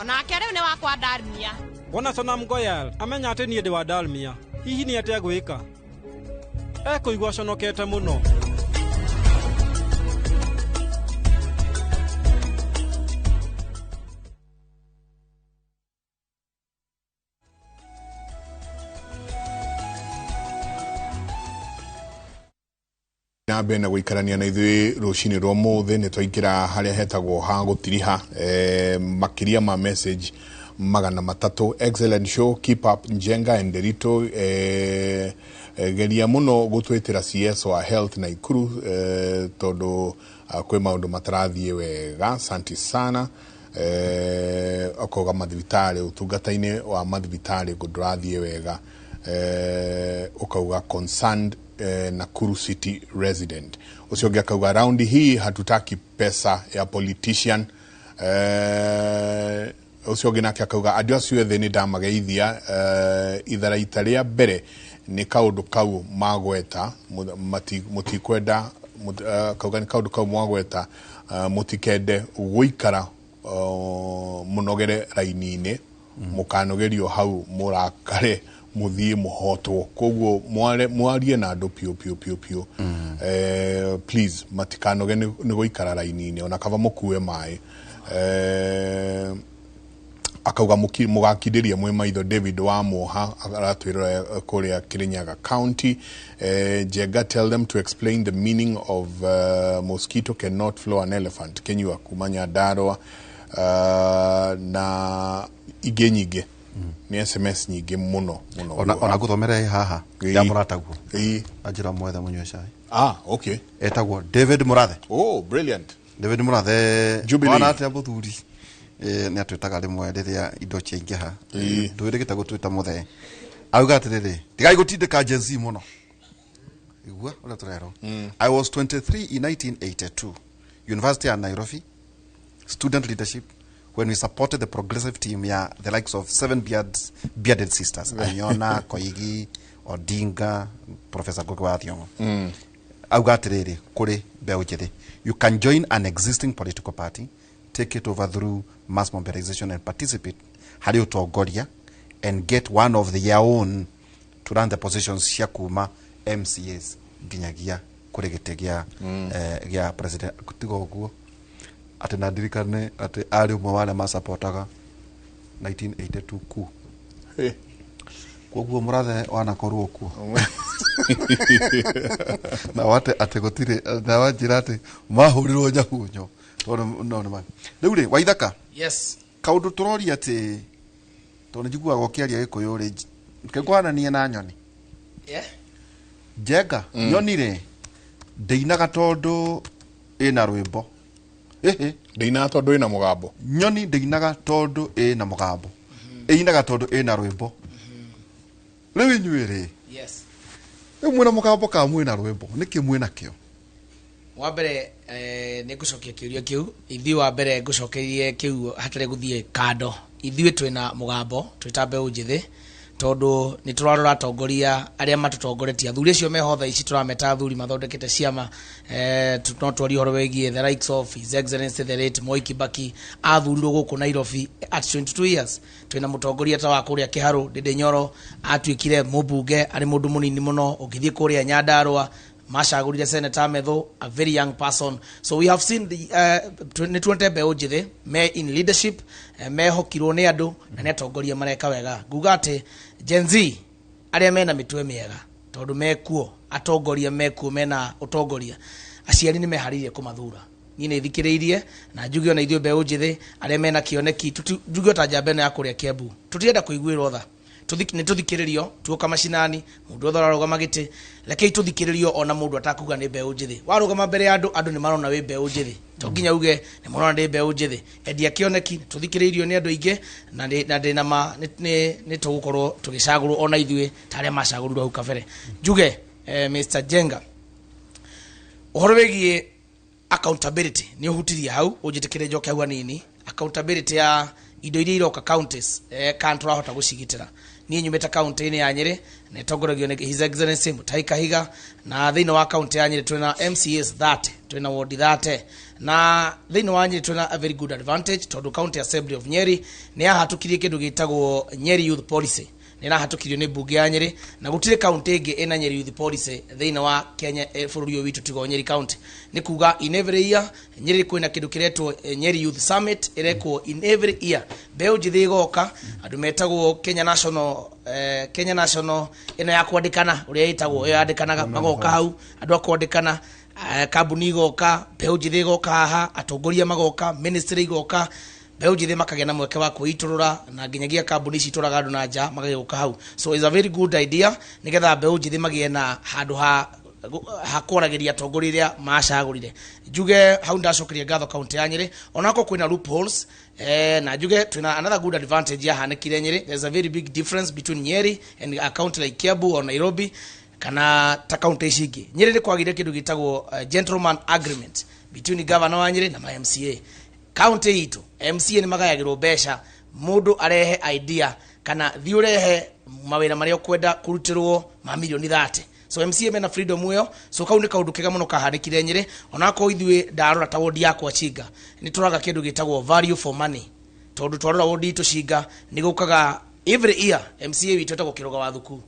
onake rĩu nĩ wakwa Dalmia. Bwana Sonam Goyal amenya atĩ niĩ ndĩ wa Dalmia. Hihi nĩ atĩa gwĩka? Ekũigua aconokete mũno. Na mbere na gũikarania na ithuĩ rũcinĩ rwa ũmũthĩ nĩ twaingĩra harĩa hetagwo ha gũtiriha makĩria ma message 300. Excellent show, keep up Njenga and Derito. Geria mũno gũtwĩtĩra CS wa Health Naikuru tondũ kwĩ maũndũ matarathiĩ wega. Asante sana. Akoga mathibitarĩ, ũtungata-inĩ wa mathibitarĩ ndũrathiĩ wega. Ukauga concerned Nakuru City resident. Ucio ũngĩ akauga raundi hii hatutaki pesa ya politician. Ucio ũngĩ nake akauga andũ acio ethĩ nĩ ndamageithia itharaita rĩa mbere nĩ kaũndũ kau magweta mũtikwenda akauga nĩ kaũndũ kau mwagweta mũtikende gũikara mũnogere raini-inĩ mũkanogerio hau mũrakare muthie muhotwo. Koguo mwarie na andu piu piu piu piu. Please matikanoge ni guikara raini-inĩ ona kaba mukue mai. Akauga mugakindĩria mwi maitho. David wa Moha aratwĩrora kũrĩa Kirinyaga County. Njenga, tell them to explain the meaning of mosquito cannot floor an elephant. Kenyua kuma Nyandarua na ingĩ nyingĩ. Ni SMS nyingĩ mũno mũno. Ona nguthomere haha ya mũrataguo anjĩra mwethe mũnyue cai. Ah, okay. Etagwo David Murathe. Oh, brilliant. David Murathe Jubilee. Wana atĩa mũthuri nĩ atwĩtaga rĩmwe rĩrĩa indo ciaingĩha ndwĩrĩgĩte gũtwĩta mũthee. Auga atĩrĩrĩ, tigai gũtindĩka Gen Z mũno. Igua ũrĩa tũrerwo. I was 23 in 1982, University of Nairobi, student leadership, when we supported the progressive team ya the likes of seven bearded sisters, Anyona, Koigi, Odinga, Professor Ngugi wa Thiong'o. Auga atĩrĩrĩ, kũrĩ mbeũ njĩthĩ, you can join an existing political party, take it over through mass mobilization and participate harĩ ũtongoria and get one of their own to run the positions cia kuma MCAs nginyagia kũrĩ gĩtĩ gĩa gĩa president. Tiga ũguo atĩ na ndirikane atĩ arĩ ũmwe wa arĩa masapotaga 1982 ku. Koguo Murathe wanakorwo kuo na wate atĩ gũtirĩ na wanjĩra atĩ mahũrirwo nyahunyo tondũ no nĩ ma rĩu rĩ Waithaka. Yes. Kaũndũ tũroria atĩ tondũ nĩnjiguaga ũkĩaria Gĩkũyũ rĩ kĩngũhananie na nyoni. Yeah. Njenga nyoni rĩ ndĩinaga tondũ ĩna rwĩmbo. Ndĩinaga tondũ ĩna mũgambo. Nyoni ndĩinaga tondũ ĩna mũgambo. Ĩinaga tondũ ĩna rwĩmbo. Rĩu inyuĩ rĩ. Yes. Rĩu mwĩna mũgambo kana mwĩna rwĩmbo nĩkĩ mwĩna kĩo? Wa mbere nĩ ngũcokia kĩũria kĩu. Ithuĩ wa mbere ngũcokerie kĩu hatarĩ gũthiĩ kando. Ithuĩ twĩna mũgambo twĩ ta mbeũ njĩthĩ tondũ nĩ tũrarora atongoria arĩa matũtongoretie. Athuri acio meho thaa ici tũrameta athuri mathondekete ciama. No twarie ũhoro wĩgiĩ the likes of His Excellency the late Mwai Kibaki athurirwo gũkũ Nairobi at 22 years. Twĩna mũtongoria ta wa kũrĩa Kĩharũ Ndĩndĩ Nyoro atuĩkire mũmbunge arĩ mũndũ mũnini mũno. Ũngĩthiĩ kũrĩa Nyandarua macagũrire Senator Methu, a very young person. So we have seen the nĩ tuonete mbeũ njĩthĩ me in leadership, mehokirwo nĩ andũ na nĩ atongoria mareka wega. Nguga atĩ Gen Z arĩa mena mĩtwe mĩega Tondu mekuo atongoria mekuo mena utongoria, aciari nĩ meharĩirie kũmathura. Niĩ nĩ thikĩrĩirie na njuge ona ithuĩ mbeũ njĩthĩ arĩa mena kĩoneki, njuge ota njamba ĩno ya kũrĩa Kiambu, tũtirenda kũiguĩrwo tha. Nĩ tũthikĩrĩrio tuoka macinani, mũndũ wothe ũrarũgama gĩtĩ, rekei tũthikĩrĩrio ona mũndũ atakuga nĩ mbeũ njĩthĩ. Warũgama mbere ya andũ, andũ nĩ marona wĩ mbeũ njĩthĩ, to nginya uge nĩ marona ndĩ mbeũ njĩthĩ. Endia kĩoneki, tũthikĩrĩirio nĩ andũ aingĩ, na ndĩ na ma nĩ tũgũkorwo tũgĩcagũrwo ona ithuĩ ta arĩa macagũrirwo hau kabere. Njuge Mr. Jenga, ũhoro wĩgiĩ accountability nĩ ũhutirie hau, ũnjĩtĩkĩre njoke hau hanini. Accountability ya indo iria iroka counties, kana tũrahota gũcigitĩra. Niĩ nyumĩte county-inĩ ya Nyĩrĩ na ĩtongoragio nĩ His Excellency Mutahi Kahiga, na thĩinĩ wa county ya Nyĩrĩ twĩna MCAs 30, twĩna ward 30, na thĩinĩ wa Nyĩrĩ twĩna a very good advantage tondũ County Assembly of Nyeri nĩ yahatũkirie kĩndũ gĩtagwo Nyeri Youth Policy, nĩ ĩrahatũkirio nĩ mbunge ya Nyĩrĩ, na gũtirĩ county ĩngĩ ĩna Nyeri Youth Policy thĩinĩ wa Kenya, bũrũri ũyũ witũ tiga o Nyeri County. Nĩ kuga in every year Nyeri kwĩna kĩndũ kĩretwo Nyeri Youth Summit, ĩrekwo in every year. Mbeũ njĩthĩ ĩgoka, andũ metagwo Kenya National, Kenya National ĩno ya kwandĩkana, ũrĩa ĩtagwo ĩyo yandĩkanaga, magoka hau andũ a kwandĩkana, kambuni igoka, mbeũ njĩthĩ igoka haha, atongoria magoka, ministry igoka, mbeũ njĩthĩ makagĩa na mweke wa kwĩitũrũra, na nginyagia kambuni ici itũraga andũ na nja magagĩũka hau. So it's a very good idea nĩgetha mbeũ njĩthĩ magĩe na handũ ha kwaragĩria atongoria arĩa macagũrire. Njuge hau ndacokeria ngatho county ya Nyĩrĩ, onako kwĩna loopholes, na njuge twĩna another good advantage yahanĩkire Nyĩrĩ. There's a very big difference between Nyeri and a county like Kiambu or Nairobi kana ta county ici ingĩ. Nyĩrĩ nĩ kwagĩire kĩndũ gĩtagwo gentleman agreement between governor wa Nyĩrĩ na ma MCA. County itũ MCA nĩ magayagĩrwo mbeca, mũndũ arehe idea kana thiĩ ũrehe mawĩra marĩa ũkwenda kũrutĩrwo ma milioni 30. So MCA mena freedom ĩyo, so kau nĩ kaũndũ kega mũno kahanĩkire Nyĩrĩ. Onakorwo ithuĩ ndarora ta wodi yakwa Chinga, nĩ tũraga kĩndũ gĩtagwo value for money, tondũ twarora wodi itũ Chinga nĩ gũkaga every year MCA witũ etagwo Kĩrũga wa Thuku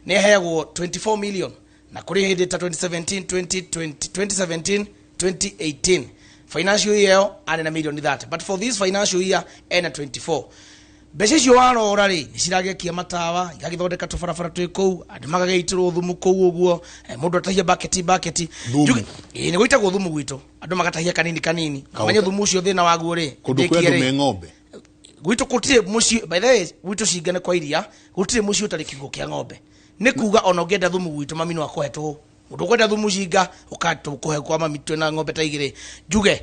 nĩ aheagwo 24 million, na kũrĩ hĩndĩ ta 2017 2020 2017 2018 financial year ĩyo arĩ na milioni 30, but for this financial year ena 24. Mbeca icio warora rĩ, nĩ ciragĩakia matawa, igagĩthondeka tũbarabara twĩ kũu, andũ magagĩitĩrwo thumu kũu ũguo, mũndũ atahia baketi baketi. Thumu. Ĩĩ, nĩ gũitagwo thumu gwitũ, andũ magatahia kanini kanini. Manye thumu ũcio thĩna waguo rĩ, kũndũ kwĩ ndĩkie andũ rĩ. me ng'ombe Gwitũ gũtirĩ mũciĩ, by the way, gwitũ Cinga nĩ kwa iria, gũtirĩ mũciĩ ũtarĩ kiugũ kĩa ng'ombe. Nĩ kuga ona ũngĩenda thumu gwitũ mami no akũhe tũhũ. Mũndũ ũkwenda thumu Cinga ũkatũkũhe kwa mami, twĩna ng'ombe ta igĩrĩ. Njuge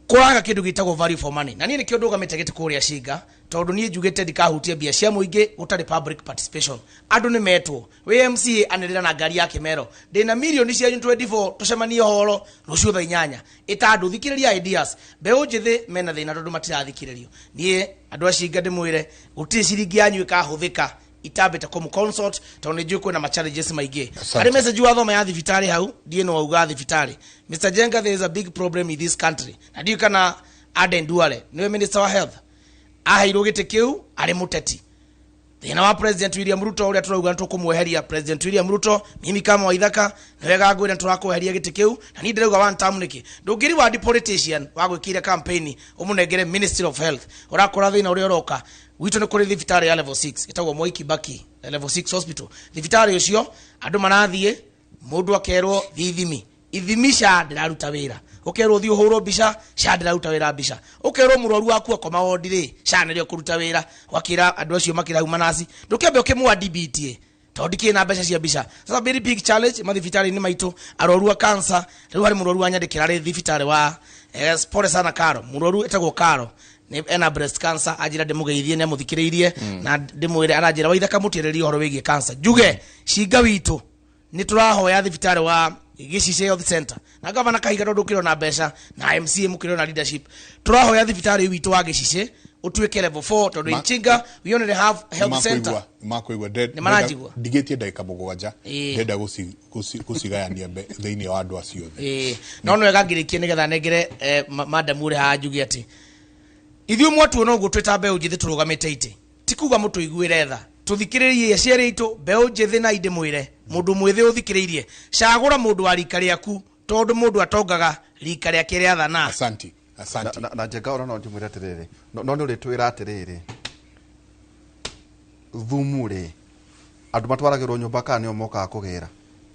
kũraga kĩndũ gĩtagwo value for money, na niĩ nĩkĩo ndũgamĩte gĩtĩ kũrĩa Cinga, tondũ niĩ njugĩte ndikahutia mbia cia mũingĩ gũtarĩ public participation. Andũ nĩ metwo, wĩ MCA anĩrĩra na ngari ya kĩmero, ndĩna milioni cianyu 24, tũcemanie horo rũciũ thaa 8. Ĩta andũ, thikĩrĩria ideas. Mbeũ njĩthĩ mena thĩna tondũ matirathikĩrĩrio. Niĩ andũ a Cinga ndĩmwĩre gũtirĩ ciringi yanyu ĩkahũthĩka itambĩte kũmũ consult, tondũ nĩ njũĩ kwĩna ma challenges maingĩ. Asante. Harĩ message wathoma ya thibitarĩ hau, ndiĩ no wauga thibitarĩ. Mr. Jenga, there is a big problem in this country, na ndiũĩ kana Aden Duale nĩwe minister wa health aheirwo gĩtĩ kĩu arĩ mũteti. Thĩna wa President William Ruto ũrĩa tũrauga nĩ tũkũmweheria President William Ruto, mimi kama Waithaka nĩ wega ngwĩre nĩ tũrakweheria gĩtĩ kĩu, na niĩ ndĩrauga one term nĩkĩ. Ndũngĩri wandi politician wa gwĩkĩire campaign ũmũnengere Ministry of Health, ũrakora thĩna ũrĩa ũroka gwitũ nĩ kũrĩ thibitarĩ ya level 6 ĩtagwo Mwai Kibaki level 6 hospital. Thibitarĩ ũcio andũ marathiĩ, mũndũ akerwo thiĩ ithimi, ithimi SHA ndĩraruta wĩra, ũkerwo thiĩ ũhũrwo mbica, SHA ndĩraruta wĩra mbica, ũkerwo mũrwaru waku akoma wondi rĩ, SHA nĩrĩo kũruta wĩra, wakĩra andũ acio makĩra hau manasi, ndũkĩambe ũkĩmwa DBT tondũ ndikĩrĩ na mbeca cia mbica. Sasa very big challenge mathibitarĩ-inĩ maitũ, arwaru a cancer, rĩu harĩ mũrwaru wanyandĩkĩra arĩ thibitarĩ wa pole sana Karo, mũrwaru etagwo Karo nĩ ena breast cancer, anjĩra ndĩmũgeithie nĩ amũthikĩrĩirie, na ndĩmwĩre aranjĩra Waithaka mũtĩrĩrie ũhoro wĩgiĩ cancer. Njuge Cinga witũ nĩ tũrahoya thibitarĩ wa Gĩcicio Health Center na gavana Kahiga tondũ ũkĩrĩ na mbeca na MCA mũkĩrĩ na leadership, tũrahoya thibitarĩ witũ wa Gĩcicio ũtuĩke level 4 tondũ in Chinga we only have health center. Nĩmakwĩgua. Nĩ maranjigua? Ndigĩtie ndagĩka 7, Ĩĩ. ndĩrenda gũcigayania thĩinĩ wa andũ acio othe. Ĩĩ, no nĩ wega ngĩrĩkie nĩgetha nengere madam ũrĩa haha njuge atĩ ithuĩ mwatuona ũguo twĩ ta mbeũ njĩthĩ tũrũgamĩte itĩ, ti kuga mũtũiguĩre tha, tũthikĩrĩrie aciari aitũ mbeũ njĩthĩ, na indĩ mwĩre mũndũ mwĩthĩ ũthikĩrĩirie, cagũra mũndũ wa rika rĩaku tondũ mũndũ atongaga rika rĩake rĩathana. Asante, asante. Na Njenga ona no ndĩmwĩre atĩrĩrĩ, no nĩ ũrĩtwĩra atĩrĩrĩ, thumu rĩ Andũ matwaragĩrwo nyũmba kana nĩo mokaga kũgĩra?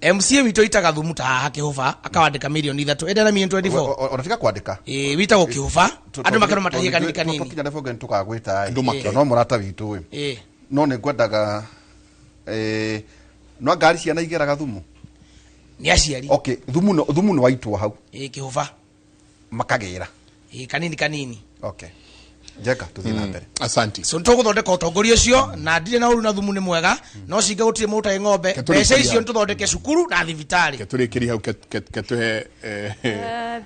MCA witũ itaga thumu ta haha kĩhũba, akawandĩka mirioni 3, ĩndĩ na mirioni 24. Ona tiga kwandĩka. Ĩĩ, witagwo kĩhũba, andũ makerwo matahie kanini kanini. Tũkinya level ngeni tũkagwĩta Andũ make. ĩ, no mũrata witũ ĩ. No nĩ ngwendaga no ngari ciana igeraga thumu. Nĩ aciari. Okay, thumu no thumu nĩ waitwo hau. Ĩĩ, kĩhũba. Makagĩra. Ĩĩ, kanini kanini. Okay, Njenga, tũthiĩ na mbere. Asante. So nĩtũgũthondeka ũtongoria ũcio na ndirĩ na ũru na thumu nĩ mwega, no cinga gũtirĩ mũndũ ũtarĩ ng'ombe. Ketũrĩkĩria. Mbeca icio nĩtũthondeke cukuru na thibitarĩ. Ketũrĩkĩrie hau, ketũhe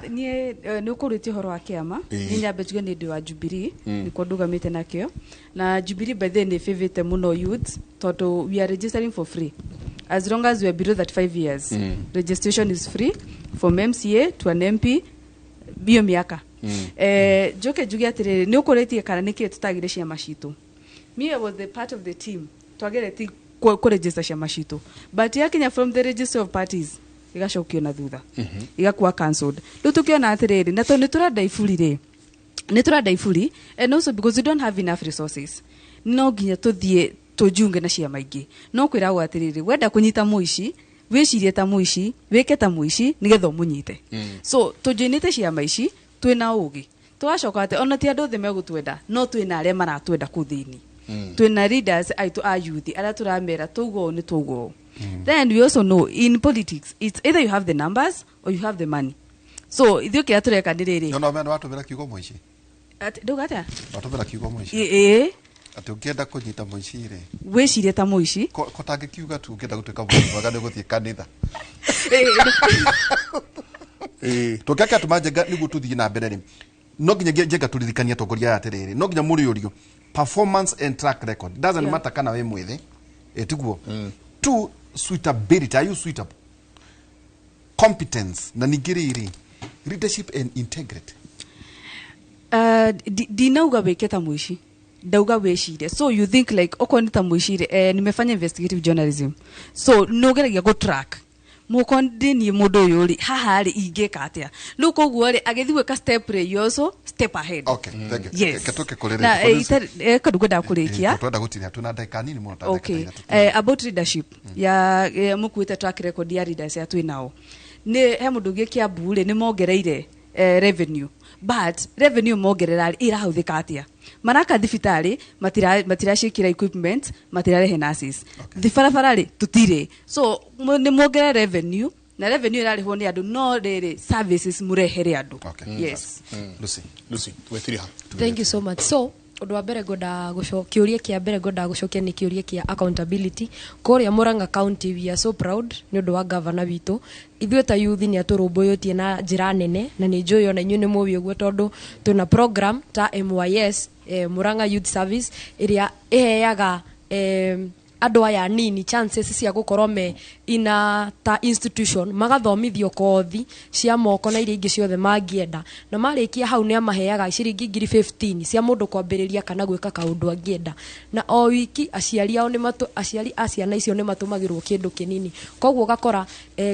Niĩ nĩ ũkũrĩtie ũhoro wa kĩama. Niĩ nyambe njuge nĩ ndĩ wa Jubilee. Nĩkuo ndũgamĩte nakĩo, na Jubilee by the way nĩ ĩfavĩte mũno youth tondũ we are registering for free as long as we are below 35 years. Registration is free from MCA to an MP bio mĩaka. Njoke njuge atĩrĩrĩ, nĩ ũkũrĩtie kana nĩkĩĩ tũtagire ciama citũ. Me, I was the part of the team twagereti kũregister ciama citũ, but yakinya from the register of parties igacokio na thutha, igakuwa cancelled. Rĩu tũkĩona atĩrĩrĩ, na tondũ nĩ tũrenda iburi rĩ, nĩ tũrenda iburi, and also because we don't have enough resources, no nginya tũthiĩ tũnjunge na ciama ingĩ. No kwĩragwo atĩrĩrĩ, wenda kũnyita mũici, wĩcirie ta mũici, wĩke ta mũici nĩgetha ũmũnyite. So tũnjoinĩte ciama ici twĩna ũgĩ, tũgacoka atĩ ona ti andũ othe megũtwenda, no twĩna arĩa maratwenda kũu thĩinĩ. Twĩna leaders aitũ a youth arĩa tũramera tauga ũũ nĩ tauga ũũ. Then we also know in politics it's either you have the numbers or you have the money, so ithuĩ kĩrĩa tũreka nĩ rĩrĩ. No no mena watũmĩra kiugo mũici. Ndauga atĩa? Watũmĩra kiugo mũici. Ĩĩ. Atĩ ũngĩenda kũnyita mũici rĩ, wĩcirie ta mũici. Ko tangĩkiuga tu ũngĩenda gũtuĩka mũici mwega nĩ gũthiĩ kanitha. Tũngĩaka atũma Njenga nĩguo tũthiĩ na mbere rĩ, no nginya Njenga tũririkanie atongoria aya atĩrĩrĩ, no nginya mũrĩũrio performance and track record doesn't matter kana wĩ mwĩthĩ, ĩtiguo two, suitability, are you suitable, competence, na ningĩ rĩrĩ, leadership and integrity. Ndinauga wĩke ta mũici, ndauga wĩcirie. So you think like okorwo nĩ ta mũici rĩ, nimefanya investigative journalism, so nĩ ũgeragia gũ track mũko ndĩ niĩ mũndũ ũyũ rĩ, haha rĩ, ingĩka atĩa rĩu. Koguo rĩ, agĩthiĩ gwĩka step rĩ, you also step ahead. Okay, thank you. Yes. Reke tũke kũrĩ Na rĩngĩ. Kandũ ngwendaga kũrĩkia. Twenda gũtinia, twĩna ndagĩka nini mũno, ta ndagĩka 3. About leadership ya mũkuĩte track record ya leaders ya twĩ nao, nĩ he mũndũ ũngĩ Kiambu rĩ, nĩ mongereire revenue, but revenue mongerera rĩ, ĩrahũthĩka atĩa? Maraka thibitarĩ, matiraciĩkĩra equipment, matirarehe nurses. Thibarabara rĩ, tũtirĩ. So nĩ mongerere revenue, na revenue ĩrarĩhwo nĩ andũ, no rĩrĩ, services mũrehere andũ. Yes. Lucy. Lucy, wetiri ha. Thank you so much. So ũndũ wa mbere ngwendaga kĩũria kĩa mbere ngwendaga gũcokia nĩ kĩũria kĩa accountability. Kũrĩa Murang'a County, we are so proud nĩ ũndũ wa governor witũ. Ithuĩ ta youth nĩ atũrũmbũyĩtie na njĩra nene, na nĩ njũĩ ona inyuĩ nĩ mũĩ ũguo, tondũ twĩna program ta MYS, Murang'a Youth Service, ĩrĩa ĩheaga andũ aya nini chances cia gũkorwo me ina ta institution, magathomithio kothi cia moko na iria ingĩ ciothe mangĩenda, na marĩkia hau nĩ amaheaga ciringi 15,000 cia mũndũ kwambĩrĩria kana gwĩka kaũndũ angĩenda. Na o wiki aciari ao nĩ aciari a ciana icio nĩ matũmagĩrwo kĩndũ kĩnini. Koguo ũgakora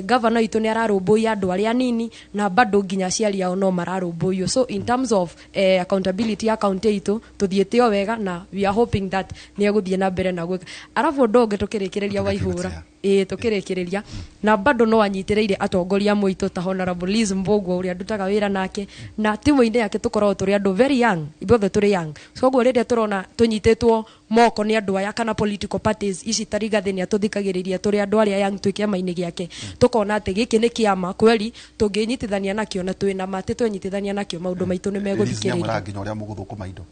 governor witũ nĩ ararũmbũiya andũ arĩa anini, na bado nginya aciari ao no mararũmbũiywo. So in terms of accountability ya county itũ, tũthiĩte o wega, na we are hoping that nĩ egũthiĩ na mbere na gwĩka. Arabu ũndũ ũngĩ tũkĩrĩkĩrĩria, Waihũra, ĩĩ, tũkĩrĩkĩrĩria, na bado no anyitĩrĩire atongoria mũitũ ta Honorable Liz Mbũgua ũrĩa ndutaga wĩra nake, na timu-inĩ yake tũkoragwo tũrĩ andũ very young, ithuothe tũrĩ young. So koguo rĩrĩa tũrona tũnyitĩtwo moko nĩ andũ aya kana political parties ici ta Rigathĩ nĩ atũthikagĩrĩria tũrĩ andũ arĩa young twĩ kĩama-inĩ gĩake, tũkona atĩ gĩkĩ nĩ kĩama kweri tũngĩnyitithania nakĩo, na twĩna ma atĩ twenyitithania nakĩo maũndũ maitũ nĩ Liz nĩ megũthikĩrĩrio. amwĩraga nginya ũrĩa mũgũthũkũma indo.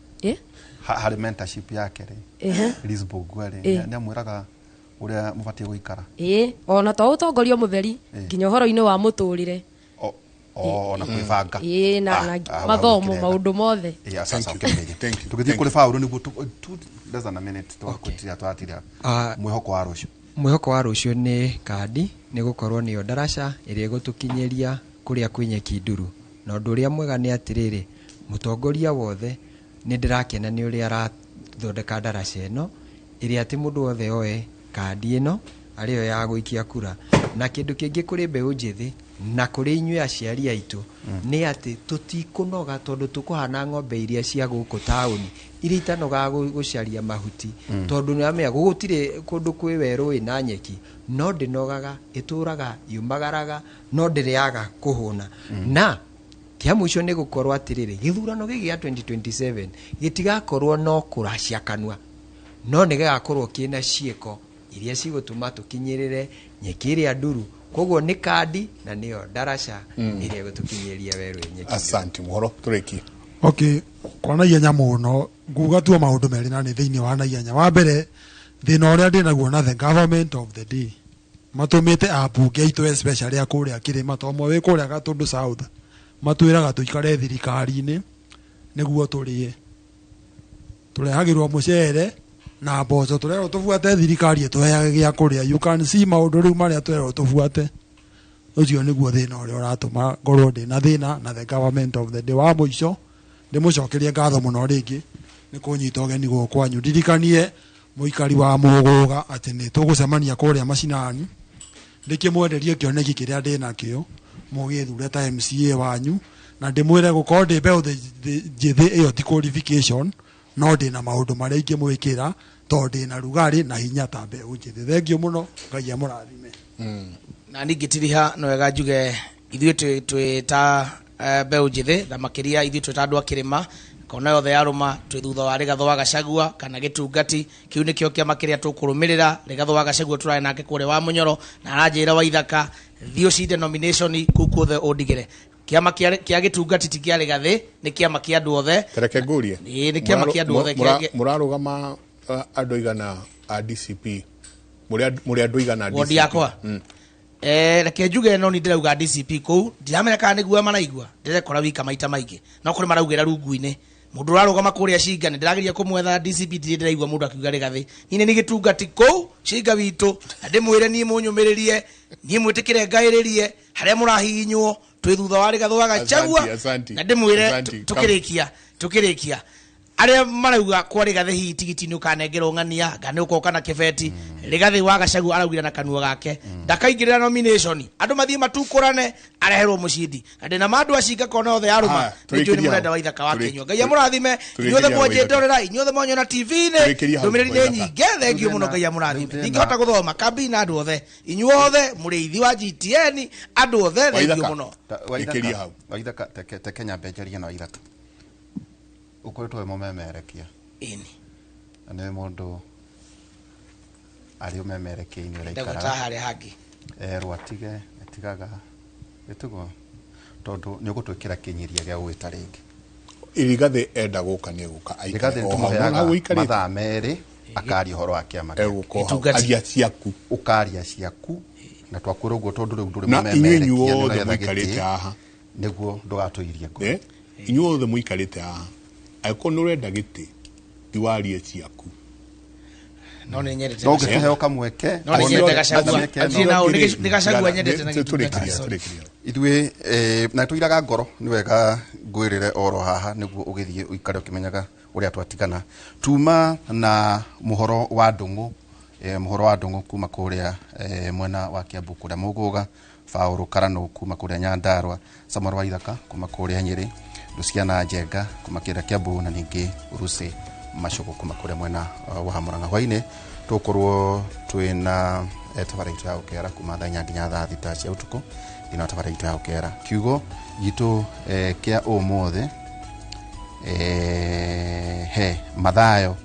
Harĩ mentorship yake rĩ, Liz Mbũgua rĩ, nĩ amwĩraga ũrĩa mũbatiĩ gũikara. Ĩĩ, ona to ũtongoria mũtheri, nginya ũhoro-inĩ wa mũtũrĩre. Ona kwĩbanga. Ĩĩ, na, Ah, na ah, mathomo, hau maũndũ mothe. Yeah, sasa ũkĩrĩria. Tũgĩthiĩ kũrĩ Paũlũ nĩguo less than a minute twakũtiria twatiria mwĩhoko wa rũciũ. Mwĩhoko wa rũciũ nĩ kandi, nĩ gũkorwo nĩyo ndaraca ĩrĩa ĩgũtũkinyĩria kũrĩa kwĩ nyeki nduru. Na ũndũ ũrĩa mwega nĩ atĩrĩrĩ, mũtongoria wothe nĩ ndĩrakena nĩ ũrĩa arathondeka ndaraca ĩno, ĩrĩa atĩ mũndũ wothe oe kandi ĩno arĩyo ya gũikia kura. Na kĩndũ kĩngĩ kũrĩ mbeũ njĩthĩ, Na kũrĩ inyuĩ aciari aitũ nĩ atĩ tũtikũnoga tondũ tũkũhana ng'ombe iria cia gũkũ taũni iria itanogaga gũcaria mahuti, tondũ nĩ amenya gũtirĩ kũndũ kwĩ werũ wĩna nyeki, no ndĩnogaga, ĩtũraga yũmagaraga, no ndĩrĩaga kũhũna. Na kĩa mũico nĩ gũkorwo atĩrĩrĩ, gĩthurano gĩkĩ gĩa 2027 gĩtigakorwo no kũracia kanua, no nĩ gĩgakorwo kĩna ciĩko iria cigũtũma tũkinyĩrĩre nyeki ĩrĩa nduru. Koguo nĩ kandi na nĩyo ndaraca ĩrĩa ĩgũtũkinyĩria werũ nyeki nduru. Asante muhoro tũrĩkie. Okay, kwa naihenya mũno nguga tu maũndũ merĩ na nĩ thĩinĩ wa naihenya. Wa mbere, thĩna ũrĩa ndĩ naguo na the government of the day matũmĩte ambunge aitũ especially a kũrĩa kĩrĩma, to ũmwe wĩ kũrĩa Gatũndũ South, matwĩraga tũikare thirikari-inĩ nĩguo tũrĩe. Tũrehagĩrwo mũcere na mboco, tũrerwo tũbuate thirikari ĩtũheage gĩa kũrĩa. You can see maũndũ rĩu marĩa tũrerwo tũbuate. Ũcio nĩguo thĩna ũrĩa ũratũma ngorwo ndĩ na thĩna na the government of the day. Wa mũico, ndĩmũcokerie ngatho mũno rĩngĩ nĩ kũnyita ũgeni gũkũ kwanyu. Ndirikanie mũikari wa Mũgũga atĩ nĩ tũgũcemania kũrĩa macinani, ndĩkĩmwenderie kĩoneki kĩrĩa ndĩ nakĩo, mũgĩthure ta MCA wanyu, na ndĩmwĩre gũkorwo ndĩ mbeũ njĩthĩ ĩyo ti qualification, no ndĩ na maũndũ marĩa ingĩmwĩkĩra tondũ ndĩ na rugarĩ na hinya ta mbeũ njĩthĩ. Thengiũ mũno, Ngai amũrathime. Na ningĩ no wega njuge ithuĩ twĩ ta mbeũ njĩthĩ, na makĩria ithuĩ twĩ ta andũ a kĩrĩma kona yothe ya rũma, twĩ thutha wa Rigathĩ wa Gachagua kana gĩtungati kĩu nĩkĩo kĩama kĩrĩa tũkũrũmĩrĩra. Rigathĩ wa Gachagua tũrarĩ nake kũrĩa wa Mũnyoro, na aranjĩra Waithaka thiĩ ũcinde nomination kũu kuothe ũndigĩre. Kĩama kĩa gĩtungati ti kĩa Rigathĩ, nĩ kĩama kĩa andũ othe. Tareke ngũrie. Ĩĩ, nĩ kĩama kĩa andũ othe. Mũrarũgama andũ aigana a DCP? Mũrĩ andũ aigana a Wodi DCP? yakwa? Reke njuge no ni ndĩrauga DCP kũu, ndiramenya kana nĩguo maraigua, ndĩrekora wika maita maingĩ, no kũrĩ maraugĩra rungu-inĩ. Mũndũ ũrarũgama kũrĩa Cinga, nĩ ndĩrageria kũmwetha DCP, ndirĩ ndĩraigua mũndũ akiuga Rigathĩ. Niĩ nĩ gĩtungati kũu Cinga witũ, na ndĩmwĩre niĩ mũnyũmĩrĩrie, niĩ mwĩtĩkĩre ngaĩrĩrie harĩa mũrahihinywo, twĩ thutha wa Rigathĩ wa Gachagua. Asante, asante. Na ndĩmwĩre Asante. tũkĩrĩkia arĩa marauga kwa Rigathĩ hihi tigiti nĩ ũkanengerwo ng'ania, nga nĩ ũkoka na kĩbeti. Rigathĩ wa Gachagua araugire na kanua gake ndakaingĩrĩra nomination, andũ mathiĩ matukũrane areherwo mũcindi. Na ndĩna ma andũ a Cinga kona othe ya rũma, Tũrĩkĩrie nĩ njũĩ nĩ hau. mũrenda Waithaka wa Kĩnyua. Ngai amũrathime inyuothe Tũrĩkĩrie hau, Waithaka. mwanjĩndorera, inyuothe mwanyona TV-inĩ, Tũrĩkĩrie hau, ndũmĩrĩri nĩ Waithaka. nyingĩ. Thengiũ mũno, Ngai amũrathime. Ndingĩhota gũthoma kambi na andũ othe, inyuothe mũrĩithi wa GTN, andũ othe thengiũ Waithaka. mũno. Ĩkĩria hau. Waithaka, teke nyambe njarie na Waithaka. Ũkoretwo wĩ mũmemerekia. Ĩni. Na nĩ mũndũ arĩ ũmemerekia-inĩ Ndagwĩta ũraikara. harĩa hangĩ. Erwo atige, atigaga. Gĩtugwo tondũ nĩ ũgũtwĩkĩra kĩnyiria gĩa gwĩta rĩngĩ. Rigathĩ enda gũka nĩ egũka aikare Rigathĩ o hau. tũmũheaga Hau ũikarĩte. mathaa merĩ akaria ũhoro wa kĩama gĩake. Egũka o hau. Aria ciaku. Ũkaria ciaku na twakwĩra ũguo tondũ rĩu ndũrĩ Na inyuĩ mũmemerekia, nĩ inyuothe ũretha mũikarĩte gĩtĩ, haha. nĩguo ndũgatũirie ngoro. Inyuothe mũikarĩte haha, angĩkorwo nĩ ũrenda gĩtĩ, thi warie ciaku. No nĩ nyendete No Gachagua. ũngĩtũheo kamweke, No nĩ nyendete Gachagua. mĩeke ĩno. Ndirĩ na ũũ, nĩ Gachagua nyendete na gĩtungati. Tũrĩkĩria. Ithuĩ na tũiraga ngoro nĩ wega ngwĩrĩre oro haha nĩguo ũgĩthiĩ ũikare ũkĩmenyaga ũrĩa twatigana. Tuma na mũhoro wa Ndũng'ũ, mũhoro wa Ndũng'ũ kuma kũrĩa mwena wa Kiambu kũrĩa Mũgũga, Paũlũ Karanũ kuma kũrĩa Nyandarua, Samuel Waithaka kuma kũrĩa Nyĩrĩ, Luciana Njenga kuma kũrĩa Kiambu, na ningĩ Lucy Macugu kuma kũrĩa mwena wa Murang'a. Hwaĩ-inĩ tũgũkorwo twĩna tabara itũ ya Ũkera kuma thaa 4 nginya thaa 6 cia ũtukũ thĩinĩ wa tabara itũ ya Ũkera. Kiugo gitũ kĩa ũmũthĩ he Mathayo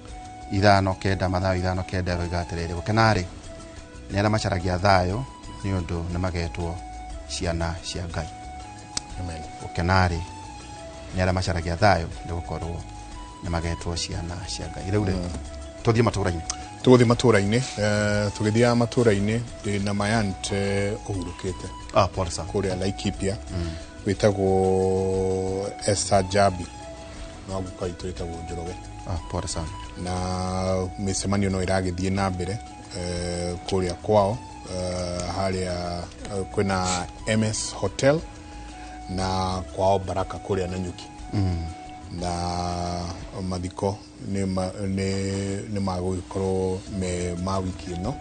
5:9, Mathayo 5:9 ĩroiga atĩrĩrĩ, gũkena-rĩ nĩ arĩa macaragia thayũ nĩ ũndũ nĩ magetwo ciana cia Ngai. Amen. Gũkena-rĩ nĩ arĩa macaragia thayũ nĩ gũkorwo nĩ magetwo ciana cia Ngai. Rĩu rĩ, tũthiĩ matũũra-inĩ. Tũgũthiĩ matũũra-inĩ, tũgĩthiaga matũũra-inĩ ndĩ na mayant ũhurũkĩte. Pole sana. Kũrĩa Laikipia. Wĩtagwo Esther Jabi. No guka witũ wĩtagwo Njoroge. Pole sana. Na mĩcemanio no ĩragĩthiĩ na mbere kũrĩa kwao, harĩa kwĩna MS Hotel na kwao Baraka kũrĩa Nanyuki. Na mathiko nĩ magũgĩkorwo me ma wiki ĩno.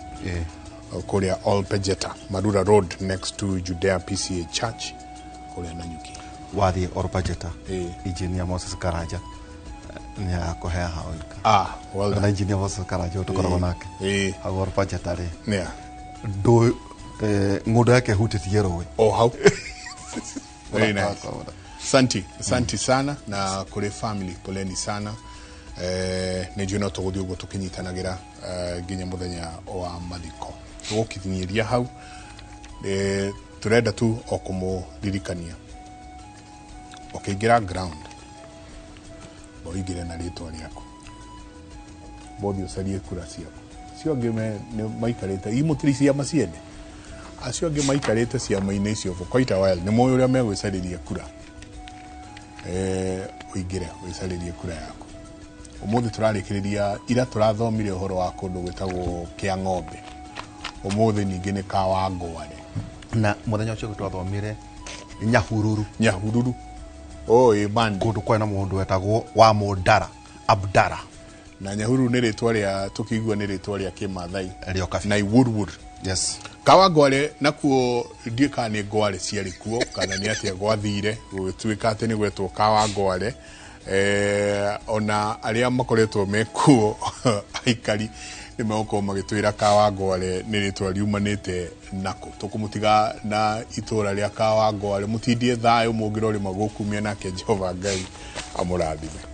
Kũrĩa Olpejeta, Marura Road, next to Judea PCA Church, kũrĩa Nanyuki. Wathiĩ Orpajeta, Engineer Moses Karanja nĩ agakũhea hau. Ah, well na done. Engineer Moses Karanja tũkoragwo nake hau Orpajeta rĩ, ndũ ng'ũndũ yake ĩhutĩtie rũĩ. O hau. Very nice. Santi, santi sana na kũrĩ family, poleni sana. Nĩ njũĩ no tũgũthiĩ ũguo tũkĩnyitanagĩra nginya mũthenya wa mathiko. Tũgũkinyĩria hau. Tũrenda tu o kũmũririkania ũkĩingĩra ground, ũingĩre na rĩtwa rĩaku, bothi ũcarie kura ciaku. Acio angĩ nĩ maikarĩte imũtiri ciama ciene, acio angĩ maikarĩte ciama-inĩ icio for quite a while, nĩ moĩ ũrĩa megwĩcarĩria kura. Ũingĩre wĩcarĩrie kura yaku. Ũmũthĩ tũrarĩkĩrĩria ira tũrathomire ũhoro wa kũndũ gwĩtagwo Kĩa Ng'ombe, ũmũthĩ ningĩ nĩ Kawangware. Na mũthenya ũcio twathomire Nyahururu. Nyahururu, oi bandi. Kũndũ kwarĩ na mũndũ wetagwo wa Mũndara Abdara. Na Nyahururu nĩ rĩtwa rĩa tũkĩigua nĩ rĩtwa rĩa kĩmathai. Rĩoka. Na Iwurwur. Yes. Kawangware nakuo ndiũĩ kana nĩ ngware ciarĩ kuo kana nĩ atĩa gwathire gũgĩtuĩka atĩ nĩ gwetwo Kawangware. Ona arĩa makoretwo mekuo aikari nĩ megũkorwo magĩtwĩra Kawangware nĩ rĩtwa riumanĩte nako. Tũkũmũtiga na itũra rĩa Kawangware, mũtindie thayũ mũngĩrorĩma gũkumia, nake Jehova Ngai amũrathime.